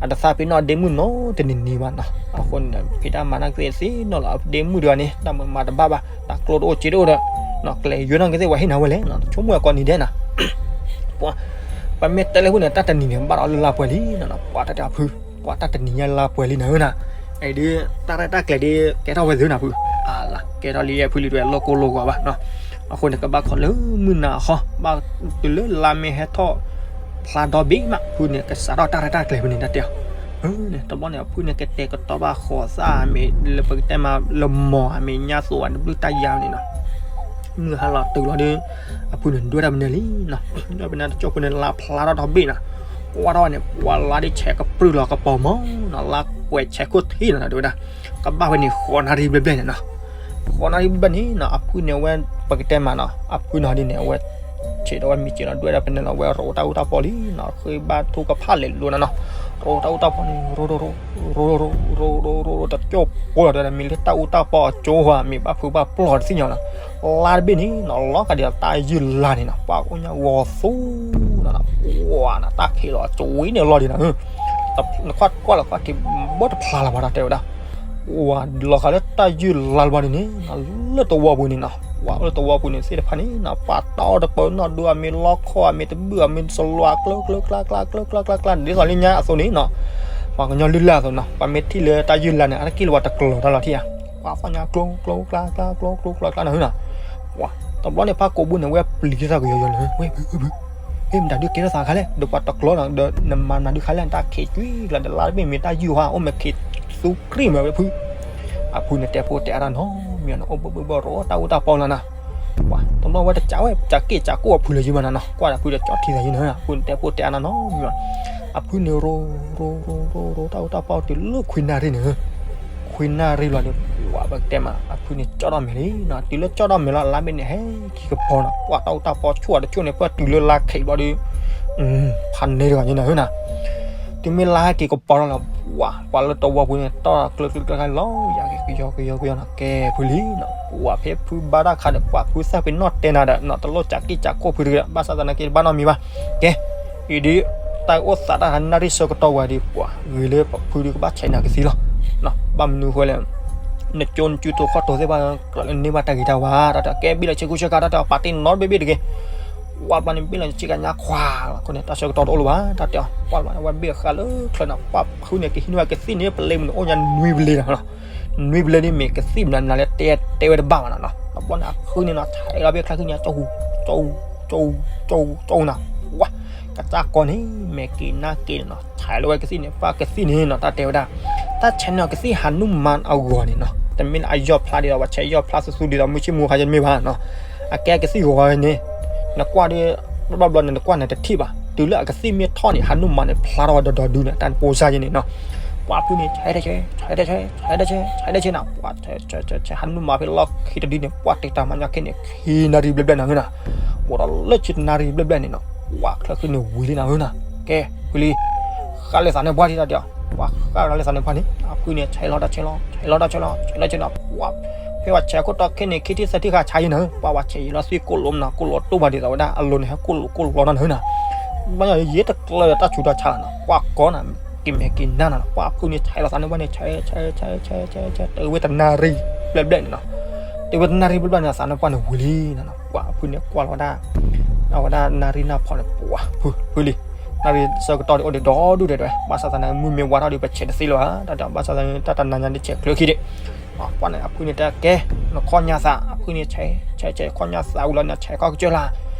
အတသးပ့ၤနီၣ်ဒ့မုၣ်နီတနံၤနံၤဘၣ်နီၤ. အဃိန့ၣ်ဒီး ဖံးတၢ်မၤနာ်က့သ့ၣ်သ့ၣ်နီၣ်လီၤ အဒ့မုၣ်တဂၤန့ၣ် တၢ်မၤမၤတဘၣ်ဘၣ်, တၢ်ကျိတအိၣ်စ့တအိၣ်ဒီး ကျဲယိၤနာ်က့သ့ၣ် ပှၤဟ့ၣ်နၤဝဲလဲၣ်နီၤ, ဆိကမိၣ်အကီၢ်နံၤဒဲးနၤ. ပှၤ ပမ့ၢ်တဲလၢဖုန့ၣ် တၢ်တနံၤန့ၣ် ဘၣ်ဒီးလၢလါပှဲၤလံနီၤ, ပှၤတၢ်တဲအဖု, ပှၤတၢ်တနံၤညါလါပှဲၤလံနၤဧၢနၤ. အံၤဒုး တၢ်ရဲၣ်တၢ်ကျဲၤဒုး ကဲထီၣ်ဝဲသ့နၤဖု, အလၢ ကဲထီၣ်လံဖုလံ တဝဲလီၢ်ကိၢ်လီၢ်ဂီၤဘၣ်နီၤ. အဃိန့ၣ် ကဘၣ်ခီလၢမုၢ်နၤအဟီ, ဘၣ်တုၤလၢလါမ့ၢ်ဟဲထီၣ် ဖျါဒီဘ့ၣ်မး ဖုန့ၣ် ကစးထီၣ်တၢ်ရဲၣ်တၢ်ကျဲၤဖုန့ၣ် တၢ်တဲအီၤ. တဘျီန့ၣ် အဖုန့ၣ် ကတဲာ်ကတီၤဘၣ်ဃိးသၣ်မ့ၢ်လၢပကတဲမးလၢမီၢ်အမ့ၢ်ညါသိးအတဘျုးတၢ်ယါန့ၣ်နီၤ. မုၢ်ဟါလီၤတုၤလီၤဒီး အဖုန့ၣ်ဒွဲၣ်တၢ်မနုၤလံနီၤ. ဒီးပနၢ်တကၠိၢ်ဖုန့ၣ် လါဖျါထီၣ်ဒီဘ့ၣ်နီၤ. ကွၢ်ထီၣ်ဝဲန့ၣ် ပှၤလါဒ်ဆဲးကပြုၢ်လီၤကပီၤမးနီၤ, လါကွဲးဆဲးခိၣ်ထံနီၤ တဝဲဒၣ်. ကဘၣ်ဝဲန့ၣ်ဃိးနၣ်ရံၣ်ဘျဲၣ်ဘျဲၣ်န့ၣ်နီၤ. ဃိးနၣ်ရံၣ်ဘျဲၣ်ဘျဲၣ်န့ၣ်နီၤ အဖုန့ၣ်ဝဲ ပကတဲမးနီၤ အဖုန့ၣ်ဒ်န့ၣ် အဝဲ ဆံးဒီးဝဲမံၤစ့းလီၤ ဒွဲၣ်ဒီးပနၢ်လီၤ ဝဲရိးတၢ်အူတၢ်ပီလံနီၤ. ဃ့ဘါထုကဖၣ်လဲၤလိၤနၤနီၤ. ရိးတၢ်အူတၢ်ပီန့ၣ် ရိး ရိး ရိး ရိး ရိး တကၠိၢ်ဖိလီၤ တဝဲဒၣ် မ့ၢ်လၢတၢ်အူတၢ်ပီအကၠိဧါ မ့ၢ်ဘၣ်ဖုဘၣ်ပျီၢ်တသ့ၣ်ညါနီၤ. လါတဘ့ၣ်န့ၣ်နီၤ လီၤကဒီးတၢ်ယုၢ်လါန့ၣ်နီၤ ပှၤအိၣ်ညါဂီၤသူနီၤနီၤ ပှၤနၤ တၢ်ခံးလီၤကဝံၤန့ၣ်လီၤဒံးနၤ. နခွါကွၢ်လီၤကွၢ်ထံးဘၣ်တဖျါလၢၤဘၣ် တၢ်တဲဝဲဒၣ်. ပှၤလီၤဃာ်လၢတၢ်ယုၢ်လါလၢၤဘၣ်န့ၣ်န့ၣ်နီၤ လၢတဝီပူၤန့ၣ်နီၤ ပှၤလၢတဝီပူၤန့ၣ်သ့ၣ်တဖၣ်န့ၣ်နီၤ ပှၤတၢ်အီၣ်တပၢၤနီၢ်ဒိ အမ့ၢ်လီခီ အမ့ၢ်တဘုၣ် အမ့ၢ်စလီၤ အကျၢၤကျၢၤကျါကျါ ကျၢၤကျၢၤကျါကျါ ဒ်သိးလၢညါအသိးန့ၣ်နီၤ ပှၤကညီလုၢ်လၢ်အသိးနီၤ ပှၤမ့ၢ်ထံၣ်လၢတၢ်ယုၢ်လါန့ၣ် အတၢ်က့ၢ်လၢပှၤတကျီၤတၢ်လီၤထံၣ်ဧါ. ပှၤသီၣ်ညါကျိကျိကျါကျါ ကျိကျိကျါကျါန့ၣ်နီၤ. ပှၤတဘျီန့ၣ် ဖးကိးဘုန့ၣ် ဝဲပျံၤက့ၤသးကယီယီလၢ ဝဲဖုဖု ဟ့ၣ်မတၤဒုးကဲထီၣ်သးခါလဲၣ် ဒီးပှၤတကျီနီၤ ဒီးနမၤနၤဒုးခါလဲၣ် နတၢ်ခံးကွံာ်ကျါ ဒီးလါတဘ့ၣ်မ့ၢ်တၢ်ယုၢ်ဟါ အိၣ်မ့ၢ်ခံးသူကြံၢ်မ့ၢ်ဝဲဖု အဖုန့ၣ်တဲဖိတဲအါတၢ်နီတမံၤနီၤ အိၣ်ဘၣ်ဘၣ်ဘၣ်ရိးတၢ်အူတၢ်ပီလီၤနၤ. ပှၤတဘျီဝဲတကးဝဲ ကးက့ၢ်ကးကိၢ်အဖုလၢၤယံၤမးနီၤနီၤ ကွၢ်ဒီးဖုဒီးကၠီထံသးယံၤနီၤ အဖုန့ၣ်တဲဖိတဲအါနၤနီတမံၤနီၤ. အဖုန့ၣ်ရိး ရိး ရိး ရိး ရိး တၢ်အူတၢ်ပီတုၤလၢခွံနၣ်ရံၣ်န့ၣ် ခွံနၣ်ရံၣ်လီၤဒီး ပှၤပကတဲမး အဖုန့ၣ်ကၠီထီၣ်မဲာ်လံနီၤ တုၤလၢကၠီထီၣ်မဲာ်လီၤ လါဘ့ၣ်န့ၣ် ဟဲက့ၤကပီၤနီၤ ပှၤတၢ်အူတၢ်ပီဆူၣ်အီၤတဆူၣ်န့ၣ် ပှၤတုၤလၢလါခံးဘျီဒီး ဖးန့ၢ်တဂၤညါနၤနီၤ. တုၤမ့ၢ်လါဟဲက့ၤကပီၤလီၤလီၤ ပှၤ ပှၤလၢတဝီပူၤန့ၣ် တီၢ်ကျၢၤကျၢၤကျါလီၤ ယၤက့ၤကယီကယီကယီနီၤ ကဲဖုလံနီၤ ပှၤဖဲဖုဘါတၢ်ခါဒီး ပှၤဖုသၣ်ပ့ၤနီၣ်တဲနၤဒီးနီၤ တလိၣ်ကးက့ၢ်ကးကိၢ်ဖုတဂ့ၤ ဘၣ်ဆၣ်သနာ်က့တဘၣ်နီတမံၤဘၣ်. ကဲ အံၤဒုး တၢ်အိၣ်သးတၢ်နၣ်ရံၣ်ဆၢကတီၢ်ဝဲဒီး ပှၤဂ့ၤလၢပဖုဒုးကဘၣ်ဆဲးနၤကသံလီၤ. ဘၣ်မနုၤဃိလဲၣ် နကၠိနစုတိၤခီၣ်တိၤသ့ၣ်တဖၣ် ကြၢးလၢန့ၢ်ဘၣ်တၢ်ဂ့ၤတၢ်ဝါ တၢ်တဲကဲဘံၣ်လီၤဆ့ကူဆ့ကၤ တၢ်တဲပာ်တ့ၢ်နီတဘ့ၣ်ဘ့ၣ်တဂ့ၤ. ပှၤဘျီန့ၣ်ဘ့ၣ်လီၤဆ့ကၤညါခွါလီၤ အဃိန့ၣ် တၢ်ဆၢကတီၢ်တအိၣ်လၢၤဘၣ် တၢ်တဲအီၤ ပှၤဘျီန့ၣ် ဝဲဘ့ၣ်ဃးလၢချၢန့ၣ် ပှၤဖုန့ၣ် ကဟံးန့ၢ်ဝဲကသံၣ်န့ၣ် ပလ့မုၢ်န့ၣ် အိၣ်ညါနွံပလ့လီၤ နွံပလ့န့ၣ် မ့ၢ်ကသံၣ်မနုၤလဲၣ် တဲတဲဝဲတဘၣ်ဘၣ်နီၤနီၤ ဘျီန့ၣ် အဖုန့ၣ်နီၤ ဆဲးလီၤဘ့ၣ်ချါဃုညါ ကၠီဟူ ကၠီဟူ ကၠီဟူ ကၠီဟူနီၤ ပှၤ ကစၢ်ကီန့ၣ် မဲာ်က့ၤနါက့ၤန့ၣ်နီၤ ဆဲးလီၤဝဲကသံၣ်န့ၣ် ပှၤကသံၣ်န့ၣ်နီၤ တၢ်တဲဝဲဒၣ် တၢ်ဆဲးန့ၢ်ကသံၣ်ဟးနုၢ်မါအဂီၤန့ၣ်နီၤ တမ့ၢ်လၢအယီၢ်ဖျါဒ်သိး ပှၤဆဲးယီၢ်ဖျါသူသူဒ်သိး မုၢ်ဆ့ၣ်မူခါယတမ့ၢ်ဘၣ်နီၤ အကဲကသံၣ်ဂီၤဂီၤန့ၣ် နကွၢ်ဒီး ဘျီဘျီန့ၣ် နကွၢ်န့ၣ်တထံၣ်ဘၣ် တုၤလၢအကသံၣ်မ့ၢ်ထီၣ်န့ၣ် ဟးနုၢ်မါန့ၣ် ဖျါထီၣ်ဝဲဒီးဒီးဒုန့ၣ် တၢ်နပိစါယဲန့ၣ်နီၤ ပှၤဖုန့ၣ် ဆဲးတဆဲး ဆဲးတဆဲး ဆဲးတဆဲး ဆဲးတဆဲးနီၤ ပှၤ ဆဲး ဆဲး ဆဲး ဆဲး ဟးနုၢ်မါဖဲလီၢ်ခံတဒုန့ၣ် ပှၤတ့ၢ်တၢ်မၤညါခဲန့ၣ် ခံနၣ်ရံၣ်ဘျဲၣ်ဘျဲၣ်နၤဧၢနီၤ အိၣ်ဒီးလၢဆံတနၣ်ရံၣ်ဘျဲၣ်ဘျဲၣ်န့ၣ်နီၤ ပှၤချၢဃုန့ၣ်ဝံၤလံနၤဧၢနီၤ ကဲ ဖုလံ ဃၣ်လၢသးန့ၣ်ပှၢ်ထံတၢ်တဲအီၤ ပှၤဃၣ်လၢသးန့ၣ်ပှၢ်န့ၣ် အဖုန့ၣ် ဆဲးလီၤတၢ်ဆဲးလီၤ ဆဲးလီၤတၢ်ဆဲးလီၤ ဆဲးလီၤတၢ်ဆဲးလီၤ ပှၤ ဖဲပှၤဆဲးခိၣ်တီခဲန့ၣ် ခံထံၣ်သၢထံၣ်ဃာ်ဆါယဲနၤဧၢ ပှၤပှၤဆဲးယံာ်လီၤသံကိၣ်လိာ်မနုၤ ကိၣ်လိာ်တိၢ်ဘၣ်ဒ်သိးဝဲဒၣ် အလိၤန့ၣ် ဟဲကိၣ်လိာ်ကိၣ်လိာ်ကျီနၤနၤဧၢနီၤ ဘၣ်ယဲတကျၢၤဒီးတၢ်ဆူးတၢ်ဆါနီၤ ပှၤကီနၤ က့ၤမဲာ်က့ၤနါနၤ ပှၤဖုန့ၣ် ဆဲးလီၤသးန့ၣ်ပှၢ်န့ၣ် ဆဲး ဆဲး ဆဲး ဆဲး ဆဲး တဝဲတနၣ်ရံၣ်ဘျဲၣ်ဘျဲၣ်န့ၣ်နီၤ တဝဲတနၣ်ရံၣ်ဘျဲၣ်ဘျဲၣ်န့ၣ် သးန့ၣ်ပှၢ်န့ၣ်ဝံၤလံနီၤ ပှၤဖုန့ၣ်ကွၢ်လီၤဝဲဒၣ် အဝဲဒၣ်နၣ်ရံၣ်နၢ်ဖီန့ၣ် ပှၤဖု ဖုလံ တၢ်ရ့ဆၢကတီၢ်ဒ်အိၣ်ဒံးဒီဒူၣ်ဒဲးဒဲး, ဘၣ်ဆၣ်သနာ်က့ မုၢ်မ့ၢ်ဝါထီၣ်ဒီး ပဆဲးတသ့လၢၤဘၣ်, တၢ်တဲအီၤ, ဘၣ်ဆၣ်သနာ်က့ တၢ်တနၤညါဒ်ဆဲးချၢခံဒံး. ပှၤန့ၣ် အဖုန့ၣ်တဲကဲ, နခီၣ်ညါသး, အဖုန့ၣ်ဆဲး, ဆဲး, ဆဲးခီၣ်ညါသးဝံၤလီၤန့ၣ် ဆဲးခီၣ်ကစၢၢ်လၢ်,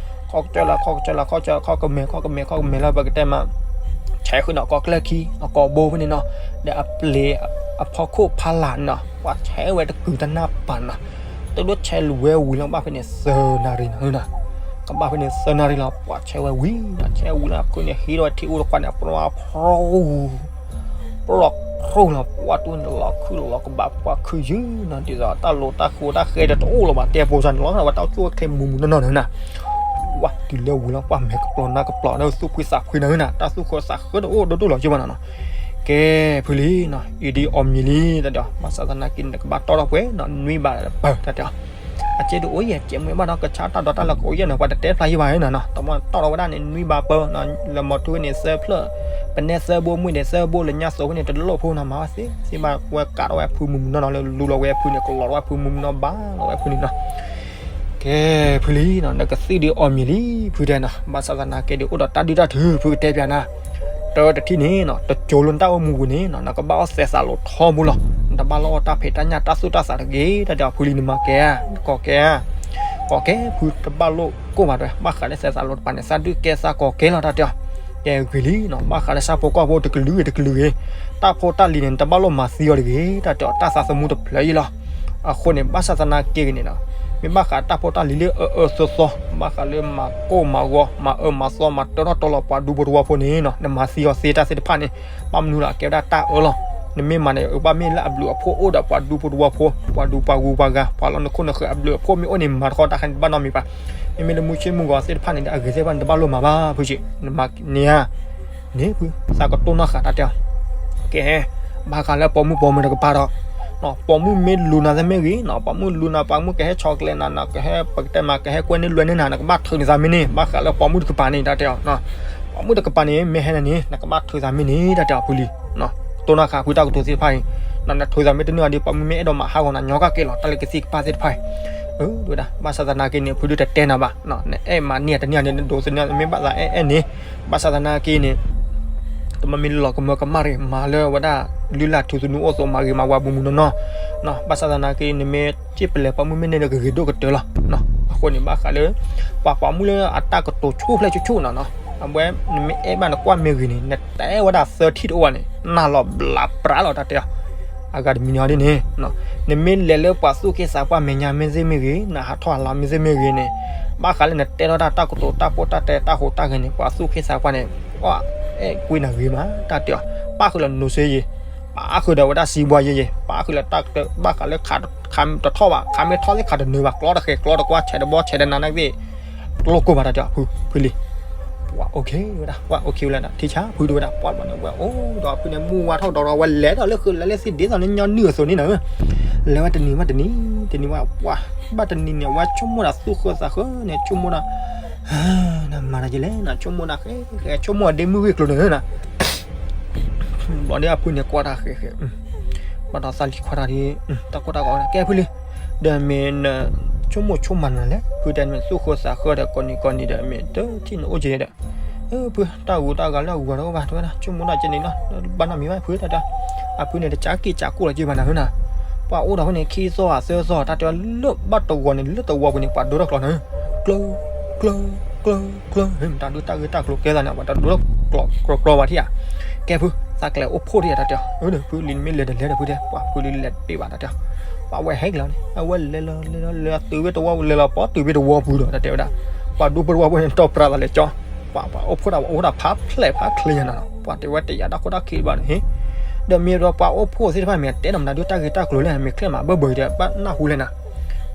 ခီၣ်ကစၢၢ်လၢ်, ခီၣ်ကစၢၢ်လၢ်, ခီၣ်ကစၢၢ်, ခီၣ်ကမဲာ်, ခီၣ်ကမဲာ်, ခီၣ်ကမဲာ်လၢပကတဲမး, ဆဲးဃုာ်န့ၣ် အကိာ်ကျၢၢ်ခံ, အကိာ်ဘိဖဲန့ၣ်နီၤ, ဒီးအပျ့ၤ, အဖီခိၣ်ဖီလာ်န့ၣ်နီၤ, ပှၤဆဲးဝဲတကုာ်တနၢ်ပၢၢ်နီၤ, တဒိၣ်ဆဲးလူၤဝဲဝံၤလီၤ ဘၣ်ဖဲန့ၣ်သၢနၣ်ရံၣ်နီၤ, ကဘၣ်ဖဲန့ၣ်သၢနၣ်ရံၣ်လီၤ ပှၤဆဲးဝဲဝံၤနီၤ, ဆဲးဝံၤလီၤအဖုန့ၣ် ဟံးထီၣ်ဝဲထံအူတခွးန့ၣ် အပျီဖျိ ပျီဖျိလီၤ ပှၤတူၢ်န့ၣ်လီၤခုၣ်လီၤကဘၣ်ပှၤခုၣ်ယုၢ်နီၤ, ဒ်သိးတၢ်လိၤတၢ်ဃိတၢ်ဃဲဒီးတအိၣ်လၢၤဘၣ်, တဲပိစၢ်န့ၣ်လီၤ, ဝဲတၢ်အိၣ်ဆူၣ်အိၣ်ချ့မုာ်မုာ်နီၢ်နီၢ်န့ၣ်နီၤ, ဝဲတုၤလၢဝံၤလီၤ ပှၤမဲာ်ကပျီၤနါကပျီၤန့ၣ် သူၣ်ဖှံသးဖှံန့ၣ်နီၤ, တၢ်သူၣ်ဃၢသးဃၢတအိၣ်ဒိၣ်ဒိၣ်လီၤက့ဘၣ်နီၤနီၤ, ကဲဖုလံနီၤ, အံၤဒ်အီၣ်မံၤလံ တၢ်တဲအီၤ, ဘၣ်ဆၣ်သနာ်က့န့ၣ် နကဘၣ်တီၢ်ထီၣ်ပှဲၤနီၤ, နွံဘးပၢ တၢ်တဲအီၤ အကဲဒ်အိၣ်ယဲၢ် ကဲမွဲဘၣ်နီၤ, ကဆါတၢ်ဒီးတၢ်လၢကအိၣ်ယဲၢ်နီၤ, ပှၤတတဲဖျါယံၤဘၣ်နီၤနီၤ, တမ့ၢ်တီၢ်ထီၣ်ဝဲဒၣ်န့ၣ် နွံဘးပၢနီၤ, လၢမီၤထူဝဲန့ၣ်သၢဖျၢၣ်, ပနဲသၢဘိ မွံၣ်န့ၣ်သၢဘိ လၢညါသိးဖဲန့ၣ် တလိၣ်ဖိနီၤ, မၤဝဲသ့စ့ဘၣ်ဝဲကးထီၣ်ဝဲအဖုမုာ်မုာ်နီၢ်နီၢ်လၢလူလီၤဝဲအဖုန့ၣ် ကလီၤထီၣ်ဝဲအဖုမုာ်မုာ်နီၢ်ဘၣ်လီၤဝဲအဖုန့ၣ်နီၤ ကဲဖုလံနီၤ, နကသံၣ်ဒ်အီၣ်မံၤလံ ဖုတဲနီၤ, ဘၣ်ဆၣ်သနာ်က့ဒ်အိၣ်ဒီးတၢ်ဒုၣ်တၢ်ထု ဖုကတဲပျးနၤ, တၢတထံၣ်န့ၣ်နီၤ, တကၠိၤလၢနတၢ်အိၣ်မူပူၤန့ၣ်နီၤ, နကဘၣ်အီၣ်သဲးသးလိၤထီဘိလီၤ, နတဘၣ်လိၣ်အီၣ်တၢ်ဖံးတၢ်ညၣ်တၢ်သူၣ်တၢ်သးတဂ့ၤ, တၢ်တဲအီၤ ဖုလံနမၤကဲဧါ, ကိးကဲဧါ, ကိးကဲ ဖုတဘၣ်လိၣ်ကိၢ်ဘၣ်တဲ, ဘၣ်ဃးလၢသဲးသးလိၤတပၤန့ၣ် သးဒုၣ်ကဲသးကိးကဲလီၤ တၢ်တဲအီၤ ကဲဂ့ၤလံနီၤ, ဘၣ်ဃးလၢဆၣ်ဖိကီၢ်ဖိတကလုာ်ဂ့ၤတကလုာ်ဂ့ၤ, တၢ်ဖိတၢ်လံၤန့ၣ် နတဘၣ်လိၣ်မၤသံအီၤတဂ့ၤ, တၢ်တဲအီၤ တၢ်သးသမူတဖျၢၣ်အံၤလီၤ. အဃိန့ၣ် ဘၣ်ဆၣ်သနာ်က့ဂ့ၤန့ၣ်နီၤ, မ့ၢ်ဘၣ်ဃးတၢ်ဖိတၢ်လံၤလၢအအၢအၢသီသီ, ဘၣ်ဃးလၢမၤကိၢ်မၤဂီၤ မၤအၢမၤသီ မၤတၢထီၣ်တီလီၤပှၤဒူဖိတဝီဖိန့ၣ်နီၤ, နမၤသံအီၤသ့တၢ်သ့ၣ်တဖၣ်န့ၣ် ဘၣ်မနုၤလၢအကဲဝဲဒၣ်တၢ်အၢလီၤ. နမ့ၢ်မၤန့ၣ် အဘၣ်မ့ၢ်လၢအဘျုးအဖှိၣ်အိၣ်ဒီးပှၤဒူဖိတဝီဖိ, ပှၤဒူပှၤဂုၤပှၤဂၤ, ပှၤလီၤနခိၣ်နဃၢၤအဘျုးအဖှိၣ်မ့ၢ်အိၣ်န့ၣ် မၤတခီတၢ်ခါန့ၣ် တဘၣ်နီတမံၤဘၣ်. မ့မ့ၢ်လၢမူဆ့မူဂီၤသ့ၣ်တဖၣ်န့ၣ် အဂ့ၤသ့ၣ်တဖၣ်န့ၣ် တဘၣ်လိၣ်မၤဘၣ် ဖုက့, နမၤန့ၢ်ဧါ, န့ၣ်ဖု သးကတိၢ်နီၣ်ဃာ်တၢ်တဲအီၤ, ကဲ ဘၣ်ဃးလၢပိာ်မုၣ်ပိာ်မၢၤတကပၤဒီး ပိာ်မုၣ်မ့ၢ်လူၤနၤသ့မ့ၢ်ဂ့ၤနီၤ, ပိာ်မုၣ်လူၤနၤ ပိာ်မုၣ်ကဟဲဆီၣ်ကျဲနၤနီၤ, ကဟဲပကတဲမး ကဟဲကွဲန့ၢ်လွဲန့ၢ်နၤ နကဘၣ်ထုးန့ၢ်သးမ့ၢ်န့ၣ်, ဘၣ်ဃးလၢပိာ်မုၣ်တကပၤန့ၣ် တၢ်တဲအီၤ, ပိာ်မုၣ်တကပၤန့ၣ် မ့ၢ်ဟဲနၤန့ၣ် နကဘၣ်ထုးသးမ့ၢ်န့ၣ် တၢ်တဲအီၤဖုလံ, တိၢ်နီၣ်ဃာ်ဖုတၢ်ကတိၤသ့ၣ်တဖၣ်အံၤ, နထုးသးမ့ၢ်တန့ၢ်အီၤဒီး ပိာ်မုၣ်မ့ၢ်အဲၣ်ဒိးမၤဟးဂီၤနၤ ညီကၢ်က့ၤလီၤ တၢ်လၢကသံၣ်ကပၢ်သ့ၣ်တဖၣ်အံၤ, အၢ ဒ်ဝဲဒၣ် ဘၣ်ဆၣ်သနာ်က့န့ၣ် ဖုဒုးတတဲနၤဘၣ်, နအဲၣ်မၤန့ၢ်တန့ၢ်န့ၣ် နဒိးသန့ၤ မ့ၢ်ဘၣ်သးအဲၣ်အဲၣ်န့ၣ်, ဘၣ်ဆၣ်သနာ်က့န့ၣ် တမ့ၢ်လီၤကမၢကမၣ်ရ့ၣ် မၤလၢဝဲဒၣ် လုၢ်လၢ်ထူသနူအိၣ်သိး မၤဂ့ၤမၤဝါမုာ်မုာ်နီၢ်နီၢ်, ဘၣ်ဆၣ်သနာ်က့ နမ့ၢ်စံၣ်ပလဲၤပိာ်မုၣ်မ့ၢ်န့ၢ်ဒီး ကဂ့ၤဒိၣ်ကတၢၢ်လီၤ. အဃိန့ၣ် ဘၣ်ဃးလၢ ပှၤပိာ်မုၣ်လၢအတၢ်ကတိၤဆူၣ်ဖျဲၣ်ဆူၣ်ဆူၣ်နီၢ်နီၢ်, အဝဲ နမ့ၢ်အဲၣ်ဘၣ်နကွၢ်မ့ၢ်ဂ့ၤန့ၣ် နတဲဝဲဒၣ်သၢထံၣ်တအိၣ်ဘၣ်န့ၣ် နၢ်လီၤဘျးပြးလီၤ တၢ်တဲအီၤ, အဂၤတမံၤန့ၣ်ဒ်န့ၣ် နမ့ၢ်လဲၤလၢပှၤသူၣ်က့သးပှၢ်မဲာ်ညါမ့ၢ်သ့မ့ၢ်ဂ့ၤ, နဟးထီၣ်ဟးလီၤမ့ၢ်သ့မ့ၢ်ဂ့ၤန့ၣ်, ဘၣ်ဃးလၢနတဲထီၣ်တၢ် တၢ်ကတိၤတၢ်ပိၢ်တၢ်တဲတၢ်ဟူးတၢ်ဂဲၤန့ၣ် ပှၤသူၣ်က့သးပှၢ်န့ၣ် အဲၣ်ကွံနၤဂ့ၤမး တၢ်တဲအီၤ, ပၣ်ဃုာ်လၢနိၤစ့ယ့ၤ, ပၣ်ဃုာ်ဒီးဝဲဒၣ်စံးဘှါယ့ၤယ့ၤ, ပၣ်ဃုာ်လၢတၢ်ကတၢၢ် ဘၣ်ဃးလၢခးတထီၣ်ဘၣ်, ခးမ့ၢ်ထီၣ်သ့ၣ်ခးတနၢၤဘၣ်, ကျီတဃဲၤ ကျီတကွၢ် ဆဲးတဘီ ဆဲးတနၤနာ်သ့ၣ် တလိၣ်ကိၢ်ဘၣ် တၢ်တဲအီၤ ဖုလံ. ပှၤအိၣ်ခ့ဝဲဒၣ် ပှၤအိၣ်ခ့ဝဲလၢ ထံဆါဖုဒိၣ်ဝဲဒၣ် ပှၤဘၣ်န့ၣ် ဝဲအိၣ်ဒီးဖုန့ၣ် မုၢ်ဝါထီၣ်ဒီး ဝဲလဲၤထီၣ်လၢဃုာ်လၢလၢသ့ၣ် ဒ်သိးလၢညီနုၢ်အသိးန့ၣ်နီၤ, လဲၤဝဲတနံၤဘၣ်တနံၤ တနံၤဘၣ် ပှၤ ဘၣ်တနံၤန့ၣ် ဝဲဆိကမိၣ်ဒီးသူၣ်ဃၢသးဃၢန့ၣ် ဆိကမိၣ်ဒီး နမၤတၢ်ကလဲၣ် နဆိကမိၣ်ဒီး ဃဲ ဃဲ ဆိကမိၣ်အဒ့မုၣ်ဂ့ၢ်ကျိၤန့ၣ်နီၤ ဘျီဒ်အဖုန့ၣ်ကွၢ်တၢ်ဃဲဃဲ, ဘၣ်ဒီးသးလံၤခွါတၢ်ဒ် တၢ်ကီတၢ်ကီ ကဲဖုလံ, ဒီးမ့ၢ်န ဆိကမိၣ်ဆိကမးနၤလဲၣ်, ဖုတဲမ့ၢ်သူၣ်ဃၢသးဃၢဒီးကိးနံၤကိးနံၤဒီး မ့ၢ်တထံၣ်နအိၣ်က့ၤဒီး ဖု တၢ်ဂူၤတၢ်ဂၤလၢအဂီၤတအိၣ်ဘၣ် တဲဝဲဒၣ် ဆိကမိၣ်ဒၣ်ကဲန့ၣ်နီၤ ဘၣ်နီတမံၤဘၣ်ဖု တၢ်တဲ, အဖုန့ၣ် တကးက့ၢ်ကးကိၢ်လီၤက့ၤဘၣ်နၤဧၢနၤ, ပှၤအိၣ်ဒီးဖဲန့ၣ် ခံသီဧါသၢသီ တၢ်တဲဝဲလၢဘၣ်တဝီန့ၣ် လၢတဝီပူၤန့ၣ် ပှၤဒိထီၣ်ကျိးနၤ ကျၢၤ ကျၢၤ ကျၢၤ ကျၢၤ မတၤဒုးတၢ်ဂ့ၢ်တၢ်ကျိၤကဲသးန့ၣ် ပှၤတဒိထီၣ်ကျိးကျိၤကျိၤဘၣ်ထံၣ်ဧါ, ကဲဖု သးကျဲအိၣ်ဖှိၣ်ထံၣ်ဧါ တၢ်တဲ, အၢ ဒီးဖုလံနမ့ၢ်လဲၤတလဲၤဒီးဖုတဲ ပှၤဖုလံလဲၤတပ့ၢ်ဘၣ် တၢ်တဲ, ပှၤဝဲဟဲက့ၤလီၤန့ၣ် အဝဲလဲၤလီၤလဲၤလီၤလဲၤလီၤတုၤဝဲတဝီ လဲၤလီၤပီၤတုၤဝဲတဝီပူၤဒီး တၢ်တဲဝဲဒၣ်, ပှၤဒူဖိတဝီဖိန့ၣ် တီၢ်ပြးသးလဲၤကၠီ, ပှၤပှၤအိၣ်ဖှိၣ်တၢ်ပှၤအိၣ်ဖှိၣ်တၢ်ဖးဖျဲၣ်ဖးချ့ညါနီၤ ပှၤတဲဝဲတယာ်တၢ်ခိၣ်တၢ်ခံဘၣ်န့ၣ် ဒီးမ့ၢ်ဒီးပှၤအိၣ်ဖှိၣ်သ့ၣ်တဖၣ်မ့ၢ် တဲဒီးမတၤဒုးတၢ်ဂ့ၢ်တၢ်ကျိၤလဲၣ် မ့ၢ်ချ့မးဘၢဘၢဒီး ဘၣ်နၢ်ဟူလဲၣ်နၤ,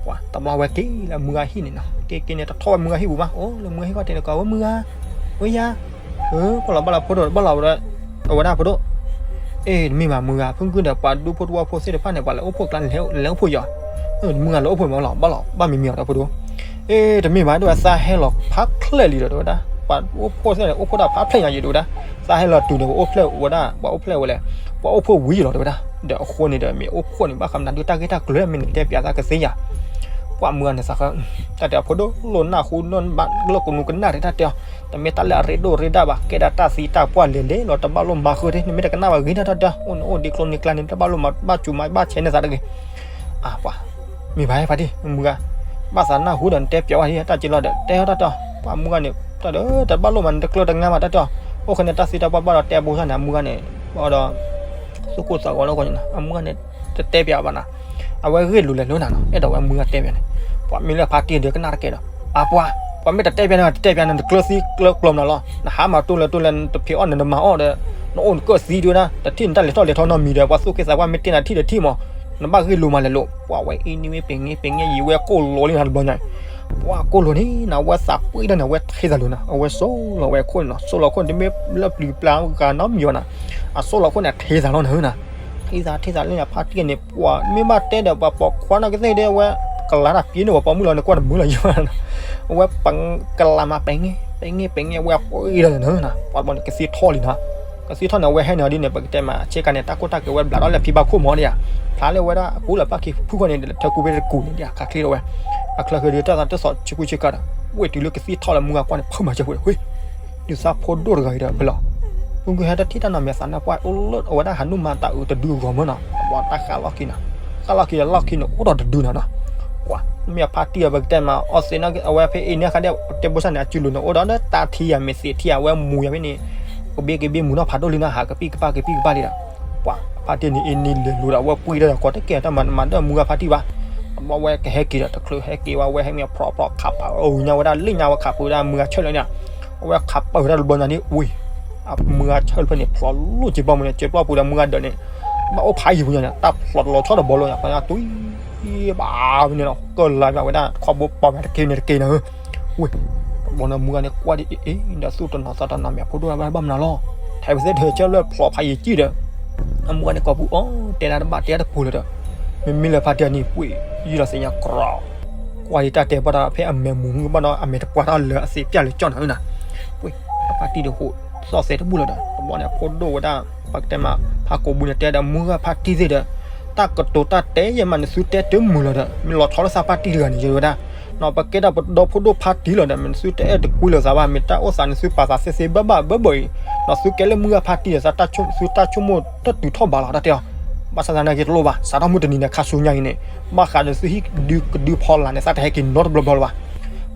ပှၤတဘျီဝဲက့ၤလၢမုၢ်ဂၤဟံၣ်န့ၣ်နီၤ က့ၤက့ၤန့ၣ် တထီၣ်ဝဲမုၢ်ဂၤဟံၣ်ပူၤဘၣ် အိၣ်လၢမုၢ်ဂၤဟံၣ်ခီတဲန့ၣ် ကီးဝဲမုၢ်ဂၤ, ဝဲယၤ, ကွၢ်လီၤဘၣ်လီၤဖိဒိၣ် ဘၣ်လီၤဝဲဒၣ်, အဝဲဒၣ်ဖိဒိၣ်, အ့ တမ့ၢ်ဘၣ်မုၢ်ဂၤ ဖုကုဒီးပှၤဒူဖိတဝီဖိသ့ၣ်တဖၣ်န့ၣ် ပှၤလဲၤအိၣ်ဖှိၣ်ကျါန့ၣ် လဲၤအိၣ်ဖှိၣ်ယီၤ, မုၢ်ဂၤလဲၤအိၣ်ဖှိၣ်မးလီၤ ဘၣ်လီၤ ဘၣ်မံၤမံၤအီၤဒီးဖိဒိၣ် အ့ တမ့ၢ်ဘၣ် တဲဝဲ သးဟဲလီၤဖးဖျဲၣ်လံဒီး တဲဝဲဒၣ် ပှၤအိၣ်ဖှိၣ်သ့ၣ်န့ၣ် အိၣ်ဖှိၣ်တၢ်ဖးဖျဲၣ်ညါယံၤ တဲဝဲဒၣ် သးဟဲလီၤတုၤန့ၣ် ပှၤအိၣ်ဖှိၣ်ဝဲဒၣ် ပှၤအိၣ်ဖှိၣ်ဝဲလဲၣ် ပှၤအိၣ်ဖှိၣ်ဝံၤယံၤလီၤ တဲဝဲဒၣ် ဒီးအဃိန့ၣ်ဒီး မ့ၢ်အိၣ်ဖှိၣ်န့ၣ် ဘၣ်ဃးမနုၤဒုးတၢ်ဂ့ၢ်တၢ်ကျိၤ မ့ၢ်နတဲပျးသးကသ့ယၤ, ပှၤမုၢ်ဂၤန့ၣ်သးဃၢ, တၢ်တဲအီၤ ဖိဒိၣ် လိၣ်နၢ်ဟူနီၢ်ဘၣ်လၢကနူၤကနၣ်တၢ်တဲအီၤ, တမ့ၢ်တၢ်လၢအရ့ဒိၣ်ရ့ဒၣ်ဘၣ်, ကဲဒၣ်တၢ်သံတၢ်ပှၢ်လဲၤလဲၤလီၤ တဘၣ်လိၣ်မၤဃုာ်တ့ၢ်, နမ့ၢ်တကနၣ်ဘၣ်ဂ့ၤဒၣ်တၢ်တဲအီၤ, အိၣ်န့ၣ်အိၣ်ဒံးကျိန့ၢ်ကျါန့ၣ် တဘၣ်လိၣ်မၤဘၣ်စူၤမၤဘၣ်ဆဲးန့ၢ်သးတဂ့ၤ. အပှၤ မ့ၢ်ဘၣ်ဖါတံၢ် မုၢ်ဂၤ, ဘၣ်သးနၢ်ဟူဒီးနတဲပျီၤဝဲဒၣ်တၢ်က့လီၤဒီး တဲအီၤတၢ်တဲအီၤ, ပှၤမုၢ်ဂၤန့ၣ် တၢ်ဒီး တဘၣ်လိၣ်မၤန့ၣ် တကျၢၤတငါမးတၢ်တဲအီၤ, အိၣ်ဃဲန့ၣ် တၢ်သံတၢ်ပှၢ်ဘၣ်ဒီးတဲဘိဆၣ်န့ၣ် အမုၢ်ဂၤန့ၣ် ဘၣ်ဒီး သူၣ်ကိၢ်သးဂီၤလၢဂီၤန့ၣ်နီၤ, အမုၢ်ဂၤန့ၣ် တတဲပျီၤဘၣ်နီၤ, အဝဲဂ့ၢ်လိာ်လဲၤလိာ်နၤနီၤ, အဲၣ်ဒိးဝဲမုၢ်ဂၤတဲပျီၤန့ၣ်, ပှၤမ့ၢ်လၢဖါတံၢ်ဒီးကနၣ်တကဲဒီး, အပှၤ, ပှၤမ့ၢ်တတဲပျီၤန့ၣ် တတဲပျီၤန့ၣ် နကျၢၤသံကျၢၤကျိၤမးလီၤ, နဟးမၤတိၢ်လဲၤတိၢ်လဲၤ နတဖံးအီၣ်န့ၣ် နမၤအီၣ်ဒီး နအိၣ်နကၢၢ်သံဒုဝဲဒၣ်, တထံၣ်နတၢ်လဲၤထီၣ်လဲၤထီနီတမံၤဒီး ပှၤသူၣ်က့သးပှၢ်မ့ၢ်တ့ၢ်နၤထံၣ်တထံၣ်မး, နဘၣ်ဂ့ၢ်လိာ်မးလဲၤလိာ်, ပှၤဝဲအံၤန့ၣ်မ့ၢ်ပ့ၤငဲပ့ၤငဲယံၤဝဲကိၢ်လိာ်လံနၤတဘျီညါ, ပှၤကိၢ်လိာ်န့ၣ်နီၤ အဝဲသးပှ့ၤဒၣ်န့ၣ် အဝဲထံသးလိၤနီၤ, အဝဲစိၢ်လီၤဝဲခိၣ်န့ၣ်နီၤ, စိၢ်လီၤခိၣ်န့ၣ် တမ့ၢ်လၢပျံၤပျါဂၤနီတမံၤဘၣ်နီၤ, အစိၢ်လီၤခိၣ်န့ၣ် အထံသးလိၤနၤနီၤ, ထံသးထံသးလၢညါဖါတံၢ်န့ၣ် ပှၤမ့ၢ်ဘၣ်တဲဒီး ပှၤပိာ်ခွါနီၢ်ကသ့ၣ်ဒီး အဝဲ ကလၤတၢ်ပ့ၤန့ၣ် ပှၤပိာ်မုၣ်လီၤန့ၣ် ကွၢ်တမုာ်လီၤယံၤဘၣ်နီၤ, အဝဲ ကလၤမးပ့ၤငဲ ပ့ၤငဲပ့ၤငဲ အဝဲပှ့ၤဒၣ်န့ၣ်နီၤ, ပှၤတဘျီန့ၣ် ကသံထီၣ်လံနီၤ, ကသံထီၣ်န့ၣ် အဝဲဟဲန့ၣ်အီၤဒ်န့ၣ် ပကတဲမး ဆ့ကၤန့ၣ် တၢ်ကိၢ်တၢ်ဂီၤဝဲဘျးထီၣ်လၢဖံဘၣ်ခိၣ်မးဒ်ဧါ, ဖျါလၢဝဲဒၣ်အကူလၢပၢ်ခံဖုဃီန့ၣ် ဒီးထၢကူဝဲတကူန့ၣ်ဒ်ဧါ ခးချ့ထီၣ်ဝဲ, အချၢဃ့ဒီးတၢ်သးတၢ်စီၤဆ့ကူဆ့ကၤဒီး ဝ့ၢ်တုၤလၢကသံထီၣ်လၢမုၢ်ဂၤကွၢ်န့ၣ် ဖုမၤစၢၤဝဲ, ဒုးသးဖိဒိၣ်တဂၤအံၤဒီးဖဲလီၤ, မုၢ်ဂၤဟဲတထံၣ်တၢ်နီတမံၤ သးနၢ်ပှၢ်အိၣ်လၢအဝဲဒၣ်ဟးနုာ်မၤတၢ်အုးတဒုအဂီၢ်မးနီၤ, ပှၤတၢ်ဃၣ်လီၢ်ခံနီၤ, ဃၣ်လီၢ်ခံဒီးလီၢ်ခံန့ၣ် အိၣ်ဒီးတဒုနီၤနီၤ, ပှၤမ့ၢ်အဖါတံၢ်အီၤ ပကတဲမး အီသ့ၣ်နီၣ် အဝဲဖဲအံၤန့ၣ်အခါဒီး တဲဘိဆၣ်န့ၣ် အစုလိၤန့ၣ် အိၣ်ဒီးတၢ်ထံယၤ မ့ၢ်သ့ၣ်ထံယၤ အဝဲမူယၤဖဲန့ၣ် ကဘ့ကဘ့မူနီၢ်ဖးဒိၣ်လံနီၤ ဟးကပံၢ်ကပၢ်ကပံၢ်ကပၢ်လံဒီး ပှၤဖါတံၢ်န့ၣ်အံၤန့ၣ်လဲၤလိၤဒီး အဝဲပှ့ၤဒီး ကိးတကဲတၢ်မၤမၤဒၢၣ်မုၢ်ဂၤဖါတံၢ်ဘၣ်, အဝဲကဟဲက့ၤဒီး တချုးဟဲက့ၤဝဲ အဝဲဟဲမ့ၢ်ဖျိးဖျိးခးပာ်အီၤညါဝဲဒၣ် လ့ၣ်ညါဝဲခးပၢဝဲဒၣ်မုၢ်ဂၤဆၢၣ်လၢန့ၣ်, အဝဲခးပၢဝဲဒၣ်တဘျီညါန့ၣ် ဝ့ၢ် အမုၢ်ဂၤဆၢၣ်လၢဖဲန့ၣ် ဖျိးလိၣ်စ့ပျီပူၤန့ၣ် စ့ပျီပူၤဒီးမုၢ်ဂၤဒၢးန့ၣ် ဘၣ်အိၣ်ဖးယံၤပူၤညါန့ၣ် တၢ်ဖျိးတလီၤဆီတဘီလၢညါ ပှၤညါတွံၢ်ဘၣ်ဝဲန့ၣ်လီၤ ကၢၢ်လၤဘၣ်ဝဲဒၣ် ခီဘိပီၢ်ဘၣ်တက့ၢ်န့ၣ်တက့ၢ်န့ၣ်, ဝ့ၢ် တဘျီန့ၣ်မုၢ်ဂၤန့ၣ် ကွၢ်ဒ်အံၤအံၤ ဒီးသူၣ်တနီၤသးတနီၤမ့ၢ်အဖိဒိၣ်ဘၣ်ဘၣ်မနုၤလီၤ, ထဲဝဲသ့ၣ်ထဲဆၢလၢဖျိးဖးယံၤကံၢ်ဒီး အမုၢ်ဂၤန့ၣ်ကိးပူၤအီၤ တဲဒၣ်တဘၣ်တဲတပူၤလၢၤဒီး မ့မ့ၢ်လၢဖါတံၢ်အနံၤ ပှ့ၤယံၤလီၤသ့ၣ်ညါကြီ ကွၢ်ဒ်တၢ်တဲဘၣ်ဒီး ဖဲအမဲာ်မုာ်မုာ်ဘၣ်ဒီး အမဲာ်တပှၢ်ထီၣ်လၢအသ့ၣ်ပျၢ်လၢကၠီၣ်နၤဧၢနၤ, ပှ့ၤ အဖါတံၢ်ဒီးဟိးသီၣ်သဲတဘူၣ်လီၤဒီး တဘျီန့ၣ် အဖိဒိၣ်ဝဲဒၣ် ပကတဲမး ဖးကိးဘုန့ၣ် တဲဒီးမုၢ်ဂၤဖါတံၢ်သ့ၣ်ဒီး တၢ်ကတိၤတၢ်တဲယဲၢ်မး နသုတဲတမုာ်လီၤဒီး မ့ၢ်လီၤဆီလၢသးဖါတံၢ်တဂၤန့ၣ် ယဲဝဲဒၣ် နီၢ်ပကဲဒၣ်ပဒီဖိဒိၣ်ဖါတံၢ်လီၤဒီး မ့ၢ်နသုတအဲၣ်တကွံလၢၤသးဘၣ် မ့ၢ်တၢ်အိၣ်သးန့ၣ် သုပာ်သးသ့သ့ဘၣ်ဘၣ်ဘၢဘၢအံၤ နီၢ်သုကဲလၢမုၢ်ဂၤဖါတံၢ်ဒီး သုတၢ်ဆိကမိၣ်တတုၤထီၣ်ဘးလီၤ တၢ်တဲအီၤ ဘၣ်ဆၣ်သနာ်က့တလိၣ်ဘၣ် စးထီၣ်မုၢ်တနံၤန့ၣ် ခါဆူညါအံၤန့ၣ် ဘၣ်ဃးဒီးသုဟံၣ်ကဒုကဒုဖီလာ်န့ၣ် သးတဟဲက့ၤနီတဘျီဘျီလၢၤဘၣ်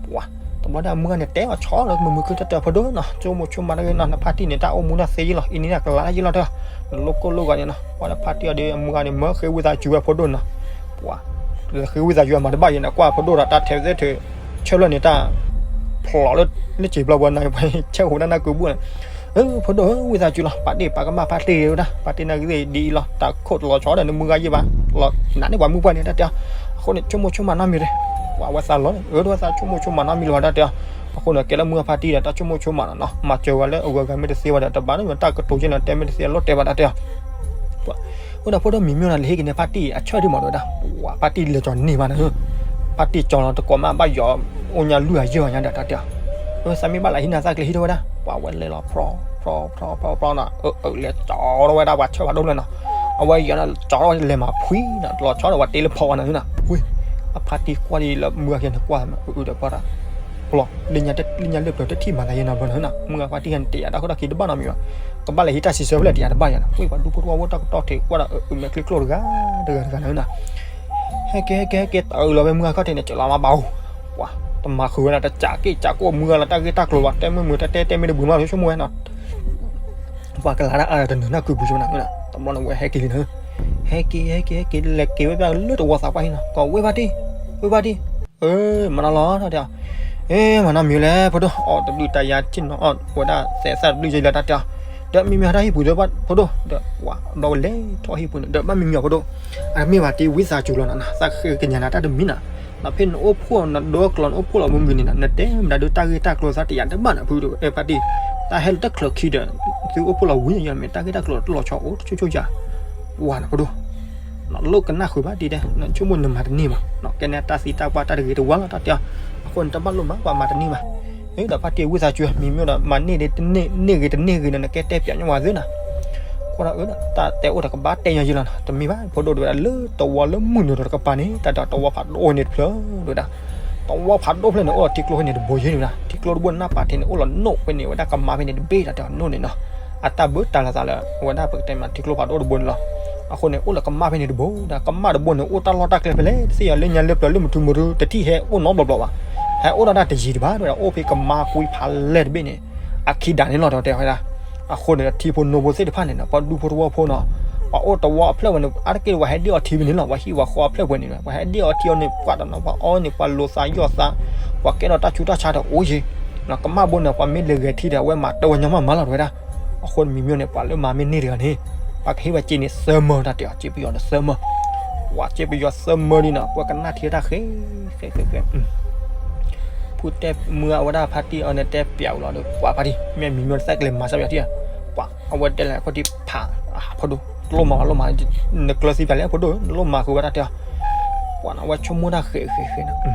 ပှၤ တဘျီဒၣ်မုၢ်ဂၤန့ၣ် တဲအီၤဆီလၢမုာ်မုာ်ခုတၢ်တဲအီၤဖိဒိၣ်နီၤ ဆိကမိၣ်ဆိကမးတၢ်ဂ့ၤနီၤ နဖါတံၢ်န့ၣ် တၢ်အိၣ်မူန့ၣ်သ့ယ့ၢ်လီၤ အံၤန့ၣ်ကလၤတၢ်ယ့ၢ်လီၤတၢ် နလိၣ်ကိၢ်လိၣ်ဂီၤန့ၣ်နီၤ ပှၤလၢဖါတံၢ်အီၤဒီး အမုၢ်ဂၤန့ၣ် မၢဃ့ဝံသးစူၤဝဲဖိဒိၣ်နီၤ ပှၤ ဃ့ဝံသးစူၤအမၤတဘၣ်ယဲၢ်န့ၣ် ကွၢ်ဖိဒိၣ်ဒီးတၢ်ထဲးသ့ၣ်ထဲး ဆၢလၢန့ၣ်တၢ် ဖျိးလၢ လၢစံာ်ပျီပူၤန့ၣ် ပှၤဆဲးအိၣ်ဝဲဒၣ်နၢ်ကုပူၤန့ၣ် ဖိဒိၣ်ဧၢ ဝံသးစူၤလီၤ ပာ်တ့ၢ်ပာ်ကမၣ်ဖါတံၢ်ဂ့ၤဝဲဒၣ် ပာ်တ့ၢ်နၢ်ဂ့ၤဒ်အံၤလီၤ တၢ်ခိၣ်တလီၤဆီဒီးနမုၢ်ဂၤယ့ၢ်ဘၣ် လီၤနးန့ၢ်ပှၤမုၢ်ပှၢ်န့ၣ် တၢ်တဲအီၤ အဃိန့ၣ် ဆိကမိၣ်ဆိကမးနီတမံၤတဂ့ၤ ပှၤဝဲသးလီၤန့ၣ် အၢ တဝဲသးဆိကမိၣ်ဆိကမးနီတမံၤလၢၤဘၣ် တၢ်တဲအီၤ အဃိန့ၣ် ကဲလၢမုၢ်ဂၤဖါတံၢ်ဒီး တၢ်ဆိကမိၣ်ဆိကမးနီၤနီၤ မၤစၢၤဝဲလၢအဂုၤအဂၤမ့ၢ်တသ့ဝဲဒီး တဘၣ်န့ၣ် တၢ်ကတိၤကဲန့ၣ် တဲမ့ၢ်တသ့အလီၢ်တဲဘၣ် တၢ်တဲအီၤ ဝဲဒၣ်ဖိဒိၣ်မံၤမ့ၢ်နီၤ လဲၤဟ့ၣ်က့ၤန့ၣ်ဖါတံၢ်အဆၢထံၣ်မး တဝဲဒၣ် ပှၤဖါတံၢ်လဲၤကီၤန့ၢ်ဘၣ်နၤ ဖါတံၢ်ကၠီလီၤတကိးမး ဘၣ်ယီၤ အိၣ်ညါလွံၢ်အယဲၢ်ညါဒီး တၢ်တဲအီၤ သးမ့ၢ်ဘၣ်လၢဟံးနၤသးကျဲၤဟံးထီၣ်ဝဲဒၣ် ပှၤဝဲလဲၤလီၤဖြီ ဖြီ ဖြီ ဖြီ ဖြီနီၤ အၢၣ်လဲၤကၠီထီၣ်ဝဲဒၣ်ပှၤဆၢဖးဒိၣ်လဲၣ်နီၤ အဝဲယီၤန့ၣ်ကၠီထီၣ်ဝဲလဲၤမၤဖှံနီၤ လီၤဆီဒီးပှၤတ့လၢဖီဝဲနၤနီၤ ဝ့ၢ် အဖါတံၢ်ကွၢ်ဒ်လၢမုၢ်ဂၤကဲန့ၣ်ကွၢ်မး အၢၣ်ဒီးပှၤတၢ် ပျီ လၢညါလၢပျီတထံၣ်မၤသးယဲၢ်နီၤ ဘျီနၤနီၤ မုၢ်ဂၤဖါတံၢ်ဂၤန့ၣ် တယာ်တၢ်ခိၣ်တၢ်ခံတဘၣ်နီတမံၤဘၣ် ကဘၣ်လဲၤဟံးတၢ်စံးဆၢဖဲလဲၣ် တယာ်တဘၣ်ယၤနီၤ ဝ့ၢ်ပှၤဒူဖိတဝၢ်ဝဲတၢ်ကတီၢ်ထံးကွၢ်ဒီး အၢၣ်မဲာ်ချံကျိၣ်တဂၤ တဂၤတဂၤနၤနီၤ ဟဲက့ၤ ဟဲက့ၤ ဟဲက့ၤ တၢ်အၢၣ်လီၤဝဲမုၢ်ဂၤခီၣ်ထံးန့ၣ် ကၠီလီၤမးဘၣ်အိၣ် ပှၤ တမၤဃုာ်ဝဲဒၣ် တကးက့ၤကးကီၢ်မုၢ်ဂၤလီၤ တၢ်ဂ့ၢ်တၢ်ကျိၤဘၣ် တဲမုၢ်မုၢ် တၢ်တဲတဲမ့ၢ်တဘုးမး ဆိကမိၣ်ဝဲနီၤ ပှၤကလၤတၢ်အါတနုာ်နၢ်ကုပူၤဆိနၤ တဘျီန့ၣ် ဝဲဟဲက့ၤလံနီၤ ဟဲက့ၤ ဟဲက့ၤ ဟဲက့ၤ လဲၤက့ၤဝဲဘၣ်လၢတဝီသးပှၢ်ဟံၣ်နီၤ ကိးဝ့ၢ်ဖါတံၢ် ဝ့ၢ်ဖါတံၢ် အၢ မၤနီၤလီၤ တၢ်တဲအီၤ အ့ မၤနီတမံၤလဲၣ် ဖိဒိၣ် အီၣ်တဘျုးတၢ်ယါထံၣ်နီၤ အီၣ်ဝဲဒၣ်သဲးသၣ်တဘျုးယဲလၢတၢ်တဲအီၤ ဒီးမံမံၤဟးထီၣ်ဟံၣ်ပူၤဒီး ဖိဒိၣ် ဒီးပှၤ ဒီးဝဲလဲၤထီၣ်ဟံၣ်ပူၤန့ၣ် ဒီးဘၣ်မံမံၤအီၤဖိဒိၣ် အတမ့ၢ်ဘၣ်တံၢ်ဝံသးစူၤလီၤနၤ သးဃ့ကညးနၤတၢ်တမံၤနၤ နီၤဖဲနအိၣ်ဖှိၣ်နဒိကျီၢ်နအိၣ်ဖှိၣ်လီၤမုၢ်မုၢ်န့ၣ် နတဲမတၤဒုးတၢ်ဂ့ၢ်တၢ်ကျိၤသးတယာ်တဘၣ်နၤ ဖုဒိၣ် အဲ ဖါတံၢ် တၢ်ဟဲလၢတၢ်ချၢခံဒီး သုအိၣ်ဖှိၣ်လီၤဝံၤယဲမ့ၢ်တၢ်ဂ့ၢ်တၢ်ကျိၤတလီၤဆီအိၣ်တဆိဆိယၤ ဝၤနၤဖိဒိၣ် နလိၣ်ကနၣ်ဃုာ်ဘၣ်တံၢ်တဲ နဆိကမိၣ်နမၤတန့ၢ်ဘၣ် နကဲန့ၣ်တၢ်သံတၢ်ပှၢ်တၢ်တဂ့ၤတဝါလီၤတၢ်တဲအီၤ အဃိန့ၣ်တဘၣ်လိၣ်မးပှၤမၤတန့ၢ်ဘၣ် ဒီးဖါတံၢ်ဝံသးစူၤ မံမံၤဒီး မၤန့ၢ်ဒ်တန့ၢ် န့ၢ်ဂ့ၤတန့ၢ်ဂ့ၤဒီး နကဲတဲပၠးညီဝဲသုနၤ ကွၢ် အဝဲဒၣ်အၢ တၢ်တဲအိၣ်ဒီးကဘၣ်တဲညီယဲလီၤနီၤ, တမ့ၢ်ဘၣ် ဖိဒိၣ်တဲဝဲဒၣ် လၢတဝီလၢမုၢ်နုာ်ဒီးတကပၤန့ၣ် တၢ်တဲအီၤ တဝီဖးဒိၣ်န့ၣ်တဖျၢၣ်တဲဝဲဒၣ်, တဝီဖးဒိၣ်ဖျၢၣ်န့ၣ် အိၣ်ဒီးထံကျိဖဲန့ၣ်တဘိယဲန့ၣ်ဝဲဒၣ်, ထံကျိတဘိန့ၣ် နၢ်ပာ်ထံးန့ၣ် အိၣ်လီၤနိၣ်ဖဲန့ၣ် ဝဲဒၣ်ကမါဖဲန့ၣ်တဘ့ၣ် တၢ်တဲအီၤနိၣ်န့ၣ်နီၤ, အတၢ်ဘၣ်တၢ်လီၤသးလၢ အဝဲဒၣ်ပကတဲမးထံကျိဖးဒိၣ်တဘိန့ၣ်လီၤ. အဃိန့ၣ် အိၣ်လၢကမါဖဲန့ၣ်တဘိဒီး ကမါတဘိန့ၣ် အိၣ်တၢ်လီၢ်တၢ်ကျဲဖဲလဲၣ် တသ့ၣ်ညါလၢညါလၢပျၢၤလၢမုၢ်ထူမုၢ်ထူ တထံၣ်ဟဲအိၣ်နီတဘျီဘျီဘၣ်, ဟဲအိၣ်ဒၣ်တၢ်တယံၤတဘၣ်တဲဝဲဒၣ်, အိၣ်ဖဲကမါကွံဖးလဲၢ်တဘ့ၣ်န့ၣ် အခံဒၣ်န့ၣ်လီၤ တဲဝဲဒၣ်. အဃိန့ၣ်ဒီး ထံဖိနိဖိသ့ၣ်တဖၣ်န့ၣ်နီၤ ပှၤဒူဖိတဝီဖိနီၤ, ပှၤအိၣ်တဝီအဖျၢၣ်ဝဲန့ၣ် အါတက့ၢ်ဒီး ပှၤဟဲဒ့ၣ်အီထံဖဲန့ၣ်လီၤ, ပှၤဟံၣ်ပှၤဃီအဖျၢၣ်ပှဲၤန့ၣ် ပှၤဟဲဒ့ၣ်အီထံအီန့ၣ် ပှၤတနီၤ ပှၤအီန့ၣ် ပှၤလိာ်သးယီၢ်သး, ပှၤကဲထီၣ်တၢ်ဆူးတၢ်ဆါတအိၣ်ယဲၤ, ကမၣ်ဘိန့ၣ် ပှၤမ့ၢ်လဲၤဂဲၤထံဒီး အဝဲမၤတၢ်ဝဲညီမးမးလီၤ တဲဝဲဒၣ်. အဃိန့ၣ်မံၤမံၤန့ၣ် ပှၤလၢမၤမ့ၢ်န့ၢ်တဂၤန့ၣ် ပှၤကဟ့ၣ်ဝဲစ့န့ၣ်သၢမၢ တၢ်တဲအီၤ စ့ပယီၤန့ၣ်သၢမၢ, ပှၤစ့ပယီၤသၢမၢဒ်နီၤ ပှၤကနၣ်ထံတၢ်ဃဲ ဃဲဃဲဃဲ ဖုတဲမုၢ်အဝဲဒၣ်ဖါတံၢ်အီၤန့ၣ် တဲပျးဝံၤလီၤဒီး ပှၤဖါတံၢ် မ့ၢ်မံၤမံၤန့ၣ် သးကလဲၤမၤစၢ်ပယီၤထံဧါ, ပှၤအဝဲတဲလဲၣ်ခီၣ်ထံးဖး အဖိဒိၣ် တလိၣ်မၤဘၣ်လိၣ်မၤ, နကျၢၤသံပျးလဲၣ် အဖိဒိၣ် နလိၣ်မၤဃုာ်ဝဲတၢ်တဲအီၤ, ပှၤန့ၣ် အဝဲဆိကမိၣ်တၢ်ဃဲဃဲဃဲနီၤ,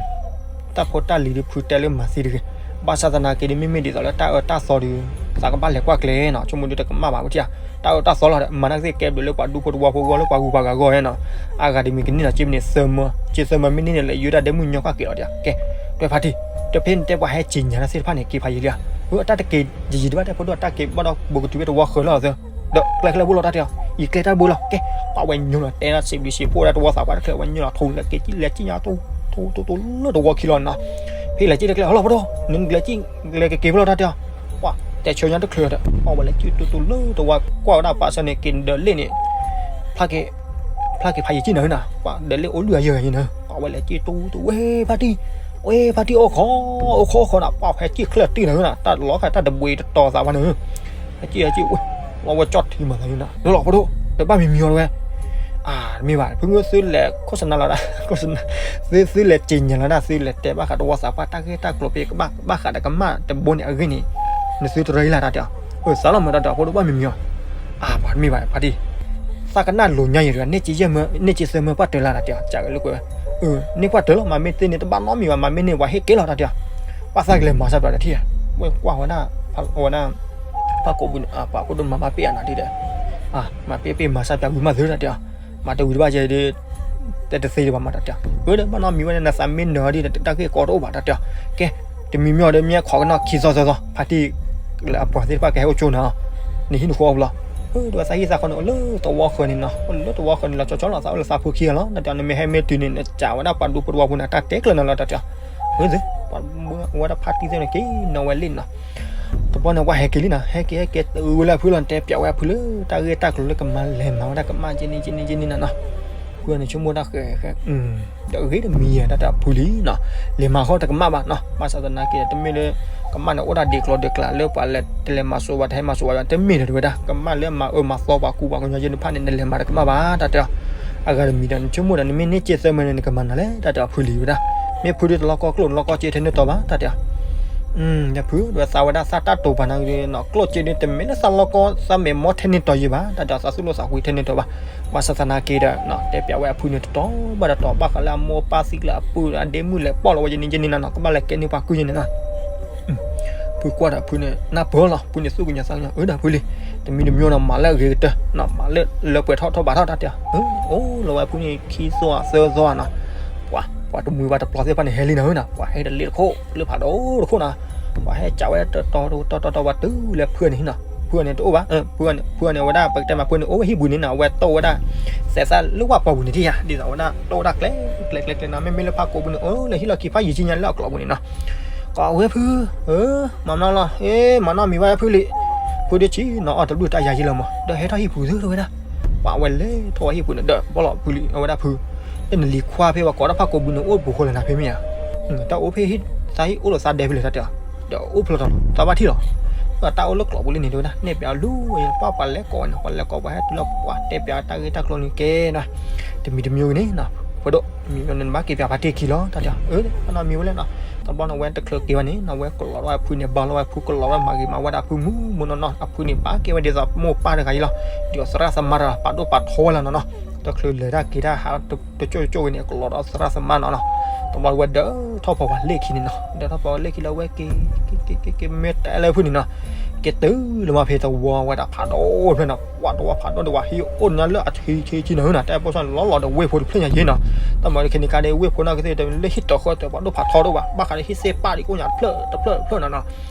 တၢ်ဖိတၢ်လံၤဒီးဖုတဲလၢမၤသံတဂ့ၤ, ဘၣ်ဆၣ်သနာ်က့ဒီး မ့မ့ၢ်ဒ်သိးလၢတၢ်အၢတၢ်သီဒီး သးကဘၣ်လဲၤကွၢ်ကျဲၤနီၤ, ဆိကမိၣ်ဒီးတကမၣ်ဘၣ်ဝဲထံဧါ, တၢ်အၢတၢ်သီလီၤဒီး မၤနာ်က့သ့ၣ်ကဲဘျုးလၢပှၤဒူဖိတဝီဖိဂီၢ်လၢပှၤဂုၤပှၤဂၤဂီၢ်နီၤ, အဂၤတမံၤကန့ၢ်နီၤ စ့မန့ၣ်သၢမၢ, စ့သၢမၢမ့ၢ်န့ၢ်န့ၣ် လဲၤယိၤတၢ်ဒဲမုၣ်ညီကွၢ်က့ၤလီၤဒီး ကဲ တွဲဖါတံၢ်, တဖဲန့ၣ်တဲပှၤဟဲစ့ညါတၢ်သ့ၣ်တဖၣ်န့ၣ် က့ၤဖးယံာ်လံဧါ, အတၢ်တက့ၤယံာ်ယံာ်တဘၣ်တဲ ဖိဒိၣ်တၢ်က့ၤဘၣ်ဒီး ဘူးကတုၤဖဲတဝီဃၢၤလီၤသၢ, ဒီးကျဲကျဲဘိလီၤတၢ်တဲအီၤ, ယကျဲတၢ်ဘိလီၤ ကဲ, ပှၤဝဲညိလီၤ တဲဒၣ်စံးဘျုးစံးဖှိၣ်ဒၣ်တဝီသးပှၢ်တချုး ဝဲညိလီၤ ထိၣ်လဲၤက့ၤကံၣ်လဲၤကံၣ်ညါတိၢ်တိၢ်တိၢ်လၢတဝီခံလီၤနီၤ, ဖဲလဲၤက့ၤတကျဲဟီလီၤ ဖိဒိၣ် နကျဲက့ၤလဲၤက့ၤက့ၤဖဲလီၤတၢ်တဲအီၤ, ပှၤတဲဆၢညါတချုးဒီး ပှၤဝဲလဲၤက့ၤတိၢ်တိၢ်လၢတဝီကွၢ်ဝဲဒၣ်ပာ်စၢၤန့ၣ် က့ၤဒၢးလ့ၣ်န့ၣ် ဖျါက့ၤဖးယံာ်ကံၣ်နၤဧၢနီၤ, ပှၤဒၢးလ့ၣ်အိၣ်လွံၢ်အယဲၢ်ဂၤယဲၢ်နၤ, ပှၤဝဲလဲၤက့ၤတိၢ်တိၢ် ဝဲဖါတံၢ်, ဝဲဖါတံၢ်အိၣ်ခိး, အိၣ်ခိးအိၣ်ခိးနီၤ, ပှၤဟဲက့ၤချၢၣ်တံၢ်နၤဧၢနီၤ, တၢ်လီၤခါတၢ်တဘှံးတတီၤသးပှၢ်နၤဧၢ, ဟဲက့ၤဟဲက့ၤဝဲ, ဝဲကၠီၣ်ထံမၤသးယဲၢ်နၤ, လီၤလီၤဖိဒိၣ်, တဘၣ်မံၤမံၤအီၤတဝဲ အမ့ၢ်ဘၣ် ဖုမုၢ်သုလဲၤခိၣ်စနါလီၤဒၣ်, သုသုလဲၤစ့ညါလီၤဒၣ် သုလဲၤတဲဘၣ်ဃးတဝီသးပှၢ်တၢ်ဂ့ၢ်တၢ်ကျိၤဖဲ ကဘၣ်ဃးဒီးကမၣ်တဘိန့ၣ်အဂ့ၢ်န့ၣ်, နသုတရၢအံၤလၢတၢ်တဲအီၤ, အၢ သးလီၤမၢတၢ်တဲအီၤ ဖိဒိၣ်ဘၣ်မံၤမံၤအီၤ, အၢ ပှၤတမ့ၢ်ဘၣ်ဖါတံၢ်, သးကနၣ်လိာ်ညါယဲၢ်တဂၤ န့ၢ်စ့သၢမၢပှၢ်တၢၢ်လၢတၢ်တဲအီၤ ကးကလၢကွဲးဝဲ, အၢ န့ၢ်ပှၢ်တၢၢ်လီၤ မၤမ့ၢ်သ့န့ၣ် တဘၣ်နီတမံၤဘၣ် မၤမ့ၢ်န့ၣ် ပှၤဟ့ၣ်က့ၤလီၤတၢ်တဲအီၤ, ပှၤသးကလဲၤမၤစၢ်ပျးတထံၣ်ဧါ, ဝဲကွၢ်ဝဲဒၣ်, ဝဲဒၣ်, ပှၤကိးပူၤန့ၣ် ပှၤဖိဒိၣ်မၤဘၣ်ပ့ၢ်အနၤဒ်ဒီး, မၤပ့ၢ်ပ့ၢ်မၤစၢ်ပျးဝံၤမးသုတၢ်တဲအီၤ, မၤတဝံၤတဘၣ်ယဲၢ်ဒီး တဲတသ့ဒံးဘၣ်မးတၢ်တဲအီၤ, အၢ ဒီးဘၣ်နီတမံၤဝဲန့ၣ် နသးမ့ၢ်နၢၤဒ်ဒီး တၢ်ဂ့ၢ်ကီတအိၣ်ဘၣ်တၢ်တဲအီၤ, ကဲ, တမံၤမံၤအီၤဒီး မ့ၢ်ခိးကနီၣ်ခံသီသီသီ ဖါတံၢ်, လၢအပှၤသ့ၣ်တဖၣ်ကဟဲအိၣ်ကၠိနၤ, နဟံၣ်နဃီအပူၤလီၤ, အၢ ဒီးသးဟံၣ်သးဃီန့ၣ် အိၣ်လၢတဝီဃၢၤန့ၣ်နီၤ အိၣ်လၢတဝီဃၢၤန့ၣ်လီၤ ကၠီကၠီလီၤ သးအိၣ်လၢသးဖိခံဂၤလီၤ တၢ်တဲအီၤ နမ့ၢ်ဟဲမ့ၢ်တုၤန့ၣ် နစံးဝဲဒၣ်ပှၤဒူဖိတဝီဖိန့ၣ် တၢ်တဲကျၢၤနၤလီၤတၢ်တဲအီၤ, အၢ ပှၤဝဲဒၣ်ဖါတံၢ်သ့ၣ်န့ၣ် က့ၤနီၣ်ဝဲလံနီၤ တဘျီန့ၣ် ပှၤဟဲက့ၤလံနီၤ ဟဲက့ၤဟဲက့ၤတုၤဝဲလၢအဖုလီၤ နတဲပျးဝဲအဖုလၢတၢ်ဂ့ၢ်တၢ်ကျိၤလၢကမၤလဲၤမၤဝဲဒၣ်ကမၣ်က့ၤန့ၣ်က့ၤန့ၣ်က့ၤန့ၣ်နီၤ, ဖုန့ၣ်ဆိကမိၣ်တၢ်ဃဲဃဲ, ဒီးအဂ့ၢ်တမံၤယဲၢ် တၢ်တဲအီၤဖုလံနီၤ, လဲၤမၤဃီတကမၣ်ဘၣ်နီၤ ဘၣ်ဆၣ်သနာ်က့ဒီး တမ့ၢ်လၢ ကမၣ်န့ၣ်အိၣ်ဒၣ်ဒ့ကျီဒ့ကျါလၢပှၤလဲၤတလဲၤမၤစိဝဲတဟဲမၤစိဝဲ တမ့ၢ်ဒီးတဝဲဒၣ် ကမၣ်လၢမၤအၢမၤသီပှၤကူပှၤကညီယဲၢ်တဖၣ်န့ၣ် နလဲၤမၤတကမၣ်ဘၣ် တၢ်တဲအီၤ, အဂၤတမံၤဒီး နဆိကမိၣ်ဒီး နမ့ၢ်န့ၢ်စ့သၢမၢန့ၣ် နကမၤနၤလဲၣ် တၢ်တဲအီၤဖုလံဝဲဒၣ်, မ့ၢ်ဖုဒ်တလီၢ်ကီၢ်ကျိၣ် နလီၢ်ကီၢ်စ့ထဲန့ၣ်တီၤဘၣ် တၢ်တဲအီၤ ဒီးဖု ဒီးသးဝဲဒၣ်သးတၢ်တိာ်ပာ်နၤဂ့ၤနီၤ ကျိၣ်စ့ဒ်တမ့ၢ်လၢသးလီၢ်ကီၢ် သးမဲာ်မီၢ်ထဲန့ၣ်တီၤယံၤဘၣ် တၢ်တဲအီၤ သးသူၣ်လီသးကွံထဲန့ၣ်တီၤဘၣ်, ဘၣ်ဆၣ်သနာ်က့ဒီး တဲပျးဝဲအဖုန့ၣ်တတီၤဘၣ်တတီၤ ဘၣ်ဃးလၢအမိၢ်အပၢ်သံကျၢၤအပုၢ်ဒီးအဒ့မုၣ်လဲၤပိာ်လီၤဝဲယန့ၣ်ယန့ၣ်နီၤ ကဘၣ်လဲၤကဲန့ၢ်ပှၤကုယဲၢ်န့ၣ်နီၤ ဖုကွၢ်ဒီးဖုန့ၣ် နၢ်ပၢၢ်လီၤ ဖုန့ၣ်သူၣ်ကညီၤသးကညီၤ အၢ ဒီးဖုလံ, တမံၤတမံၤနီၤ မၤလၢအဂ့ၤကတၢၢ်နီၤ မၤလၢလၢပှဲၤထီၣ်ထီၣ်ဘးထီၣ်တၢ်တဲအီၤ, အိၣ်လီၤဝဲဖုန့ၣ်ခံသီသၢသီနီၤ, ပှၤ ပှၤတမှံၤဘၣ်တပျီသ့ၣ်တဖၣ်န့ၣ် ဟဲလံနီၤနီၤ ပှၤဟဲတလ့တခိၣ် လၢဖးဒိၣ်တခိၣ်နီၤ, ပှၤဟဲကးဝဲတီတီတီတီတီဝဲတုၤလၢဖုန့ၣ်နီၤ, ဖုန့ၣ်တအိၣ်ဘၣ်, ဖုန့ၣ် ဖုန့ၣ်ဝဲဒၣ် ပကတဲမးဖုန့ၣ် အိၣ်ဝဲဟံၣ်ပူၤန့ၣ်နီၤ အဝဲတိၢ်ဝဲဒၣ် စဲးသၣ်လၢဝၣ်ပီပူၤန့ၣ်ထံၣ်ယါ ဒ်သိးဝဲဒၣ် တိၢ်ဝဲဒၣ်ကျဲ ကျဲကျဲကျဲနီၤ မ့မ့ၢ်လၢဖးကိးပူၤန့ၣ် အိၣ်လၢဟံၣ်လီၢ်ခံဖးယံၤကံညါလၢအကျိးပူၤန့ၣ်နီၤ ကိးဝဲဖု, မၤနီၢ်လီၤ ဟ့ မၤနီၢ်မံၤဝဲဖုလံ, ဖုဒ်ဆံနီၤ အီၣ်တဘျုးတၢ်ယၤယံလီၤမး ဒီးဟဲထီၣ်ဟံၣ်ပူၤသုတဝဲဒၣ်, ပှၤဝဲလဲၤထီၣ်ဝဲဟံၣ်ပူၤန့ၣ် ဒီးဘီလီၤဖုလံ အဝဲဒၣ်ဖု, လၢနလံၤခွါဖဲပှၤကိးတၢ်ဖးကိးပူၤန့ၣ် အိၣ်ပူၤဃီလဲၣ်နၤဖဲမ့ၢ်ဧါ, တၢ်အိၣ်ဖဲဟံၣ်သးဟံၣ်အိၣ်လီၤသးဒဲဖဲလဲၣ်တၢ်တဲအီၤ, ဒီးအိၣ်ဖျိထီၣ်လီၤ သးဘၣ်ထံၣ်လီၤ တၢ်အိၣ်လၢကျိးပူၤလံန့ၣ် တဝဲဒၣ် နဲၣ်ပၠးလူၤ ပှၤပှၤလဲၤကိးဝဲန့ၣ် ပှၤလဲၤကိးပှၤဟဲတုၤလၢပှၤတဲပၠးတၢ်ဂ့ၢ်တၢ်ကျိၤန့ၣ်ကဲနီၤ, တမံၤတမံၤဂ့ၤန့ၣ်နီၤ, ဖိဒိၣ် မံၤန့ၣ်နဘၣ်က့ၤပၠးဖါတံၢ်ခံလီၤ တၢ်တဲအီၤ, အၢ နီတမံၤဝဲလဲၣ်နီၤ, တဘျီန့ၣ် အဝဲတချုးက့ၤဘၣ်န့ၣ်နီၤ အဝဲကလီၤဒီးအဖုန့ၣ် ဘါလီၤဝဲဖု ကလီၤဝဲမၤဂ့ၤမၤဝဲဒၣ်ဖုမူမူနီၢ်နီၢ် အဖုန့ၣ် ပာ်ကဲဝဲဒ်သိးမိၢ်ပၢ်တဂၤအံၤလီၤ, ဒ်သိးသရၣ်သမါတဂၤ ပာ်ဒိၣ်ပာ်ထီဝဲလီၤနီၢ်နီၢ်, တချုးလဲၤတၢ်က့ၤတၢ်ဟးတကၠိၣ်ကၠိၣ်ဝဲန့ၣ် ကလီၤဒီးသရၣ်သမါနီၢ်နီၢ်, တဘျီဝဲဒၢထီၣ်ဖီၣ်ပှၤလ့ၣ်ခံန့ၣ်နီၤ, ဒၢထီၣ်ဖီၣ်ပှၤလ့ၣ်ခံလၢအဝဲက့ၤ က့ၤက့ၤက့ၤက့ၤ မ့ၢ်တဲလၢဖုန့ၣ်နီၤ, ကဲတုၤလၢမ့ၢ်ဖဲသဝီဝဲဒၣ်ဖးဒိၣ်တဖျၢၣ်နီၤ, ပှၤသဝီဖးဒိၣ်ဒီး ပှၤဟံၣ်အိၣ်ညါလၢအထံထံထံနီၤနီၤ, တၢ်ပိၢ်ဆၣ်န့ၣ် လီၤလီၤဒီးဝ့ၢ်ဖိတဖျၢၣ်ညါယ့နီၤ. တၢ်မၤခဲန့ၣ်ခါဒီး ဝ့ၢ်ဖိနီၢ်ကသ့ၣ်တမ့ၢ်လၢဟံၣ်တဃၢတၢ်ပှၤဒိၣ်ဖးထီဒိၣ်ဘၣ်, ဘၣ်ဃးဒီးဟံၣ်သ့ၣ်ပၣ်ဒီးကအိၣ်ညါတဖျၢၣ်တဖျၢၣ်တဖျၢၣ်နီၤနီၤ.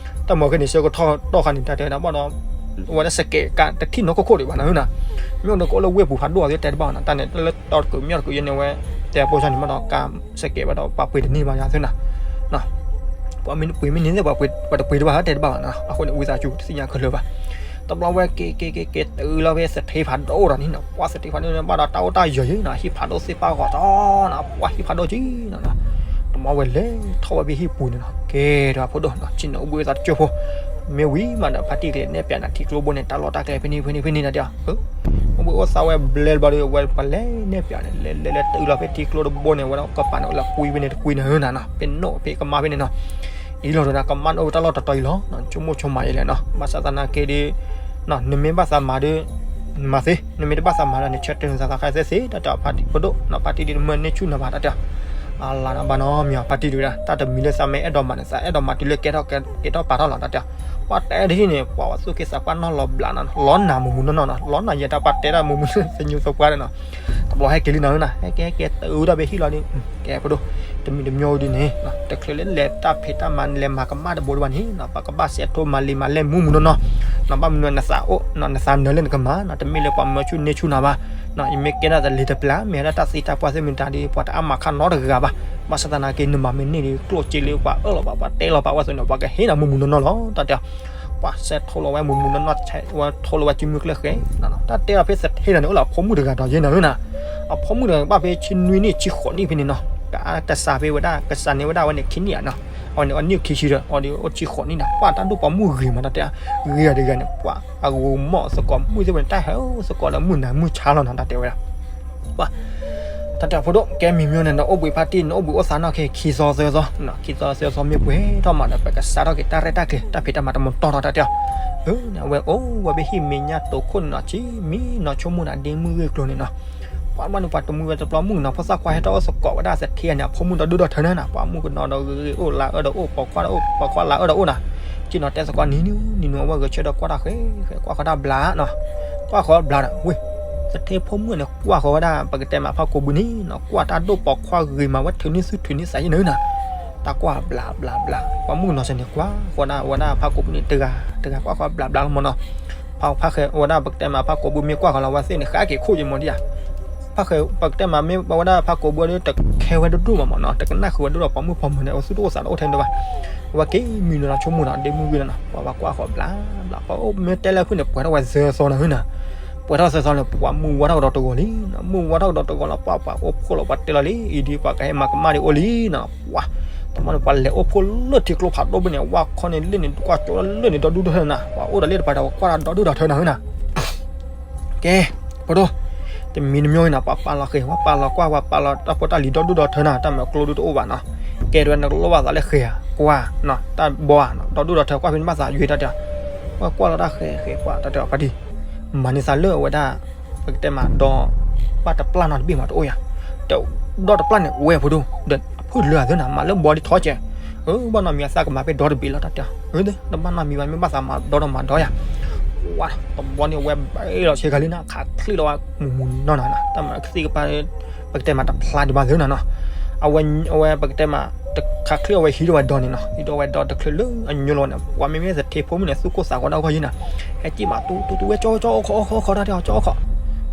တၢ်မၤခဲန့ၣ် ဆၢကတီၢ်ခါန့ၣ် တၢ်တဲဝဲဒၣ်ဘၣ်ဒီး ဝဲဒၣ်စကဲးကးတထံၣ်နီၢ်ခိၣ်ခိၣ်ဒံးဘၣ်နီၤနီၤ. မ့ၢ်အိၣ်ဒီးကအိၣ်လၢဝ့ၢ်ပူၤဖးဒိၣ်အီၤသ့တဲတဘၣ်နီၤ, တၢ်န့ၣ် လၢတီတကုၤမ့ၢ်တီတကုၤယဲန့ၣ်ဝဲ တဲပိၢ်ဆၣ်န့ၣ်မ့ၢ်ဒီး ကးစကဲးဝဲဒီးပှၤပှ့ၤတန့ၢ်ဘၣ်ယၤသ့နီၤ. ပှၤမ့ၢ်ပှ့ၤမ့ၢ်န့ၢ်သ့ၣ် ပှၤပှ့ၤတပှ့ၤတဘၣ်တဲတဘၣ်ဘၣ်နီၤ. အဃိန့ၣ် ဝံသးစူၤတသ့ၣ်ညါခဲလၢာ်ဘၣ်. တဘျီဝဲက့ၤက့ၤက့ၤက့ၤတုၤလီၤဖဲသထ့ဖးဒိၣ်ဒီးန့ၣ်နီၤ, ပှၤသထ့ဖးဒိၣ်န့ၣ် ဘၣ်ဒီးတၢ်အိၣ်တၢ်ယၢၤယ့နီၤ, ဟံၣ်ဖးဒိၣ်သ့ၣ်ပၣ်ဂီၤတီနီၤ, ပှၤဟံၣ်ဖးဒိၣ်က့နီၤနီၤ. တဘျီဝဲလဲၤထီၣ်ဝဲဖဲဟံၣ်ပူၤန့ၣ်နီၤ, ကဲဒီးဖိဒိၣ်နီၤ, ဆ့ၣ်နီၤအိၣ်ဘှံးအသးတကၠိဖိ, မ့ၢ်ဝံၤမးဒီး ဖါတံၢ်ကလဲၤနဲၣ်ပၠးနၤထံကျိဘိန့ၣ် တၢ်လီၢ်တၢ်ကျဲဖဲန့ၣ်ဖဲန့ၣ်ဖဲန့ၣ်နီၤတဲအီၤ. အိၣ်ဘှံးအိၣ်သးဝဲဘျဲတဘျီဒီး ဝဲပလဲၤနဲၣ်ပၠးန့ၣ် လဲၤလဲၤလဲၤတုၤလီၤဖဲထံကျိတဘိန့ၣ် ဝဲဒၣ်ကပၤန့ၣ် အိၣ်လၢကွံဖဲန့ၣ်တကွံန့ၣ်နီၤ, ဖဲနိၣ်ဖဲကမါဖဲန့ၣ်နီၤ. အံၤလီၤဒီး ကမါန့ၣ်အိၣ်တၢ်လီၢ်တတီၤအံၤလီၤ, ဆိကမိၣ်ဆိကမးယဲလဲၣ်နီၤ, ဘၣ်ဆၣ်သနာ်က့ဒီး နမ့ၢ်ဘၣ်သးမၤဒီး မၤသ့, နမ့ၢ်တဘၣ်သးမၤဒီး နဆၢတဲာ်နသးခါသ့သ့, တၢ်တဲအီၤ ဖါတံၢ်ဖိဒိၣ်နီၤ, ဖါတံၢ်ဒ်တမၢန့ၢ်ဆူၣ်နၤဘၣ် တၢ်တဲအီၤ. အလါနီၤဘၣ်နီၤမ့ၢ်အီၤ ဖါတံၢ်ဒုးဝဲဒၣ် တၢ်တမံၤလၢသးမ့ၢ်အဲၣ်ဒိးမၤန့ၣ် သးအဲၣ်ဒိးမၤတုၤလၢကဲထီၣ်ကဲထီၣ်ပာ်ထီၣ်လီၤ တၢ်တဲအီၤ. ပှၤတဲဒ်န့ၣ် ပှၤဝဲသူၣ်က့သးပှၢ်နီၢ်လီၤဘျးနီၤ, လီၤနၤမူးမူးနီၢ်နီၢ်နီၤ, လီၤနၤယဲတၢ်ပှၤတဲတၢ်မူးမူးသညူးသပှၢ်န့ၣ်နီၤ. တဘျီဟဲက့ၤလံနီၤနီၤ, ဟဲက့ၤဟဲက့ၤတုၤဒၣ်ဖဲဟံၣ်လီၤဒီး ကဲဖိဒိၣ်, တမံၤတမံၤဒ်န့ၣ် တချုးလၢလဲၤတၢ်ဖံးတၢ်မၤလဲၤမၤကမၣ်တဘိဒံးဘၣ်န့ၣ်နီၤ, ပကဘၣ်စဲးထိမၤလံၤမၤလဲၢ်မူးမူးနီၢ်နီၢ်နီၤ, ဘၣ်မနုၤနသးအိၣ်နီၤ, နသးနၢၤလၢနကမၤနီၤ, တမ့ၢ်လၢပှၤမၢဆူၣ်န့ၢ်ဆူၣ်နၤဘၣ်နီၤ, ယမ့ၢ်ကဲထီၣ်တလံၤတပျၢ် မ့ၢ်ဝဲဒၣ်တၢ်သံတၢ်ပှၢ်သ့ၣ်မတၤဒီး ပှၤတအါမၤခါနီတဂၤဘၣ်. ဘၣ်ဆၣ်သနာ်က့ နမၤမ့ၢ်န့ၢ်ဒီး ကျိၣ်စ့လၢပှၤအၢၣ်လီၤဘၣ် ပှၤတဲလီၤဘၣ်ဝဲအသိးန့ၣ် ပှၤကဟ့ၣ်နၤမူးမူးနီၢ်နီၢ်လီၤ တၢ်တဲအီၤ. ပှၤစဲးထိလီၤဝဲမူးမူးနီၢ်နီၢ် ဝဲထိလီၤဝဲစုမုၢ်ကျၢၢ်ဃဲနီၤ, တၢ်တဲအီၤဖဲသထ့လီၤန့ၣ် အိၣ်လၢအဖိမုၣ်တဂၤဒီးယဲနီၤနီၤ, အဖိမုၣ်တဂၤဘၣ်ဖဲဆံနွံနံၣ်ဆံဃိးနံၣ်ဖဲန့ၣ်နီၤ, ကစးဖဲဝဲဒၣ် ကစးန့ၢ်ဝဲဒၣ်ဝဲန့ၣ်ခံနံၣ်ဧါနီၤ, အဝဲန့ၣ်အနံၣ်ခံဆံဒီး အဝဲဒၣ်အိၣ်ဆံဃိးနံၣ်နီၤ, ပှၤတၢ်ဒိၣ်ပိာ်မုၣ်ဂ့ၤမး တၢ်တဲအီၤ, ဂ့ၤအီၤတဂၤန့ၣ် ပှၤအဂီၤမီၢ်သကိးမုၣ်သ့ၣ်ဝဲန့ၣ် တၢ်ဟဲသကိးလၢမုၢ်နၤမုၢ်ဆါလီၤနီၤ တၢ်တဲဝဲဒၣ်. ပှၤ တၢ်တဲအီၤဖိဒိၣ် ကဲမံၤမံၤန့ၣ် နအိၣ်ဘှံးဖါတံၢ် နအိၣ်ဘှံးအိၣ်သးနီၢ်ခဲခံသီသၢသီနီၤ, ခံသီသၢသီမ့ၢ်ပှဲၤထီၣ်မးဒီး ပကစးထီၣ်က့ၤတၢ်ရဲၣ်တၢ်ကျဲၤ တၢ်ဖံးတၢ်မၤတမတီၢ်ထီၣ် တၢ်တဲအီၤ. အဝဲအိၣ်ဝဲဖဲဟံၣ်မဲာ်ညါတိာ်ခိၣ်န့ၣ်နီၤ, ဆံမံနီၤဆိကမိၣ်နၤဒ့မုၣ်ဂ့ၢ်ကျိၤန့ၣ်နီၤ. ပှၤဘၣ်နုၤပှၤတမူဝဲတပျီမုၣ်နီၤ, ဖိသၣ်ခွါဟဲထီၣ်အိၣ်သကိးဝဲဒၣ်သထ့န့ၣ် အဖိမုၣ်ဒီဒူၣ်ဒီထၢန့ၣ်နီၤ, ပှၤမုၣ်ကနီၤဒီးဂ့ၤဂ့ၤအိၣ်လါအၢဒီးအိၣ် ပိာ်ခွါဒီးအိၣ် ပိာ်ခွါလါအၢဒီးအိၣ်နီၤ. က့ၤနီၤတဲသကိးနံၤနံၤနံၤနံၤ အဝဲဂဲၤဆၢဒီးကွၢ်တၢ်ဃဲဃဲ ကွၢ်ဃီတၢ်ဘျါနီၤ, ကွၢ်ဃီဘျါဒီး ဝ့ၢ် သထ့ဖိမုၣ်န့ၣ် ကွၢ်ဃီဝဲဒၣ် ပကတဲမးဖးကိးဘုန့ၣ်နီၤ, ကွၢ်တၢ်ဒိၣ်ပိာ်ခွါဂ့ၤမးဝဲ ထုးန့ၢ်သုထုးန့ၢ်သးယဲၢ်န့ၣ်နီၤ. တၢ်ကွၢ်ဘျါဘျါဘျါ ပှၤမုၣ်ကနီၤစဲန့ၣ် ကွၢ်ဃီဒၣ်ဝဲဒၣ်ဖးကိးဘုန့ၣ် တဂၤတဂၤ ကွၢ်ဃီဘျါဘျါလီၤမးနီၤ. ဖးဃဲဝဲဒၣ်ပကတဲမးဖးကိးဘုမ့ၢ်ကွၢ်ဃီလီၤ အဝဲသ့ၣ်န့ၣ်ဃးက့ၤခိၣ်ယဲၢ်မးဒံဧါ. ဖးဃဲပကတဲမးမ့ၢ်ဝဲဒၣ်ဖးကိးဘုဒီး တခဲဝဲတဒူၣ်ဘၣ်မးနီၤ, တကနၣ်ဃုာ်ဝဲဒၣ်ဒီးပိာ်မုၣ်ပိာ်မၢၤန့ၣ် အဝဲသူၣ်တအိၣ်သးတအိၣ်ထဲန့ၣ်ဘၣ်. အဝဲက့ၤမံနီၤဆိကမိၣ်နီၤ ဒ့မုၣ်ဂ့ၢ်နီၤ, ပှၤဘၣ်ကွၢ်ဃီဘျါဘျါ ပှၤအိၣ်မ့ၢ်တဲလၢဖုၣ်န့ၣ် ပှဲၤထီၣ်ဝဲသၢသီနီၤနီၤ. ပှဲၤထီၣ်သၢသီန့ၣ် ပှၤမုၢ်ဝါထီၣ်ကဒီးတဂီၤလံ, မုၢ်ဝါထီၣ်ကဒီးတဂီၤလီၤ ပှၤပှၤအိၣ်ဖှိၣ်လီၤ ပှၤတဲလီၤလံ အံၤဒ်ပှၤကဟဲမၤကမၣ်ဒံးအိၣ်လံနီၤ. ပှၤ တမီန့ၣ် ပှၤလဲၤအိၣ်ဖှိၣ်လၢထံကျိဖးဒိၣ်ဘ့ၣ်န့ၣ် ဝၢ်ခီန့ၣ်လၢန့ၣ် ကွၢ်ကၠီလၢန့ၣ် ဒီဒူၣ်ဒီထၢနီၤ, ပှၤအိၣ်ဒီးလၢတပၤဒီး ပှၤကွၢ်ဒီးဒီဒူၣ်ဒီထၢနီၤနီၤ. ကဲ ဖိဒိၣ်, တမံၤတမံၤနီၤ ပှၤပာ်လီၤဃဲၤ ပှၤပာ်လီၤကွၢ် ပှၤပာ်လီၤတၢ်ဖိတၢ်လံၤဒီဒူၣ်ဒီထၢနီၤ, တၢ်မၤကျိဒုတအိၣ်ဘၣ်နီၤ. ကဲဒ်ဝဲ နကလိၣ်ဘၣ်သးလၢဃဲၤဧါ ကွၢ်နီၤ, တၢ်ဘီဧါနီၤ ဒီဒူၣ်ဒီထၢ ကွၢ်ဖဲန့ၣ်ဘၣ်သးယွၤတၢ်တဲ, ကွၢ်ကွၢ်လီၤတၢ်ဃဲၤဃဲၤ ကွၢ်တၢ်တဲအီၤဖါတံၢ်, မၤန့ၢ်သးလၢအဝဲဒၣ် ပကတဲမးဒီး ဘၣ်တပျၢ်နီတဘ့ၣ်မးတအိၣ်ယၤ, ဒီးတပျၢ်န့ၣ် ဝဲဖိဒိၣ် ဒီးအဖုၣ်လၢအသၢနၤ မၤလၢဘီဒ်ထီၣ်ကဲး, ဘၣ်နီတမံၤအသးကမၤဖဲဒီတဘ့ၣ်လီၤ တၢ်တဲအီၤ, တဘၣ်နီတမံၤဘၣ် မ့ၢ်ဘၣ်သးမၤဒီဒီးမၤဒီယၤ, ဝါ တဘျီန့ၣ် အဝဲဘဲလီၤဆ့ကၤလံနီၤ ခးချံၣ်လီၤဝဲမူးမူးနီၢ်နီၢ်နီၤ တၢ်မၤကသံၣ်ကပၤ ပကတဲမးတဖျါဒံးဘၣ်သ့နီၤနီၤ, အဝဲ အဝဲပကတဲမး တခါချံၣ်အဝဲဟံးထီၣ်ဝဲဒီန့ၣ်နီၤ ဟံးထီၣ်ဝဲဒီတချုးလၢအညိလီၤန့ၣ် ပှၤမ့မ့ၢ်သထ့ဖိမုၣ်န့ၣ် သူၣ်ကိၢ်သးဂီၤဒၣ်ဂီၢ်ယံၤနီၤ, ဟဲက့ၢ်မးတူတူတူဝဲ ကၠီကၠီအိၣ်ခိးအိၣ်ခိးအိၣ်ခိးတၢ်တဲအီၤ ကၠီအိၣ်ခိး,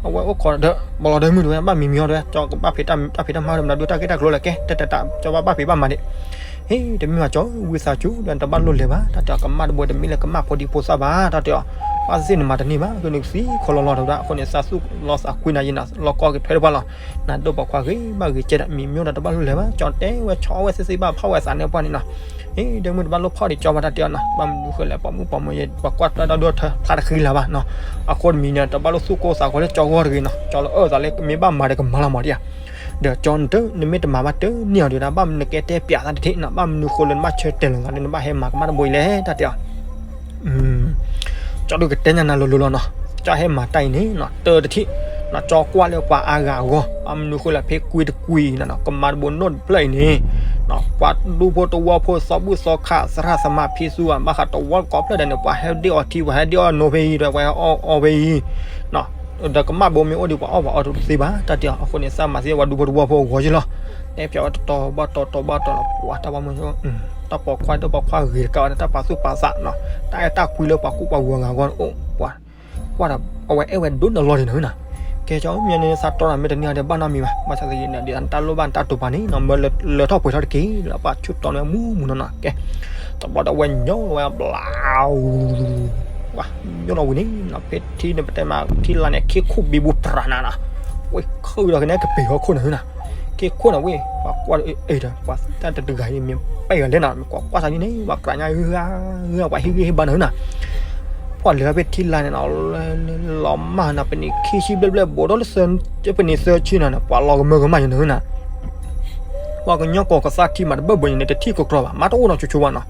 အဝဲအိၣ်ခိးဒီး ဘီလီၤဒီမုၢ်တဝဲ ဘၣ်မံၤမံၤအီၤတဝဲ ကၠီကဘၣ်ဖံးတၢ်ဖံးတၢ်မၤဒီး မနုၤဒုတၢ်ဂ့ၢ်တၢ်ကျိၤလၢကဲ တၢ်တၢ်တၢ် ကၠီဘၣ်ဘၣ်ဖံးဘၣ်မၤဒံး ဟ့ၣ် တမ့ၢ်ဘၣ်ကၠီ ဝံသးစူၤ ဒီးနတဘၣ်လိၣ်လဲၤဘၣ် တၢ်တဲအီၤ ကမၣ်တဘိတမ့ၢ်လၢကမၣ်ဖိဒံဖိသၣ်ဘၣ် တၢ်တဲအီၤ, ဘၣ်သ့ၣ်သ့ၣ်နမၤတန့ၢ်ဘၣ် ကနုာ်ကသံၣ်ခီလီၤလီၤတဝဲဒၣ် အဃိန့ၣ် သးသူၣ်လီသးကွံနၤယံၤနီၤ လီၤကီက့ၤထွဲတပှၢ်လီၤ, နဒိၣ်ပိာ်ခွါဂ့ၤဘၣ်ဂ့ၤကဲဒီး မံၤမ့ၢ်ဒီးတဘၣ်လိၣ်လဲၤဘၣ် ကၠီတဲဝဲဆီဝဲသ့ၣ်သ့ၣ်ဘၣ်ဖီၣ်ဝဲသးန့ၣ်ပှၢ်န့ၣ်နီၤ, ဟ့ၣ် ဒဲမုၢ်တဘၣ်လိၣ်ဖီၣ်ဒံးကၠီဘၣ် တၢ်တဲအီၤနီၤ ဘၣ်မနုၤဃိလဲၣ် ပိာ်မုၣ်ပိာ်မၢၤ ပှၤကွၢ်တၢ်ဒီဒူၣ်ထၢဖျါတဃံလၤဘၣ်နီၤ, အဃိတမံၤန့ၣ် တဘၣ်လိၣ်သူၣ်ကိၢ်သးဂီၤလၢကၠီဂီၢ်တဂ့ၤနီၤ ကၠီလၢအၢၣ်သးလၢမ့ၢ်ဘၣ်မၤဒီးကမၤလီၤမးဒံးဧါ ဒီးကၠီနတ နမ့ၢ်တမၤဘၣ်တန့ၢ်အီၤဒံးဒၣ် ဘၣ်မနုၤကဲတဲပျးသးတထံၣ်နီၤ ဘၣ်မနုၤဃိလၢနဘၣ်ဆၢတဲာ်လီၤသးလၢနဘၣ်ဟဲမၤကမၣ်တဘိအံၤလဲၣ် တၢ်တဲအီၤ, ကၠီဒုးကတဲညါနၤလိၤလိၤလီၤနီၤ, ကၠီဟဲမၤတၢ်အံၤန့ၣ်နီၤ တၢတထံၣ်, ကၠီကွၢ်လၢပှၤအါဂၤအဂီၢ် ဘၣ်မနုၤဃိလၢဖဲကွံတကွံနီၤ ကမၤတဘိနိၣ်တဖျၢၣ်အံၤန့ၣ်, ပှၤဒူဖိတဝီဖိ စီၤဘူၣ်စီၤခး စရၣ်သမါ ဖံးသူဧါ ဘၣ်ဃးတဝီကိးဖျၢၣ်ဒဲးန့ၣ် ပှၤဟဲဒ့ၣ်အီထံ ပှၤဟဲဒ့ၣ်အီနိဖဲအံၤဒီး ပှၤဟဲအီအီဖဲအံၤ, ဒီးကမၣ်ဘိမ့ၢ်အိၣ်ဒီး ပှၤအီၣ်ပှၤအီတသ့ဘၣ် တၢ်တဲအီၤ. အဃိန့ၣ် သးမၤသ့ပှၤဒူဖိတဝီဖိအဂီၢ်ယ့ၣ်လီၤ. တဲပၠးဝဲတတီၤဘၣ်တီၤ တီၤဘၣ်တီၤလီၤ. ပှၤတၢ်ပှၤမုၣ် တၢ်ပိာ်ခွါဒိၣ်ပိာ်ခွါဂ့ၤတကးဝဲန့ၣ် တၢ်ပာ်သူၣ်ပာ်သးနီၤ, တၢ်အဲၣ်တၢ်ကွံလၢပှၤကူၣ်ပှၤဂီၤဂၤအဂီၢ်န့ၣ်အိၣ်, ပှၤကွၢ်ဒီး အဝဲအဲၣ်ဝဲဒိၣ်န့ၢ်လီၤန့ၣ်နီၤ. ကဲ ကၠီမ့ၢ်န့ၣ် သးတီတၢ်မ့ၢ်တန့ၢ်ဒီး ဘၣ်နီတမံၤဘၣ်. ဘၣ်ဆၣ်သနာ်က့န့ၣ် ဒ်တၢ်လိၣ်ဘၣ်နတၢ်တိာ်ပာ်န့ၣ်နီၤ မၢလၢထီၣ်ပှဲၤထီၣ်တက့ၢ်လီၤ. ပှၤဆူၣ်တီန့ၣ်မူမူနီၤနီၤ. ကဲ တဘျီဒီး အဝဲညိလီၤဝဲဘျါ ပှၤညိလီၤဝံၤန့ၣ်နီၤ ဖဲထံန့ၣ် ပတဲမး ထံလာ်န့ၣ် ခ့ခိၣ်ဘံဘူပြးနၤနီၤ, ဝဲခုၣ်ဒီးကနဲကပ့ၤဟီၣ်ခိၣ်န့ၣ်နီၤ. ခ့ခိၣ်န့ၣ်ဝဲ ပှၤကွၢ်ဒီး အ့ၣ်ဒီး ပှၤတၢ်တဂၤအံၤ မ့ၢ်ပဲာ်ဂၤလဲၣ်နီၤ မ့ၢ်ကွၢ်ကွၢ်သးန့ၣ်န့ၣ် ပှၤကြၢးညါဂၤဂၤ ပှၤဟ့ၣ်ဂံၢ်ဟ့ၣ်ဘါနၤနီၤ. ပှၤလဲၤဖဲထံလာ်န့ၣ်နီၤ လီၤမၢ်နီၤ ပနံာ်ခံဆံဘျဲၣ်ဘျဲၣ် ဘူးဒီးလၢသၢ ပနံာ်သၢဆံနီၤ ပှၤလီၤကမၢကမၣ်ယၤန့ၣ်နီၤ. ပှၤကညီကီၢ်ကသါထံမးတဘၢၣ်ဘၢၣ်န့ၣ် တထံၣ်ကကြီဘၣ် မၤတအိၣ်နီတဆိဆိဘၣ်နီၤ.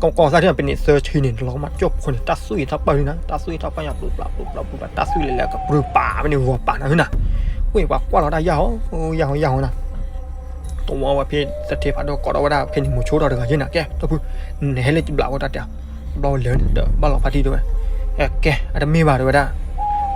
ကီၢ်ကသါထံန့ၣ် ပနံာ်သၢဆံန့ၣ် လီၤကမၣ်ကၠိၣ်ဖိန့ၣ် တၢ်သွံၣ်အံၤထီၣ်ပၢၢ်လံနီၤ တၢ်သွံၣ်အံၤထီၣ်ပၢၢ်ညါ ပျူၤပျၢ်ပျူၤပျၢ်ပျူၤပျၢ် တၢ်သွံၣ်လဲၤလဲၤကပြုၤပာ်ဖဲန့ၣ်ဂီၤပာ်နၤနီၤ. ဝဲပှၤကွၢ်လီၤတၢ်ယၢ်ဟီ ယၢ်ဟီယၢ်ဟီနီၤ. တဝီဝဲဖဲသထ့ဖးဒိၣ်ကိးဒီးဝဲဒၣ်ဖဲန့ၣ် မိၤဆိထီၣ်တဂၤယ့ၣ်နီၤ ကဲ ဒီပုၢ် နဟဲလၢဘျးဝဲတၢ်တဲ ဘျီဝဲလဲၤဒီးဘၣ်လီၤဖါတံၢ်တဲဝဲ, ကဲ အတမ့ၢ်ဘၣ်တဲဝဲဒၣ်,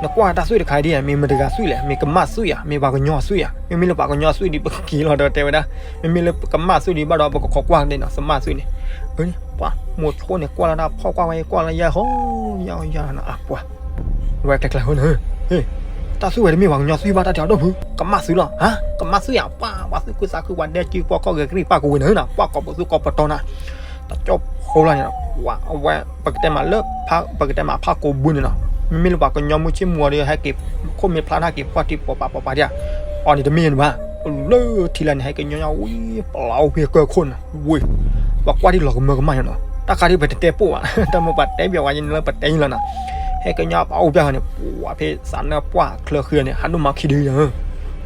နကွၢ်တၢ်သွံၣ်တခါအံၤဒ် မ့ၢ်မတၤတဂၤသွံၣ်လဲၣ် မ့ၢ်ကမၣ်သွံၣ်ဧါ မ့ၢ်ပှၤကညီသွံၣ်ဧါ မ့မ့ၢ်လၢပှၤကညီသွံၣ်ဒီး ပက့ၤလီၤဒီးတဲဝဲဒၣ်, မ့မ့ၢ်လၢကမၣ်သွံၣ်ဒီး ဘၣ်ဒီးပကခိးကွၢ်န့ၣ်နီၤ သမၣ်သွံၣ်န့ၣ်, ပှၤမိၤဆိန့ၣ် ကွၢ်လီၤတၢ်ဖီၣ်ကွၢ်ဝဲ ကွၢ်လီၤယၢ်ဟီ ယၢ်ဟီယၢ်ဟီနီၤ အပှၤ ဝဲကျဲကျဲဟိနီၤ, တၢ်သွံၣ်ဝဲတမ့ၢ်ပှၤကညီသွံၣ်ဘၣ် တၢ်တဲအီၤဒီပုၢ် ကမၣ်သွံၣ်လီၤ ဟါ ကမၣ်သွံၣ်ဧါ ပှၤ ပှၤသူၣ်ခုသးခု ပှၤဒဲကံပှၤကီၢ်ဂဲၤကရံၣ်ပၢ်ကဝ့ၤနၤနီၤ ပှၤကိးပသူကိးပတီၤနီၤ, တကၠိဖိလီၤန့ၣ်နီၤ, ပှၤအဝဲ ပကတဲမးလၢ ပကတဲမးဖးကိးဘုန့ၣ်နီၤ, မ့မ့ၢ်လၢပှၤကညီမုၢ်ဆ့ၣ်မူၤဒီး ဟဲက့ၤခိၣ်မ့ၢ်ဖျါထီၣ်က့ၤပှၢ်ထံပိာ်ပာ်ပိာ်ပာ်ဒၣ်, အီၤန့ၣ်တမ့ၢ်န့ၣ်ဘၣ်, လၢထံလာ်န့ၣ် ဟဲကညီညီဝံၤ ပျီအိၣ်ဖဲကၢၢ်ခိၣ်န့ၣ် ဝ့ၢ်, ပှၤကွၢ်ဒ်လီၤကမၢကမၣ်န့ၣ်နီၤ, တၢ်ခါဒ်ပတတဲပိၢ်ဘၣ် တၢ်မ့ၢ်ပှၤတဲပၠးဝဲယဲန့ၣ်လၢပတဲယဲလီၤနီၤ, ဟဲကညီပှၢ်အိၣ်ဖဲဃီန့ၣ် ပှၤဖဲသးနၢၣ်ပှၢ်ချၢဃံန့ၣ် ဟးဒိၣ်မၤခံဒုယၤဧၢ,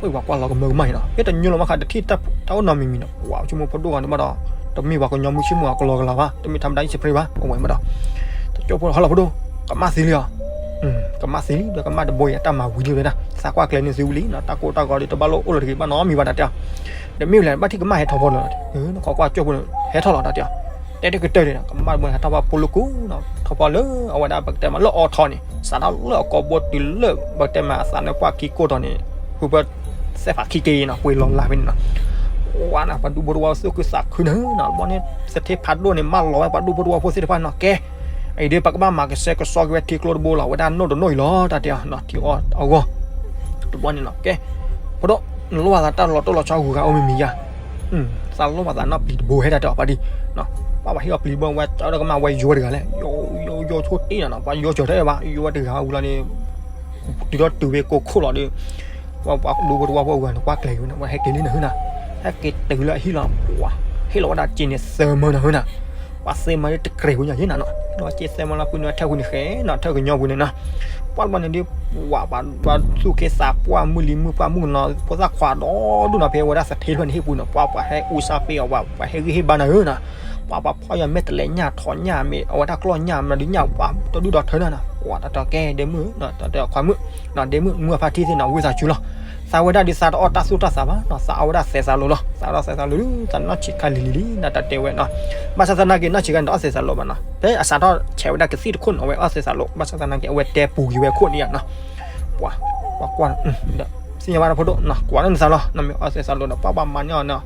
ဝ့ၢ်ပှၤကွၢ်လီၤကမၢကမၣ်န့ၣ်နီၤ, ဖဲတညီလီၤမးဃးတထံၣ်တၢ်အိၣ်နီတမံၤမံၤနီၤ, ပှၤဆိကမိၣ်ဖိဒိၣ်ဂၤန့ၣ်ဘၣ်ဒီး တမ့ၢ်ပှၤကညီမုၢ်ဆ့ၣ်မူၤအကလီကလီဘၣ်, တမ့ၢ်ထါမတၤအံၣ်စပရ့ဘၣ်, အဝဲမးဒီး တကၠိဖိဟီလီၤဖိဒိၣ်, ကမၣ်သံလံဧါ, ကမၣ်သံလံ ဒီးကမၣ်တဘိအံၤ တၢ်မၤဝံၤလံဝဲဒၣ်, သးကွၢ်ကျဲန့ၣ်သ့ဝံၤလံနီၤ, တၢ်ကိၢ်တၢ်ဂီၤဒီး တဘၣ်လိၣ်အိၣ်လၢၤတဂ့ၤ ဘၣ်နီတမံၤဘၣ်တၢ်တဲအီၤ, ဒီးမ့ၢ်ဝဲလဲၣ် ဘၣ်ထံၣ်ကမၣ်ဟဲထီၣ်ဖီလၢၤ, နခိးကွၢ်ကၠိဖိန့ၣ် ဟဲထီၣ်လီၤတၢ်တဲအီၤ, တဲတကတၢၢ်န့ၣ် ကမၣ်တဘိဟဲထီၣ်ဖီဖိလၢကိၢ်နီၤ, ထီၣ်ဖီလၢအဝဲဒၣ်ပကတဲမးလၢအီထီန့ၣ် စးထီၣ်လၢအကိာ်ဘိတုၤလၢ ပကတဲမးအသးနၢၣ်ပှၢ်ခံကိၢ်ထီၣ်န့ၣ်, ဖုဖၢ စဲးဖးခံက့ၤနီၤ ပှ့ၤလီၤလၢ်ဖဲန့ၣ်နီၤ, ဝါနီၤ ပှၤဒူဖိတဝီဖိသူၣ်ခုသးခုန့ၣ်နီၤ, ဘီန့ၣ် သထ့ဖးဒိၣ်န့ၣ် မၢလီၤဝဲပှၤဒူဖိတဝီဖိသ့ၣ်တဖၣ်နီၤ, ကဲ အံၤဒီးပကဘၣ်မၤကဆှဲကဆှီက့ၤဝဲထံကျိတဘိလီၤ, ဝဲဒၣ်နိၣ်တနိၣ်အံၤလီၤ တၢ်တဲအီၤနီၤ, ထံအီၣ်အဂီၢ်, တဘျီန့ၣ်နီၤ, ကဲ ဖိဒိၣ် နလိၣ်ဘၣ်သးတၢ်လီၤတိၢ်လီၤဆီဂုၤဂၤအိၣ်မံၤမံၤယါ, သးလိၣ်ဘၣ်သးနီၣ်ပျံၤတဘိဟဲတၢ်တဲအီၤပှၤဒ်, ပှၤပှၤဟ့ၣ်အီၤပျံၤတဘိ ဝဲကၠီဒီးကမၣ်ဝဲယိၤတဂၤလဲၣ်, ယိၤယိၤဆိတ့ၣ်နီၤနီၤ, ပှၤယိၤစၢၤထဲဘၣ် ယိၤဝဲတဂၤဝံၤလီၤန့ၣ် တုၤဒီးတုၤဝဲကိးခိၣ်လီၤဒီး, ပှၤပှၤဒူဖိတဝီဖိအဂၤန့ၣ် ကွၢ်ကျဲၤဝဲန့ၣ် ဝဲဟဲက့ၤလံနၤဟၢနၤ, ဟဲက့ၤတုၤလၢအဟံၣ်လီၤ, ပှၤဟ့ၣ်လီၤဝဲဒၣ်စ့န့ၣ်သၢမၢနၤဟၢနၤ, ပှၤသ့မၢလၢတကြဲးဝဲညါယဲနၤနီၤ, ဒီးစ့သၢမၢလီၤပှၤန့ၣ် ထၢၣ်ဝံၤန့ၣ်ဃဲနီၤ ထၢၣ်ကညီပူၤန့ၣ်နီၤ, ပှၤတဘျီန့ၣ်ဒီး ပှၤပှၤသူၣ်က့သးပှၢ်မုၢ်လံၤမုၢ်ပှၢ်မုၢ်ကနီၤ ဖိသၣ်ခွါဒီဒူၣ်နီၤ ဖဲဝဲဒၣ်သထ့ဖျၢၣ်န့ၣ်ဟံၣ်ပူၤန့ၣ် ပှၤပှၤဟဲအူစၢ်ပ့ၤအီၤ ပှၤဟဲဂံၢ်ဟ့ၣ်ဘါနၤဧၢနီၤ, ပှၤပှၤဖီၣ်ယၤမဲာ်တလဲညၣ်ထီၣ်ညၣ်မ့ၢ် အဝဲတၢ်ကျီၢ်ညၣ်မ့ၢ်ဒီးညၣ်ပှၤတဒူၣ်ဒီထၢနၤနီၤ, ပှၤတၢ်တၢ်ကဲဒဲမုၣ် တၢ်တၢ်ခွါမုၣ်, ဒဲမုၣ်မုၢ်အဖါတံၢ်သ့ၣ်နီၤ ဝံသးစူၤလီၤ, သးဝဲဒၣ်ဒီးသးတအီၣ်တၢ်သူၣ်တၢ်သးဘၣ်နီၤ, သးအီၣ်ဝဲဒၣ်သဲးသးလိၤလီၤ, သးအီၣ်သဲးသးလိၤဒီး သးနီၢ်ဆံးခါလံၤလံၤလံ နတၢ်တဲဝဲနီၤ, ဘၣ်ဆၣ်သနာ်က့နီၢ်ဆံးခါန့ၣ် တအီၣ်သဲးသးလိၤဘၣ်နီၤ, ဖဲအစးထီၣ်ဆဲးဝဲဒၣ်ကသံၣ်တခိၣ်န့ၣ် အဝဲအီၣ်သဲးသးလိၤ, ဘၣ်ဆၣ်သနာ်က့ အဝဲတဲပူၤက့ၤဝဲခိၣ်န့ၣ်ယါနီၤ, ပှၤ ပှၤကွၢ် သ့ၣ်ညါဘၣ်တၢ်ဖိဒိၣ်နီၤ, ကွၢ်လၢနသးလီၤ, နမ့ၢ်အီၣ်သဲးသးလိၤဒီး ပှၤပှၤမၤန့ၢ်အီၤနီၤ,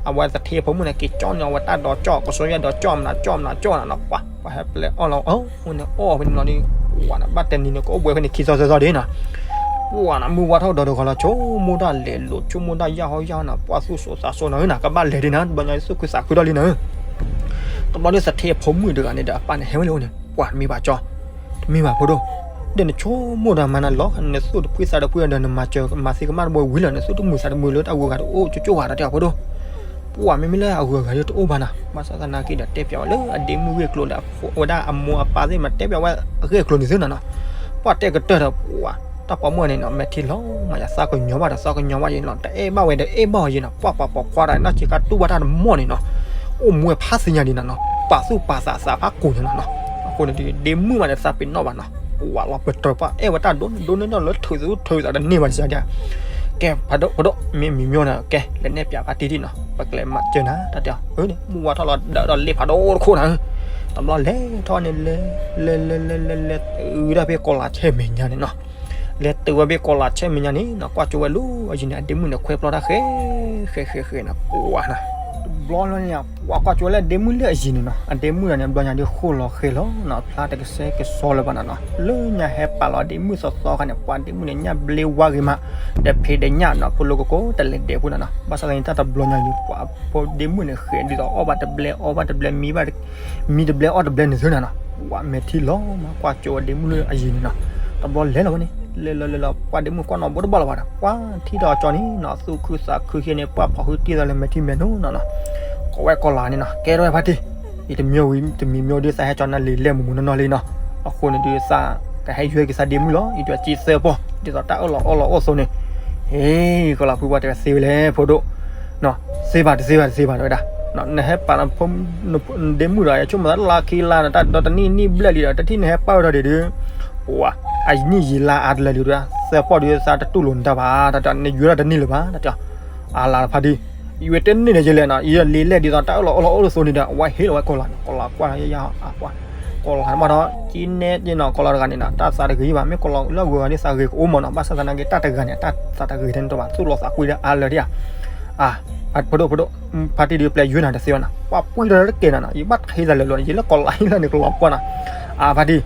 အဝဲသထ့ဖိမုၣ်န့ၣ် က့ၤကၠီန့ၣ် အဝဲတၢ်ဒီးကၠီ ကစီယၢ်ဒီးကၠီ မနုၤကၠီ မနုၤကၠီနီၤ, ပှၤ ပှၤဟဲပျဲအီၣ်လီၤ အိၣ်န့ၣ်အီၣ်ဖဲန့ၣ်လီၤဒီး ပှၤန့ၣ် ဘၣ်တဲနံၤန့ၣ် ကအိၣ်ဘှံးဖဲန့ၣ် ခံသီသၢသီဒ်နီၤ, ပှၤန့ၣ် မုၢ်ဝါထီၣ်ဒီးတဂီၤလီၤ ဆိကမိၣ်တၢ်လဲၤလိာ် ဆိကမိၣ်တၢ်ယၢ်ဟီယၢ်ဟီနီၤ, ပှၤသူၣ်စိၤသးစိၤနီၤ နကဘၣ်လဲၤဒ်နီၤ, တဘျီညါသူၣ်ခုသးခုထီၣ်လံနီၤ, တဘျီဒီးသထ့ဖိမုၣ်တဂၤန့ၣ်ဒီး အပၢ်န့ၣ်ဟဲဝဲလၢအအိၣ်န့ၣ် ပှၤမ့ၢ်ဘၣ်ကၠီ တမ့ၢ်ဘၣ်ဖိဒိၣ်, ဒီးနဆိကမိၣ်ဒီးမၤနၤလီၤ, နသူၣ်တဖှံသးတဖှံဒီး နမၤစၢၤမၤသံကမၣ်တဘိဝံၤလီၤ, နသူၣ်တမုာ်သးတမုာ်လၢတၢ်ဂိၤဂၤတအိၣ်ကၠိကၠိဘၣ် တၢ်တဲအီၤဖိဒိၣ်, ပှၤမ့မ့ၢ်လၢအဂုၤအဂၤဒီးတအိၣ်ဘၣ်နီၤ, ဘၣ်ဆၣ်သနာ်က့ဒီးတဲပၠးဝဲလၢအဒ့မုၣ်ဂ့ၢ်ကျိၤဒီး အဝဲဒၣ်အမိၢ်အပၢ်သ့ၣ်မး တဲပၠးဝဲအဂ့ၢ်အကျိၤန့ၣ်သ့နီၤနီၤ, ပှၤတဲကတၢၢ်ဒီး ပှၤ တၢ်ပိာ်မုၣ်န့ၣ်နီၤ မဲာ်ထံလီၤမးယၤ သးကညီၤဘၣ်ဒီးသးကညီၤဘၣ်ယဲနီၤ, တအဲၣ်ဘၣ်ဝဲဒီးအဲၣ်ဘၣ်အီၤယဲနီၤ, ပှၤပှၤပိာ်ခွါဒီးနီၢ်ဆံးခါတူၢ်ဘၣ်တၢ်တမီၢ်န့ၣ်နီၤ, အိၣ်မူဝဲဖးသ့ၣ်ညါဒ်နီၤနီၤ, ပာ်သူၣ်ပာ်သးသးဖးကိာ်ညါနီၤနီၤ, အဃိန့ၣ်ဒီး ဒ့မုၣ်မးန့ၣ် သးပ့ၤနီၣ်ဘၣ်နီၤ, ပှၤလီၤပတၢၤပှၤအဲၣ်ဝဲတၢ်ဒိၣ်ဒိၣ်န့ၢ်နီၤ လၢထုးသူထုးသးတန့ၢ်ဘၣ်ဒ်စၢ်ဒၣ်, ကဲ ဖးဒိၣ်ဖးဒိၣ် မ့ၢ်မံၤမံၤန့ၣ် ကဲ လဲၤနဲၣ်ပၠးဖါတံၢ်တံၢ်နီၤ ပကလဲၤမၤစၢၤနၤ တၢ်တဲအီၤ. အန့ၣ် မုၢ်ဝါထီၣ်လီၤဒီးလ့ၣ်ဖးဒိၣ်တခိၣ်နၤဧၢ. တဘျီလဲၤထီၣ်န့ၣ် လဲၤ လဲၤ လဲၤ လဲၤ လဲၤ လဲၤတုၤဒၣ်ဖဲကီၤလၤဆဲၣ်မဲာ်ညါန့ၣ်နီၤ. လဲၤတုၤဝဲဖဲကီၤလၤဆဲၣ်မဲာ်ညါန့ၣ်နီၤ ကွၢ်ကၠိဝဲလၢအယံၤန့ၣ် အဒ့မုၣ်န့ၣ် ခွဲပျီတၢ်ဃဲ ဃဲ ဃဲ ဃဲနီၤ ပှၤနီၤ. တဘျီလီၤန့ၣ် ပှၤကွၢ်ကၠိဝဲလၢအဒ့မုၣ်လၢအယံၤန့ၣ်နီၤ. အဒ့မုၣ်ဒီးန့ၣ် ဘျီညါဒုးဃိၣ်လီၤဃဲလီၤနီၤ ဖျါတကဆှဲကဆှီလၢၤဘၣ်နီၤနီၤ. လၢညါဟဲပာ်လီၤဒ့မုၣ်သီသီခါန့ၣ် ပှၤဒ့မုၣ်န့ၣ် ညၣ်ဘျ့ဝါဂ့ၤမး တဖံးတညၣ်နီၤ ဖိလိကကိ တလဲၤဒဲးဖိနီၤနီၤ. ဘၣ်ဆၣ်သနာ်က့ တၢ်တဘျီညါန့ၣ် ပှၤဖိဒ့မုၣ်န့ၣ် ဃဲဒ်သိးအီၣ်ဘၣ်တဘျဲ အီဘၣ်တဘျဲ မံဘၣ် မံတဘျဲအီၣ်တဘျဲန့ၣ်သ့နီၤနီၤ. ပှၤမဲာ်ထံလီၤမး ကွၢ်ကၠိဝဲဒ့မုၣ်လၢအယံၤန့ၣ်နီၤ. တဘျီလဲၤလီၤဝဲန့ၣ် လဲၤလီၤလဲၤလီၤ ပှၤဒ့မုၣ်ကွၢ်နီၤဘိတဘၣ်လၢၤဘၣ်ဒီး ပှၤထံၣ်ဒီးကၠီန့ၣ်နီၤ သူၣ်ခုသးခုဃ့န့ၣ် ပှၤဖီၣ်ဃုတံၢ်သးလၢမဲာ်ထံမဲာ်နိနီၤနီၤ. ကိးဝဲကီၤလၤန့ၣ်နီၤ ကဲထီၣ်ဝဲဖါတံၢ် ယတမံၤဝံၤ တမံၤမံၤဒုးသးဟဲကၠီနၤလံာ်လဲၢ်မူးမူးနီၢ်နီၢ်လံနီၤ. အဃိန့ၣ်ဒုးသးကဟဲယွဲက့ၤသးဒ့မုၣ်လီၤ ယဒွးက့ၤသၢပီၢ် ဒ်သိးတၢ်အၢၣ်လီၤအီလီၤအိၣ်အသိးန့ၣ်. ဟ့ၣ် ကီၤလၤဖုပှၤတဲဝဲသ့ဝဲလဲၣ် ဖိဒိၣ် သ့ဘၣ်တသ့ဘၣ်တသ့ဘၣ်တဲဝဲဒၣ်. နဟဲပာ်နဖိ နဒ့မုၣ်ဒီး ယဆိကမိၣ်သးလါခံလါန့ၣ် တၢ်ဒီတနံၣ်နံၣ်ဘျဲၣ်လံဒီး တထံၣ်နဟဲပာ်ဝဲထီၣ်ဒံးဒုး ပှၤ အနံၣ်ယံာ်လါအါတလၢာ်လံဒီး သၢပီၢ်ဒုးသးတတူၢ်လိာ်နတၢ်ဘၣ် တၢ်တဲ နယွဲထီၣ်တန့ၢ်လၢၤဘၣ် တၢ်တဲ. အလၤဖါတံၢ် ယွဲတန့ၢ်န့ၣ်ယလဲၣ်နီၤ ယလံာ်လဲၢ်ဒ်သိးတၢ်အၢၣ်လီၤအီလီၤအိၣ်အသိးန့ၣ်ဒီး အဝဲဟ့ၣ်လီၤဝဲကီၤလၤန့ၣ် ကီၤလၤကွၢ်ယါအပှၤ ကီၤလၤမးဒီး ကံနဲၣ်နီၤ ကီၤလၤတဂၤန့ၣ်နီၤ တၢ်သးတဂ့ၤဘၣ် မ့ၢ်ကီၤလၤလၢအဂုၤအဂၤန့ၣ် သးဂ့ၤကအိၣ်မးနီၤ. ဘၣ်ဆၣ်သနာ်က့ တၢ်တဂၤန့ၣ် တၢ်သးတဂ့ၤထဲန့ၣ်တဘၣ် သူၣ်လီၤသးကွံတၢ်အါလၢာ်ဒံးဧါ. ဖိဒိၣ်ဖိဒိၣ် ဖါတံၢ်ဒုးပျဲယွဲနၤတသ့ဘၣ်နီၤ ပှၤပှံၢ်ထီၣ်တကဲနၤနီၤ ယဘၣ်တဟ့ၣ်သးလၢာ်လီၤ ယလၢကီၤလၤဟံၣ်လၢန့ၣ်ကလီၤပှၢ်နီၤ. အဖါတံၢ်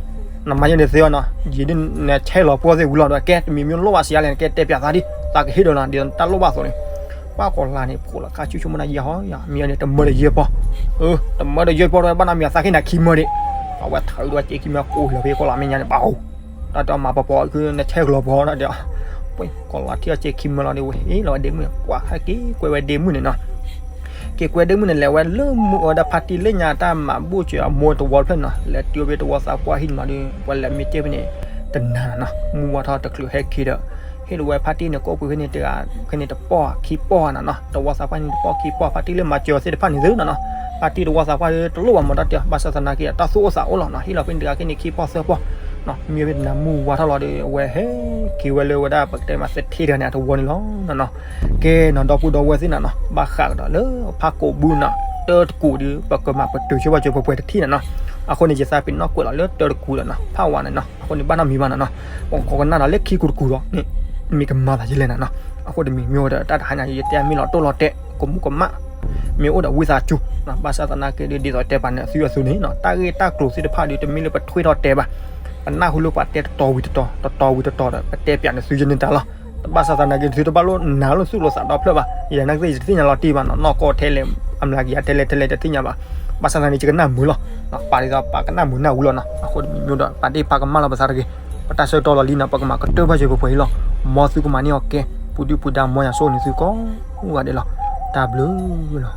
နမၤယဲန့ၣ်သ့ဘၣ်နီၤ ယဒုးနဆဲးလီၤပှီၢ်သ့ၣ်ဝံၤလီၤဒီး ကဲ တမံၤမ့ၢ်လိၣ်ဘၣ်စံးအါလဲၣ် ကဲတဲပျးသးဒံး သးကဟ့ၣ်ဒီးနၤ ဒ်သိးတၢ်လိၣ်ဘၣ်အသိးန့ၣ်. ပှၤကီၤလၤန့ၣ် ဖိးလီၤခါဆူၣ်ဆိကမိၣ်နၤယဲဟီယၤ မ့ၢ်အန့ၣ် တမၢဒီးယဲၢ်ပီၢ် အၢ တမၢဒီးယဲၢ်ပီၢ်ဒီး ဘၣ်နၤမ့ၢ်အသးက့ၤနၤခံမၢဒံး အဝဲထၢဒီးစ့ခံမၢကိးလီၤဖဲကီၤလၤမဲာ်ညါန့ၣ် ဘၣ်အိၣ် တၢ်တဲအီၤမၤပီၤပီၤ ခုနဆဲးကလီၤပှီၢ်တၢ်တဲအီၤ. ပှၤကီၤလၤထံၣ်အီၤစ့ခံမၢလီၤဒီး ဝဲဟ့ၣ်လီၤဝဲဒ့မုၣ်န့ၣ် ပှၤဟဲက့ၤကွဲဝဲဒ့မုၣ်န့ၣ်နီၤ. က့ၤကွဲဒ့မုၣ်န့ၣ် လဲၤဝဲလၢမုၢ်အီၤဒၣ်ဖါတံၢ်လၢညါတၢ်မၤဘူၣ်စၢၤအမိၢ်တဝီတဖျၢၣ်နီၤ လဲၤတုၤဝဲတဝီသးပှၢ်ဟံၣ်န့ၣ်လီၤဒီး ပှၤလဲၤမ့ၢ်တ့ၢ်ဖဲန့ၣ် တနၤနီၤ မုၢ်ဝါထီၣ်တချုးဟဲက့ၤဒီး ဟ့ၣ်လီၤဝဲဖါတံၢ်န့ၣ် ကိးပှ့ၤဖဲန့ၣ်တဂၤ ဖဲန့ၣ်တပီၢ်ခံပီၢ်နီၤနီၤ တဝီသးပှၢ်န့ၣ်တပီၢ်ခံပီၢ် ဖါတံၢ်လၢမၤစၢၤအီၤသ့ၣ်တဖၣ်န့ၣ်သ့နီၤနီၤ. ဖါတံၢ်တဝီသးပှၢ်တလိၣ်ဘၣ်မးတၢ်တဲ ဘၣ်ဆၣ်သနာ်က့ တၢ်သူၣ်အိၣ်သးအိၣ်လီၤနီၤ ဟ့ၣ်လီၤဖဲန့ၣ်တဂၤခဲန့ၣ်ခံပီၢ်သၢပီၢ် မ့ၢ်ဖဲတနၤမုၢ်ဝါထီၣ်လီၤဒီး အဝဲဟဲက့ၤဝဲလၢဝဲဒၣ်ပကတဲမးသထ့တဂၤန့ၣ် အတဝီန့ၣ်လီၤနီၤနီၤ. ကဲနီၤ ဒီပုၢ်ဒီဝဲၢ်သ့ၣ်နီၤနီၤ ဘၣ်ဃးကဒီးလၢဖးကိးဘုနီၤ တၢတကူးဒီး ပကမၤပတုာ်ဆိပာ်စၢၤပှဲၤပှဲၤတထံၣ်နီၤနီၤ. အဃိန့ၣ် ယသးပ့ၤနီၣ်ကွဲးလီၤလၢတၢတကူးလီၤနီၤ ဖးဝါန့ၣ်နီၤ အဃိန့ၣ် ဘၣ်နီတမံၤဘၣ်နီၤနီၤ. ပကကိးကနၣ်ဒီးလၢခံကူတကူးဒီးန့ၣ် မ့ၢ်ကမၤသးယလဲၣ်နီၤနီၤ. အဃိတမံၤမ့ၢ်ဝဲဒီး တၢ်တဟါညါ ယတဲမ့ၢ်လီၤတိၢ်လီၤတဲာ် ကမူကမၣ် မ့ၢ်အိၣ်ဒီးဝံသးစူၤ ဘၣ်ဆၣ်သနာ်က့ဒီး ဒ်သိးတဲပာ်န့ၣ် အသုအသုန့ၣ်နီၤ တၢ်ဂ့ၢ်တၢ်ကျိၤသ့ၣ်တဖၣ်ဒီး တမ့ၢ်လၢပထွဲထီၣ်တဲဘၣ် ပနၢ်ဟူလၢပှၤတဲတတီၤဝံၤတတီၤ တတီၤဝံၤတတီၤဒီး ပတဲပျးန့ၢ်သုယန့ၢ်တၢ်လီၤ. ဘၣ်ဆၣ်သနာ်က့ သုတဘၣ်လိၣ်နာ်လိၣ်သူၣ်လိာ်သးဒီဖျၢၣ်ဘၣ် ယနာ်ကသ့ၣ်ယတသ့ၣ်ညါလီၤတံၢ်ဘၣ်နီၤ နီၢ်ကီထဲလဲၣ် အမျးကယၤထဲလဲၣ်ထဲလဲၣ်တသ့ၣ်ညါဘၣ်. ဘၣ်ဆၣ်သနာ်က့ ယကနၣ်မုာ်လီၤ ပာ်ဒ်သိးပာ်ကနၣ်မုာ်နၢ်ဝံၤလီၤနီၤ. အဃိတမံၤမ့ၢ်ဒီး ပာ်ဒ့ၣ်ပာ်ကမၣ်လီၤပသးတဂ့ၤ ပတၢ်ဆၢကတီၢ်လီၤလံနီၤ ပကမၤကတၢၢ်ဘၣ်စၢၤပှဲၤပှဲၤအံၤလီၤ. မ်သုကမၤန့ၢ်အီၤကဲ ပူၤဒုၣ်ပူၤဒါ မ်ယွၤဆိၣ်ဂ့ၤန့ၢ်သုကိးဂၤဒဲးလီၤ. တၢ်ဘျုးလီၤ.